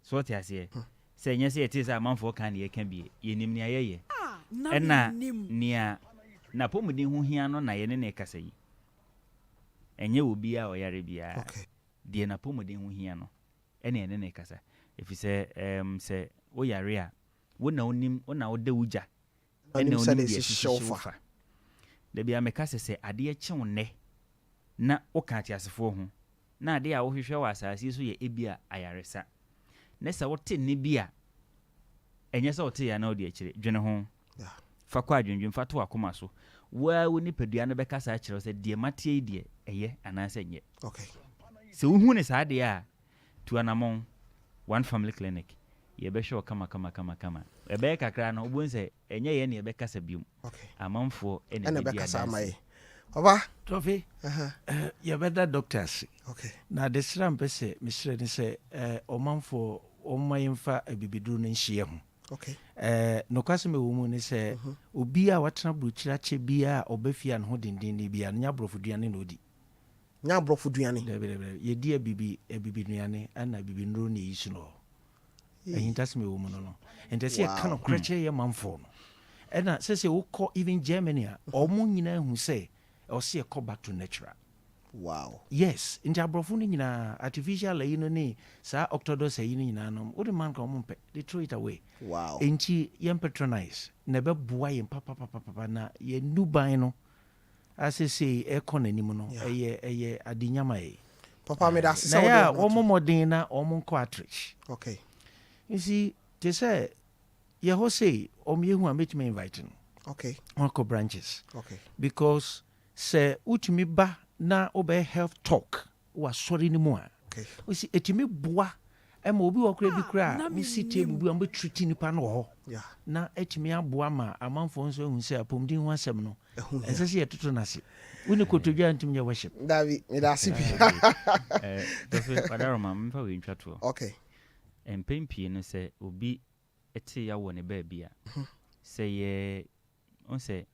[SPEAKER 8] So wote aseɛ? Sɛ ɛnyɛ sɛ yɛtee sɛ amanfoɔ ka na yɛka bi, yɛnim nea yɛyɛ.
[SPEAKER 2] na
[SPEAKER 8] Ɛna
[SPEAKER 2] mennim.
[SPEAKER 8] nea n'apɔmuden ho hia no na yɛne no rekasa yi. Ɛnyɛ obiara a ɔyare biara. Deɛ n'apɔmuden ho hia no ɛna yɛne no rekasa. Ɛfiri sɛ ɛɛm sɛ woyare a, wo na wonim, wo na woda wo gya ɛna wonim deɛ ɛsi hyehye wo fa. Da biara meka sɛ sɛ adeɛ kye wo nnɛ na woka ateasefoɔ ho na adeɛ a wohwehwɛ wɔ asase yi so yɛ ebia ayaresa, ne sɛ wote nne bi a ɛnyɛ sɛ woteeɛ a na wodi akyire, dwene ho. Fa kɔ adwendwen, fa to w'akoma so. Wo ara wo nipadua no bɛkasa akyerɛ wo sɛ deɛ mateɛ yi deɛ ɛyɛ anaasɛ ɛnyɛ. Sɛ wohu no saa deɛ a, tu anamɔn, One Family Clinic, yɛbɛhwɛ wo kama kama kama kama. Ɛbɛyɛ kakra no, wobɛhu sɛ ɛnyɛ yɛn na yɛbɛkasa biom. Amanfoɔ na
[SPEAKER 1] Ɛna
[SPEAKER 8] ɛbɛdi
[SPEAKER 1] ɛbɛkasa ama
[SPEAKER 8] adanseɛ.
[SPEAKER 1] yɛn. Papa.
[SPEAKER 7] Tɔfe, yɛbɛda dɔkta ase. Na adesrɛ a mepɛ sɛ mesrɛ ne sɛ, ɔmanfoɔ wɔmma yɛmfa abibiduro no nhyɛ yɛn ho.
[SPEAKER 1] Okay.
[SPEAKER 7] Eh, nokwasɛm a ɛwɔ mu ne sɛ, mm -hmm. obi a watena burokyiri akyɛ biara a ɔba fie a ne ho dendenden biara no, nyɛ aborɔfo duane na ɔdi.
[SPEAKER 1] Nyɛ aborɔfo duane.
[SPEAKER 7] Dabi, dabi, dabi. Yɛdi abibi, abibi nnuane ɛna abibi nnuro na ɛyi so no hɔ. Ahintasɛm a ɛwɔ mu no no. Nti ɛsɛ yɛka nokorɛ kyerɛ yɛ manfoɔ no. Ɛna sɛ sɛ wokɔ even Germany a, ɔmo nyinaa hu sɛ ɛwɔ sɛ yɛkɔ back to natural.
[SPEAKER 1] Wow.
[SPEAKER 7] Yes, nti aborɔfo no nyinaa artificial ayi no ne saa octodus ayi no nyinaa no wode ma nka wɔn mpɛ, they throw it away.
[SPEAKER 1] Wow.
[SPEAKER 7] Nti yɛn patronize na ɛbɛboa yɛn papapapapa na yɛn nuban no a sesei ɛkɔ n'anim no ɛyɛ ɛyɛ adenya ma yɛn.
[SPEAKER 1] Papa meda ase
[SPEAKER 7] Na
[SPEAKER 1] sɛ
[SPEAKER 7] ɛyɛ a
[SPEAKER 1] wode wo ho
[SPEAKER 7] wɔn
[SPEAKER 1] ato.
[SPEAKER 7] mmɔden na wɔn nkɔ outreach.
[SPEAKER 1] Okay.
[SPEAKER 7] You see, te sɛ yɛ hɔ sei wɔn yɛhu a mɛtumi invite no.
[SPEAKER 1] Okay.
[SPEAKER 7] Wɔn akɔ branches.
[SPEAKER 1] Okay.
[SPEAKER 7] Because Sɛ wotumi ba na wobɛyɛ health talk wɔ asɔre no mu a, wosi ɛtumi boa ma obi wɔ koraa bi koraa a wosi table bi a wɔbɛ treat nipa no wɔ hɔ na atumi aboa ma amanfoɔ nso ahu sɛ apɔmuden ho asɛm no ɛnsɛ sɛ yɛtoto no ase. Wo ne kotodwe a ntumi nyɛ worship.
[SPEAKER 1] Dabi, meda ase pii.
[SPEAKER 8] Dɔfe, Wadaroma, memfa wei ntwa toɔ.
[SPEAKER 1] Okay.
[SPEAKER 8] Mpɛn pii no sɛ obi te yaw wɔ ne baabi a, sɛ yɛ Wohu sɛ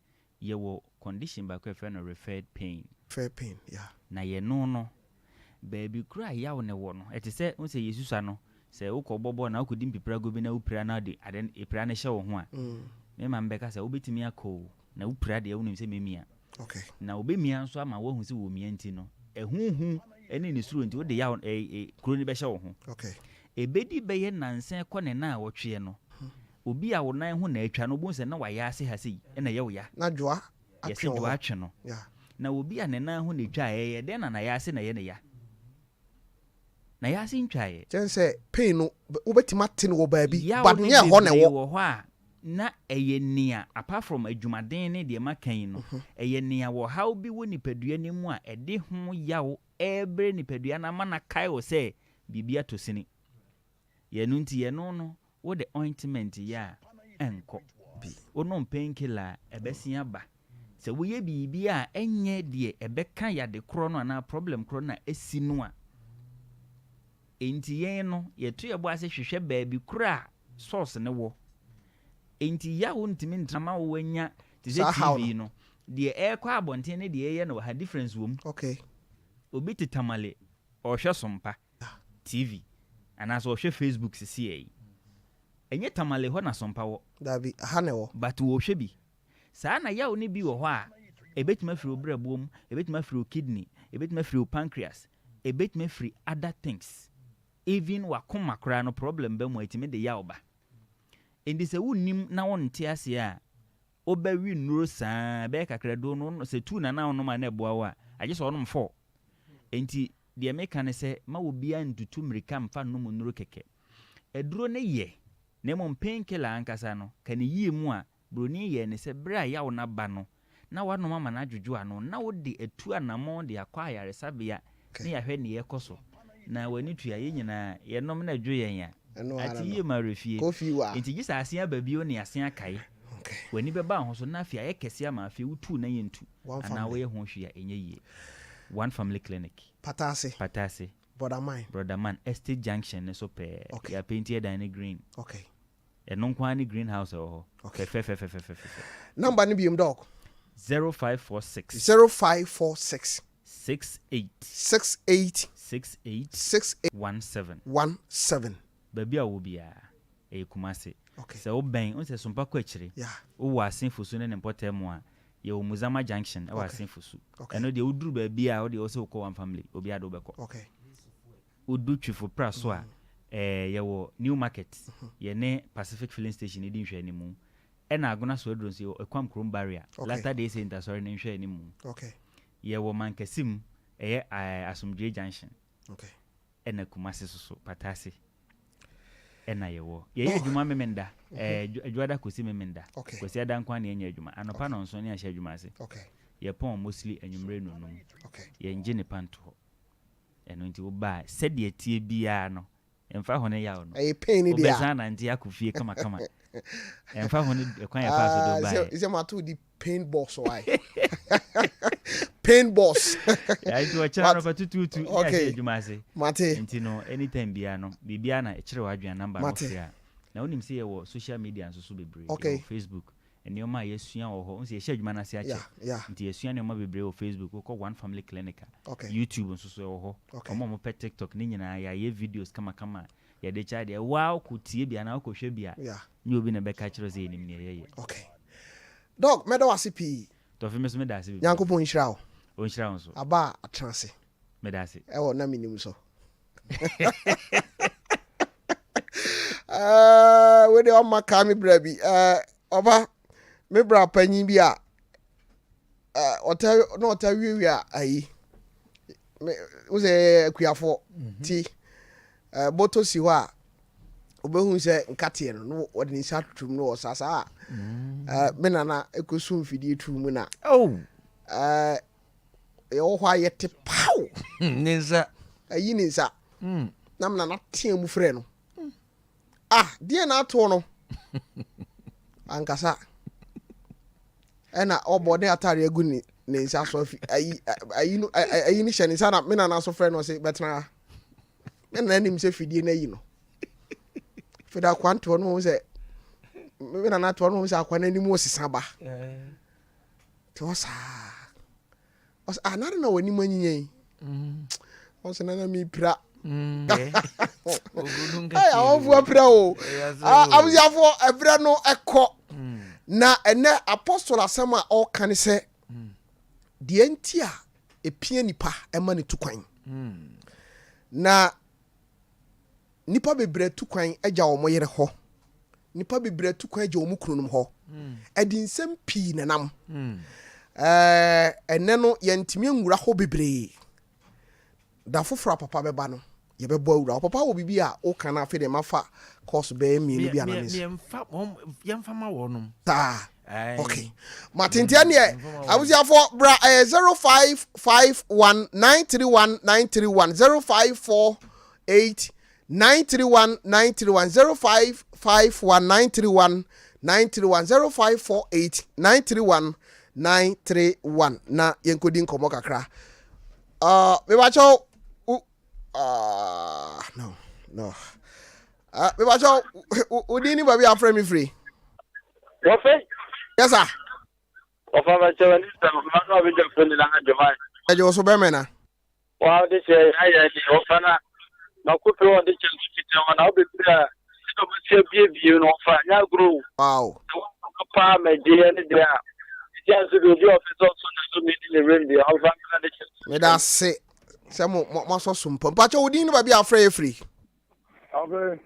[SPEAKER 8] yɛwɔ condition baako a yɛfrɛ no referred pain.
[SPEAKER 1] Referred pain, yeah.
[SPEAKER 8] Na yɛno no, baabi koro a yaw no wɔ no, ɛte sɛ wohu sɛ yɛsusua no, sɛ wokɔbɔ bɔɔl na wokɔdi mpipirago bi na wopira na wode ade no, pira no hyɛ wo ho a, me maame bɛka sɛ wobɛtumi akɔ o, na wopira deɛ wonim sɛ mɛmia.
[SPEAKER 1] Okay.
[SPEAKER 8] Na wobɛmia nso ama woahu sɛ wɔmia nti no, ɛho hu ne ne suro nti wode yaw ɛ, ɛ, kuro no bɛhyɛ wo ho.
[SPEAKER 1] Okay.
[SPEAKER 8] Ɛbɛdi bɛyɛ nnansa kɔ ne nnawɔtweɛ no, Obi a wo nan ho na atwa no, wobɛhu sɛ na wayɛ ase ha sei na ɛyɛ wo ya.
[SPEAKER 1] Na dwoa
[SPEAKER 8] Yɛse
[SPEAKER 1] atwe wɔ
[SPEAKER 8] dwoa
[SPEAKER 1] hɔ.
[SPEAKER 8] atwe no.
[SPEAKER 1] Yeah.
[SPEAKER 8] Na obi a ne nan ho na etwa a, ɛyɛ dɛn na n'ayaase na ɛyɛ no ya? N'ayaase ntwaeɛ.
[SPEAKER 1] Kyɛn sɛ pain no, wobɛtumi ate no wɔ baabi,
[SPEAKER 8] Yaw
[SPEAKER 1] but
[SPEAKER 8] no
[SPEAKER 1] nyɛ ɛhɔ na
[SPEAKER 8] bebree
[SPEAKER 1] ɛwɔ.
[SPEAKER 8] wɔ hɔ a, na ɛyɛ nea, apart from adwumaden ne deɛ maka yi no, ɛyɛ nea ɔhaw bi wɔ nipadua no mu a ɛde ho yaw rebrɛ nipadua no ama no akae wo sɛ biribi atɔ sini. Yɛno nti yɛno no wode ointment yɛ a ɛnkɔ. Wonom pain killer a ɛbɛsen aba. Sɛ woyɛ biribi a ɛnyɛ deɛ ɛbɛka yade korɔ no anaa problem korɔ no a asi no a. Enti yɛn no yɛto yɛn bo ase hwehwɛ baabi korɔ a source no wɔ. Enti yaw ntumi ntena ma wo anya te sɛ
[SPEAKER 1] Saa haw
[SPEAKER 8] TV
[SPEAKER 1] no.
[SPEAKER 8] no deɛ ɛrekɔ abɔnten ne deɛ ɛyɛ no wɔ ha difference wɔ mu.
[SPEAKER 1] Okay.
[SPEAKER 8] Obi te Tamale ɔrehwɛ Sompa. TV anaasɛ ɔhwɛ Facebook sesiɛ yi, ɛnyɛ Tamale hɔ na Sompa wɔ.
[SPEAKER 1] Dabi, ɛha na ɛwɔ.
[SPEAKER 8] But wɔhwɛ bi. Saa na yaw no bi wɔ hɔ a, ɛbɛtumi afiri wo brɛboɔ mu, ɛbɛtumi afiri wo kidney, ɛbɛtumi afiri wo pancreas, ɛbɛtumi afiri other things. Even w'akoma koraa no problem ba mu a, ɛtumi de yaw ba. Enti sɛ wonnim na wonte aseɛ a, wobɛwe nnuro saa, ɛbɛyɛ kakra aduro no, sɛ tuu na na wonom a na ɛboa wo a, agye sɛ wonom four. Enti deɛ meka ne sɛ, mma obiara nntutu mmirika mmfa nnom nnuro kɛkɛ. Aduro no yɛ, na mmom pain killer ankasa no, ka no yie mu a, buroni yɛɛ ne sɛ berɛ a yaw no aba no, na woanom ama no adwodwo ano, na wode atu anammɔn de akɔ ayaresabea na yɛahwɛ deɛ ɛrekɔ so. Na w'ani tua, yɛn nyinaa, yɛnom na ɛdwo yɛn a,
[SPEAKER 1] Ɛno ara
[SPEAKER 8] ate
[SPEAKER 1] no.
[SPEAKER 8] yie ma awerɛfie.
[SPEAKER 1] Kofi wa.
[SPEAKER 8] Enti gye sɛ asen aba bio ne asen akae.
[SPEAKER 1] Okay.
[SPEAKER 8] W'ani bɛba wo ho so na afei ayɛ kɛse ama afei wotu na yɛntu
[SPEAKER 1] One
[SPEAKER 8] anaa
[SPEAKER 1] family.
[SPEAKER 8] woyɛ ho hwee a ɛnyɛ yie. One Family Clinic.
[SPEAKER 1] Patase.
[SPEAKER 8] Patase.
[SPEAKER 1] Brɔdaman.
[SPEAKER 8] Brɔdaman, Estate Junction no so pɛɛ.
[SPEAKER 1] Okay.
[SPEAKER 8] Yɛapenti ɛdan no green.
[SPEAKER 1] Okay.
[SPEAKER 8] Ɛno nko ara ne green house ɛwɔ hɔ.
[SPEAKER 1] Okay.
[SPEAKER 8] Fɛfɛfɛfɛfɛfɛ.
[SPEAKER 1] Number no biom dɔk.
[SPEAKER 8] 0546.
[SPEAKER 1] 0546.
[SPEAKER 8] 68.
[SPEAKER 1] 68.
[SPEAKER 8] 68.
[SPEAKER 1] 68.
[SPEAKER 8] 17.
[SPEAKER 1] 17.
[SPEAKER 8] Baabi a wowɔ biara, ɛyɛ Kumasi.
[SPEAKER 1] Okay.
[SPEAKER 8] Sɛ wobɛn, wohu sɛ Sompa kɔ akyire.
[SPEAKER 1] Yeah.
[SPEAKER 8] Wowɔ Asen Fosu ne ne mpɔtam a, Yɛwɔ Muzama Junction ɛwɔ
[SPEAKER 1] Okay.
[SPEAKER 8] Asen Fosu.
[SPEAKER 1] Okay.
[SPEAKER 8] Ɛno deɛ woduru baabi a wodeɛ wosɛ wokɔ One Family, obiara de wobɛkɔ.
[SPEAKER 1] Okay.
[SPEAKER 8] Wodu Twifo Pra so a, ɛɛ yɛwɔ New Market, yɛne Pacific Filling Station di nhwɛanimu. Ɛna Agona Soaduro nso yɛwɔ Ekwam Kurom Barrier,
[SPEAKER 1] Okay.
[SPEAKER 8] Latter Day Saint Asɔre no nhwɛanimu.
[SPEAKER 1] Okay.
[SPEAKER 8] Yɛwɔ Mankasim, ɛyɛ ɛɛ Asomdwoe Junction.
[SPEAKER 1] Okay.
[SPEAKER 8] Ɛna Kumasi soso, Patase ɛna yɛwɔ. Yɛyɛ adwuma Memenda, ɛɛ Dwoada kɔsi Memenda.
[SPEAKER 1] Okay.
[SPEAKER 8] Kwasiada nko ara na yɛnyɛ adwuma. Anɔpa nnɔnson ne yɛahyɛ adwuma ase.
[SPEAKER 1] Okay.
[SPEAKER 8] Yɛpɔn mostly anwummere nnɔnnum.
[SPEAKER 1] Okay.
[SPEAKER 8] Yɛngye nnipa nto hɔ. Ɛno nti woba a, sɛdeɛ ɛteɛ biara no, ɛmfa ho ne yaw no,
[SPEAKER 1] Ɛyɛ pain ne deɛ a.
[SPEAKER 8] wobɛsan anante akɔ fie kamakama. Ɛmfa ho ne ɛkwan a yɛfaa so de wo
[SPEAKER 1] Ah,
[SPEAKER 8] baeɛ.
[SPEAKER 1] sɛ mato di pain boss why? Pain boss.
[SPEAKER 8] Yeah, nti ɔkyena anɔpa tutuutu ne yɛahyɛ
[SPEAKER 1] Okay.
[SPEAKER 8] adwuma ase.
[SPEAKER 1] Mate.
[SPEAKER 8] Nti no, anytime biara no, biribiara na ɛkyerɛ w'adwene a number no
[SPEAKER 1] Mate.
[SPEAKER 8] wofrɛ a. Na wonim sɛ yɛwɔ social media nso so bebree.
[SPEAKER 1] Okay.
[SPEAKER 8] Yɛwɔ Facebook, nneɛma a yɛasua wɔ hɔ. Wohu sɛ yɛhyɛ adwuma no ase akyɛ.
[SPEAKER 1] Yeah, yeah.
[SPEAKER 8] Nti yɛasua nneɛma bebree wɔ Facebook. Wokɔ One Family Clinic a,
[SPEAKER 1] Okay.
[SPEAKER 8] YouTube nso so ɛwɔ hɔ.
[SPEAKER 1] Okay.
[SPEAKER 8] Wɔn a wɔpɛ TikTok ne nyinaa yɛayɛ videos kamakama a yɛde kyɛ adeɛ. Wo ara wokɔtie bi anaa wokɔhwɛ bi a,
[SPEAKER 1] Yeah.
[SPEAKER 8] nyɛ obi na ɛbɛka akyerɛ wo sɛ yɛnim nea yɛyɛ.
[SPEAKER 1] Okay. Doc, mɛda wo ase pii.
[SPEAKER 8] Tɔfe me nso meda ase bebree.
[SPEAKER 1] Nyankopɔn nhyira wo.
[SPEAKER 8] Ɔnhyira wo nso.
[SPEAKER 1] Aba a atena ase.
[SPEAKER 8] Meda ase.
[SPEAKER 1] Ɛwɔ na menim so. Eh, wei deɛ ɔma kaa me bra bi. Eh, ɔba me bra panyin bi a eh, ɔta na ɔta wiawia ayi. Me wo sɛ yɛyɛ akuafoɔ mhm. ti eh, bɔtɔ si hɔ a wobɛhu sɛ nkateɛ no na wɔde ne nsa atotom no wɔ saa saa a mm. eh, me nana ɛkɔsu mfidie tu mu na
[SPEAKER 7] oh.
[SPEAKER 1] eh, yɛwɔ hɔ a yɛte paw
[SPEAKER 7] ne nsa
[SPEAKER 1] ayi ne nsa mm. na me nana tea mu frɛ no ah deɛ na atoɔ no ankasa ɛna ɔbɔ ne atare agu ne ne nsa so afi ayi ayi no ayi no hyɛ ne nsa na me nana so frɛ no ɔse bɛtena ha me nana nim sɛ fidie no ayi no fida akwa ntoɔ no ho sɛ me nana toɔ no ho sɛ akwa no anim wɔ sesa ba te hɔ saa ɔsɛ ah nare na w'anim anyinya yi mm. ɔsɛ nana mepira mm. awɔfoɔ apira o ah, abusuafoɔ ɛberɛ no ɛkɔ mm. na ɛnɛ apostle asɛm a ɔka ne sɛ deɛ nti a ɛpia nipa ɛma ne tu kwan na Nnipa bebree atu kwan agya wɔn yere hɔ. Nnipa bebree atu kwan agya wɔn kununom hɔ. Ɛde nsɛm pii na nam. Ɛɛ ɛnɛ no yɛntumi nwura hɔ bebree. Da foforɔ a papa bɛba no yɛbɛbɔ awura hɔ. Papa wɔ biribi a woka no afei deɛ mafa course bɛyɛ mmienu bi anaa mmiɛnsa.
[SPEAKER 7] Yɛmfa ma wɔnom.
[SPEAKER 1] Saa. Okay. Mate nti ɛneɛ abusuafoɔ bra ɛyɛ 0551 931 931 054 8 931 931 0551 931 931 0548 931 931 na yɛnkɔdi nkɔmmɔ kakra. Uh, mebakyɛw uh, no no uh, mebakyɛw wo din ne baabi afrɛ me firi.
[SPEAKER 9] Wɔfɛ.
[SPEAKER 1] Yes sir.
[SPEAKER 9] Wɔfa bɛkyɛw ne sɛ mma no abɛgya fo nyinaa dwuma.
[SPEAKER 1] Ɛgye wo so bɛmɛ na.
[SPEAKER 9] Wa ɔde hyɛ ayɛ ni ɔfa na makope ɔde kyɛ nso tete hɔ na wobɛpiri a sɛ ɔbɛsi abiebie no ɔfa nyɛ agorɔ o.
[SPEAKER 1] Wow.
[SPEAKER 9] Sɛ wɔn paa ma gye yɛ ne deɛ a ɛgya nso deɛ obi a ɔfɛ sɛ ɔso ne so ne ne werɛm deɛ ɔmfa nka de kyɛ.
[SPEAKER 1] Meda ase sɛ mo mo asɔ so mpo. Mpakyɛ wo din ne baabi a afrɛ yɛ firi.
[SPEAKER 10] Afei.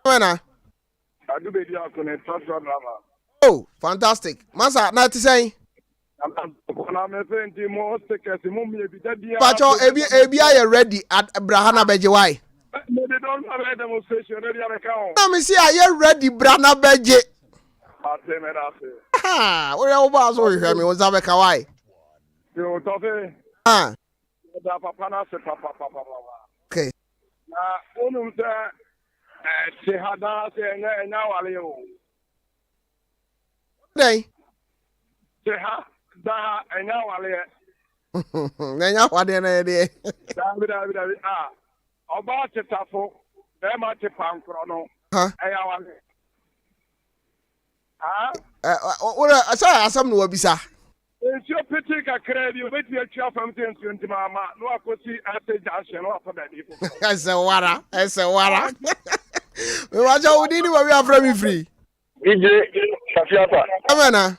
[SPEAKER 1] Wɛna.
[SPEAKER 10] Adu bedi aso ne tratra drama.
[SPEAKER 1] Oh, fantastic. Masa, na ɛte sɛn?
[SPEAKER 10] Na me se nti mo stickers mo mmie bi da biara.
[SPEAKER 1] Pacho, ebi ebi ayɛ ready ad bra ha na bɛgye why?
[SPEAKER 10] Me de don na bɛ demonstration ne deɛ meka ho.
[SPEAKER 1] Na me se ayɛ ready bra na bɛgye.
[SPEAKER 10] Mate me da se.
[SPEAKER 1] Ha, woyɛ wo baa so hwehwɛ me wo nsa bɛka why?
[SPEAKER 10] Yo, Tɔfe.
[SPEAKER 1] Ah.
[SPEAKER 10] Yɛda papa no ase papapapapa.
[SPEAKER 1] Okay.
[SPEAKER 10] Na wonim sɛ ɛte ha daa sɛ ɛnyɛ ɛnyɛ awale o.
[SPEAKER 1] Dɛn?
[SPEAKER 10] Te ha da ha ɛnyɛ awaleɛ.
[SPEAKER 1] Na ɛnyɛ awadeɛ na yɛ deɛ.
[SPEAKER 10] Daabi daabi daabi a ɔbaa te tafo bɛrima te pankorɔ no ɛyɛ awale.
[SPEAKER 1] Wọ́n sɛ asɛm na wabisa.
[SPEAKER 10] Nsuo petee kakraa bi, obetumi atwi afam sɛ nsuo nti ma ama na wakɔsi ase junction na wafa baabi foforɔ.
[SPEAKER 1] Ɛsɛ wara, ɛsɛ wara. Mewakyɛ wo din ne baabi afrɛ me firi.
[SPEAKER 9] DJ Kafiapa.
[SPEAKER 1] Ɛmɛ na.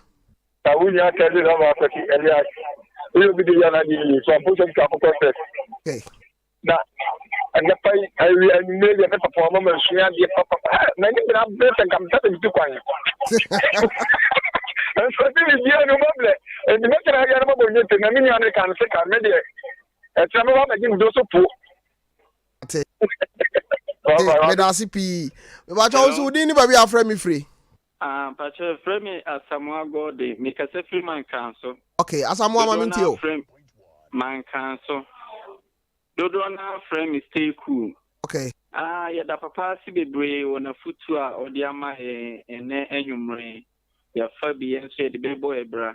[SPEAKER 9] Na wo nua Kevin Rama Kwesi Elias, woyɛ obi de yɛ n'ade yie, so ampo sɛ twa akokɔ sɛ. Na anapa yi, awie anwummerɛ deɛ me papa ɔma masua adeɛ papapa. M'ani nyina bere sɛ nka mepɛ sɛ metu kwan. Nso ɛte biribiara no mabrɛ. Enti mɛtena ha yi ara mabɔ nnwete na me nua no ka no se ka me deɛ ɛkyerɛ mɛba abɛgye me do so po.
[SPEAKER 1] Ate. Meda ase pii. Mebakyɛ wo so wo din ne baabi a afrɛ me firi.
[SPEAKER 11] Ah, mpakyɛ frɛ me Asamoah Gordon. Me kasa firi Mankanso.
[SPEAKER 1] Okay, Asamoah ma me ntie o.
[SPEAKER 11] Mankanso. Dodoɔ no ara frɛ me Stay Cool.
[SPEAKER 1] Okay.
[SPEAKER 11] Ah, yɛda papa ase bebree wɔ n'afotuo a ɔde ama yɛn ɛnɛ anwummere yi. Yɛafa bi, yɛn nso yɛde bɛbɔ yɛn bra.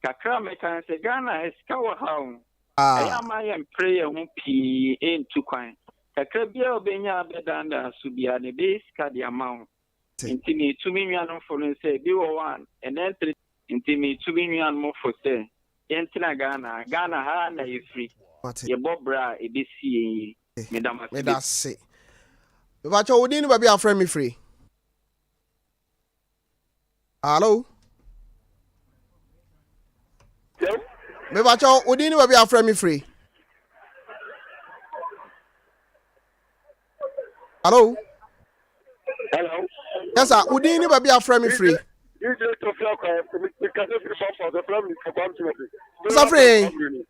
[SPEAKER 11] Kakra a mɛka ne sɛ Ghana ha sika wɔ ha o. Ɛyɛ a ma yɛmpere yɛn ho pii ntu kwan. Kakra biara a wobɛnya abɛdandan so biara no, ɛbɛyɛ sika de ama wo. Nti metu me nuanom fo no sɛ bi wɔ hɔ a ɛnɛ ntere. Nti metu me nuanom fo sɛ yɛntena Ghana ha. Ghana ha ara na yɛfiri. Yɛbɔ bra a ɛbɛsi yɛn yie. Meda mo ase
[SPEAKER 1] Meda ase. Mepakyɛ wo din ne baabi a wofrɛ me firi? Hello? Mepakyɛ wo din ne baabi a wofrɛ me firi? Hello?
[SPEAKER 9] Hello.
[SPEAKER 1] Yes sir, wo din ne baabi a frɛ me firi.
[SPEAKER 9] DJ Tofi Akwa, mekasa firi Pampa so, frɛ me Kwam Timothy.
[SPEAKER 1] Kasa firi he?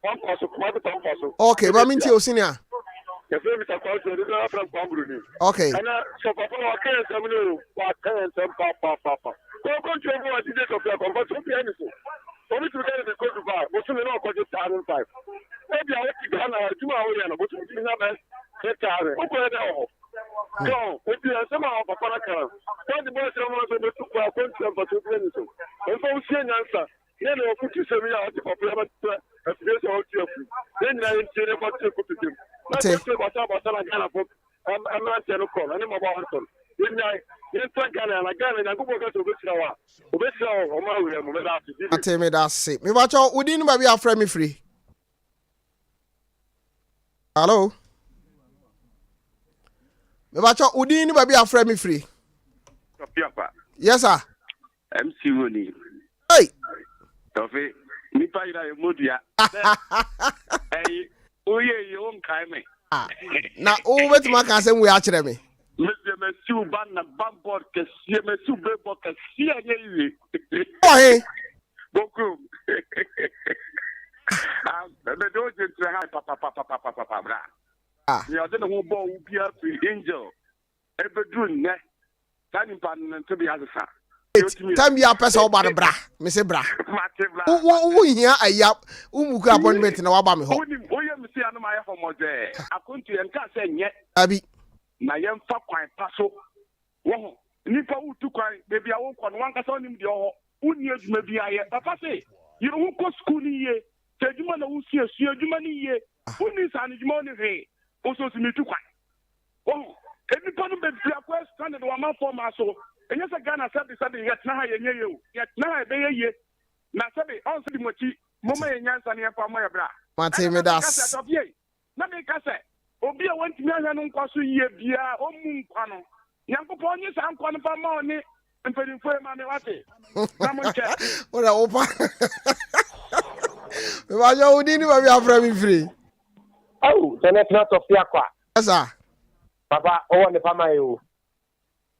[SPEAKER 9] Pampa so, Kumasi Pampa so.
[SPEAKER 1] Okay, ma mintie o senior.
[SPEAKER 9] Yɛfrɛ Mr. Kwam Timothy, dodoɔ afrɛ me Kwam Buroni.
[SPEAKER 1] Okay.
[SPEAKER 9] Ɛnɛ, sɛ papa waka yɛn nsɛm no o, waka yɛn nsɛm papaapa. Kɔkɔ ntuo mu wɔ DJ Tofi Akwa, mfa so obiara ni so. Obi tumi ka ne mekɔ Dubai, bosome na ɔkɔgye 1,005. Ebia wote Ghana, adwuma a woyɛ no, bosome tumi nya bɛyɛ 3,000. Wokɔyɛ dɛ wɔ hɔ? Ka ho, enti asɛm a papa no ka no, wɔde bɔ asram no sɛ obetu kwan akwantu a mfaso biara nni so. Ɛmfa wo sua nyansa ne nea afotusɛm yi a ɔde papa yi abɛkyerɛ afidie sɛ ɔretu afu. Yɛn nyinaa yɛntie na yɛmfa nto yɛn kotodwe mu. Na akwantuo basabasa na Ghanafo mmeranteɛ no kɔ no ne mmabaawa no kɔ no, yɛnnyae. Yɛntra Ghana na Ghana Nyankopɔn ka sɛ obehyira wo a, obehyira wo ɔman wei mu. Meda ase. DJ.
[SPEAKER 1] Ate meda ase. Mepakyɛw wo din ne baabi a wofrɛ me firi? Hello. Mebacho wo din ne baabi a frɛ me firi.
[SPEAKER 12] Tɔfiapa.
[SPEAKER 1] Yes sir.
[SPEAKER 12] MC Roni.
[SPEAKER 1] Hey.
[SPEAKER 12] Tɔfi nipa yira yɛ modua. Ɛyi woyɛ yi wo nkae me.
[SPEAKER 1] Ah, na wobɛtumi aka asɛm wei akyerɛ me.
[SPEAKER 12] Mese masiw ba na bambɔd kɛseɛ masiw bɛbɔ kɛseɛ ɛnyɛ yie.
[SPEAKER 1] Wɔ he?
[SPEAKER 12] Bokurom. Mede wo gye nkyerɛ ha papapapapapa bra. Nea ɔde ne ho bɔɔ wo biara firi angel ɛbɛduru nnɛ saa nipa no ne tebea asesa.
[SPEAKER 1] Time bi apɛ sɛ woba no bra mese bra. Wo hia aya wo mu kura appointment na waba me hɔ.
[SPEAKER 12] Wonim woyɛ me se anum ayɛ hɔmɔdwɛɛ akonto yɛn kaa sɛ nyɛ.
[SPEAKER 1] Dabi.
[SPEAKER 12] Na yɛmfa kwan pa so. Woho, nnipa woretu kwan, baabi a worekɔ no w'ankasa wonim deɛ ɔwɔ hɔ, wonni adwuma biara yɛ. Papa se, yere ho kɔ sukuu no yie, sɛ adwuma na wosua, sua adwuma no yie. Wonni nsaano adwuma, wonni hwee, wo nso wose meretu kwan. Woho, nnipa no bebree akɔyɛ stranded wɔ amanfoɔ mmaa so. Ɛnyɛ sɛ Ghana sɛbe sɛbe yɛtena ha yɛnyɛ yie o, yɛtena ha ɛbɛyɛ yie. Na sɛbe ɔn sɛ di mo akyi, momma yɛn nyansa na yɛmfa mmɔ yɛn bra.
[SPEAKER 1] Mate,
[SPEAKER 12] Ɛna na
[SPEAKER 1] meda
[SPEAKER 12] meka sɛ,
[SPEAKER 1] ase.
[SPEAKER 12] Tɔfie, Na meka sɛ, Obi a wantumi anhwɛ no nkwa so yie biara a, ɔmmu nkwa no. Nyankopɔn nye saa nkwa no mfa mma ɔne mpanimfoɔ yi ma me, wate? Na monkyɛ.
[SPEAKER 1] Wona wo pa. Mebakyɛ wo din ne baabi afrɛ me firi.
[SPEAKER 13] Aw, sɛ ne tena tɔfe akwa.
[SPEAKER 1] Ɛsa.
[SPEAKER 13] Papa, wowɔ nnepa ma yɛ o.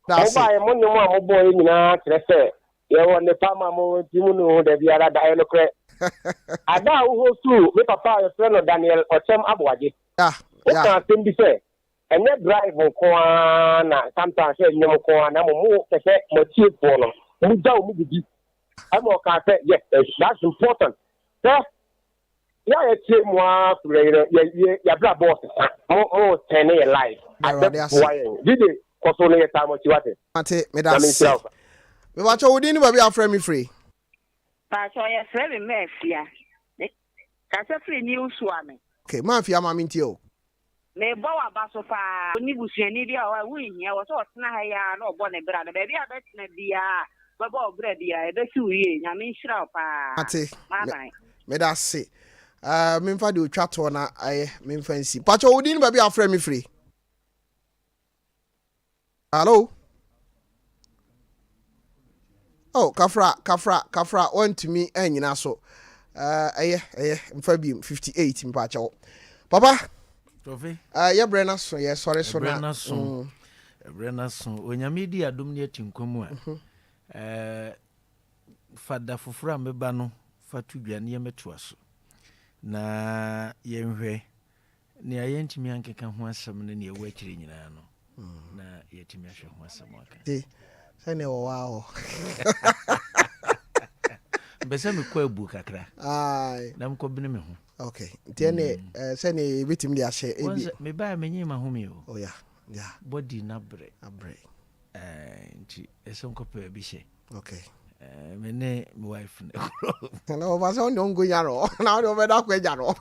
[SPEAKER 1] Dase.
[SPEAKER 13] Mobaeɛ, mo nnwom a mobɔeɛ nyinaa kyerɛ sɛ yɛwɔ nnepa ma mo nti mo nu ho da biara da. Ɛyɛ nokorɛ. Ada a wo hostuu me papa a yɛfrɛ no Daniel Ɔkyɛm Aboagye, wokaa asɛm bi sɛ ɛnyɛ drive nko ara na sometimes sɛ nnwom nko ara na mmom mo pɛ sɛ mo atiefoɔ no mo gya wɔn biribi. Ɛma ɔkaa sɛ yes, that's important. Sɛ Yɛ a yɛtie mo ara firi yɛ yɛ yɛ yɛabrabɔ ɔsesa mo mo tɛn ne yɛ life
[SPEAKER 1] Awurade ase.
[SPEAKER 13] abɛboa yɛn DJ kɔ so no yɛ taa mo akyi wate
[SPEAKER 1] Mate, meda
[SPEAKER 13] Nyame
[SPEAKER 1] ase.
[SPEAKER 13] nhyira wo.
[SPEAKER 1] Mepakyɛ wo din ne baabi a wofrɛ me firi?
[SPEAKER 14] Paatwɔ yɛfrɛ me Maafia. Me kasa firi New Suame.
[SPEAKER 1] Okay, Maafia ma mentie o.
[SPEAKER 14] Mebɔ w'aba so paa. Ɔnni busuani bi a ɔwɔ ha, ɛho nhia, ɛwɔ sɛ ɔtena ha yi ara na ɔbɔ ne bra no, baabi a bɛtena biara, bɛbɔ wo bra biara, ɛbɛsi wo yie, Nyame nhyira wo paa.
[SPEAKER 1] Mate,
[SPEAKER 14] Bye bye.
[SPEAKER 1] meda ase. Uh, memfa deɛ otwa toɔ na ayɛ, memfa nsi. Pakyɛ wo din ne baabi a wofrɛ me firi? Hello? Oh kafra kafra kafra wantumi anyina so eh, ɛyɛ ɛyɛ mfa biem 58 mpakyɛw papa
[SPEAKER 7] Tɔfe.
[SPEAKER 1] Eh, yɛ brɛ no so yɛ sɔre so na
[SPEAKER 7] Ɛbrɛ no so mm. Ɛbrɛ no so Onyame di adom ne ati nkwa mu a mhm. eh, fa da foforɔ a meba no fa to dwa ne yɛmɛtoa so na yɛnhwɛ Nea yɛantumi ankeka ho asɛm ne nea ɛwɔ akyire nyinaa no, na yɛatumi ahwɛ ho asɛm aka.
[SPEAKER 1] Te sɛnea ɛwɔ waa hɔ.
[SPEAKER 7] Mpɛ sɛ mekɔ abu kakra na mekɔbene me ho.
[SPEAKER 1] Okay, nti ɛne mm. eh, sɛnea yɛbɛtumi de ahyɛ ebi.
[SPEAKER 7] Mebaa menye mahome o.
[SPEAKER 1] Oh, yeah. Yeah.
[SPEAKER 7] Body no abrɛ.
[SPEAKER 1] Abrɛ.
[SPEAKER 7] Eh, nti ɛsɛ nkɔpɛ baabi hyɛ.
[SPEAKER 1] Okay.
[SPEAKER 7] Eh, me ne me wife no
[SPEAKER 1] korɔ. Na wɔba sɛ ɔne ɔnkɔ nya no na ɔde ɔbɛda akɔ agya no.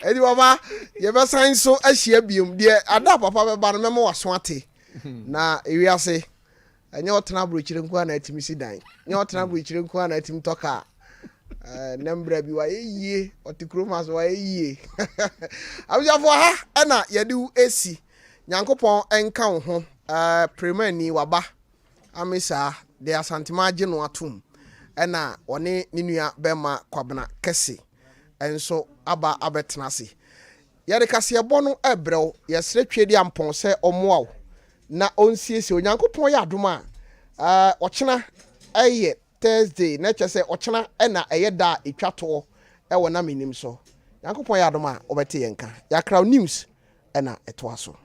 [SPEAKER 1] Ɛdi papa yɛbɛsan so ahyia biom deɛ ada papa bɛba no mɛma waso ate na ewiase ɛnyɛ ɔtena aburokyire nko ara na atumi si dan nyɛ ɔtena aburokyire nko ara na atumi tɔ kaa eh, na mbra bi wayɛ yie ɔte kurom ha so wayɛ yie abusuafoɔ ha ɛna yɛde wo esi Nyankopɔn nka wo ho eh, Premani waba ame saa de Asantema agye no atom ɛna ɔne ne nua bɛma Kwabena Kɛse nso aba abɛtena ase. Yɛde kaseɛbɔ no rebrɛ wo, yɛsrɛ Tweaduampɔn sɛ ɔmmoa wo na ɔnsiesie. Onyankopɔn yɛ adom a, eh, ɔkyena ɛyɛ Thursday na kyerɛ sɛ ɔkyena na ɛyɛ da a ɛtwa toɔ wɔ na menim so. Nyankopɔn yɛ adom a wobɛte yɛn nka. Yɛakra wo news na ɛtoa so.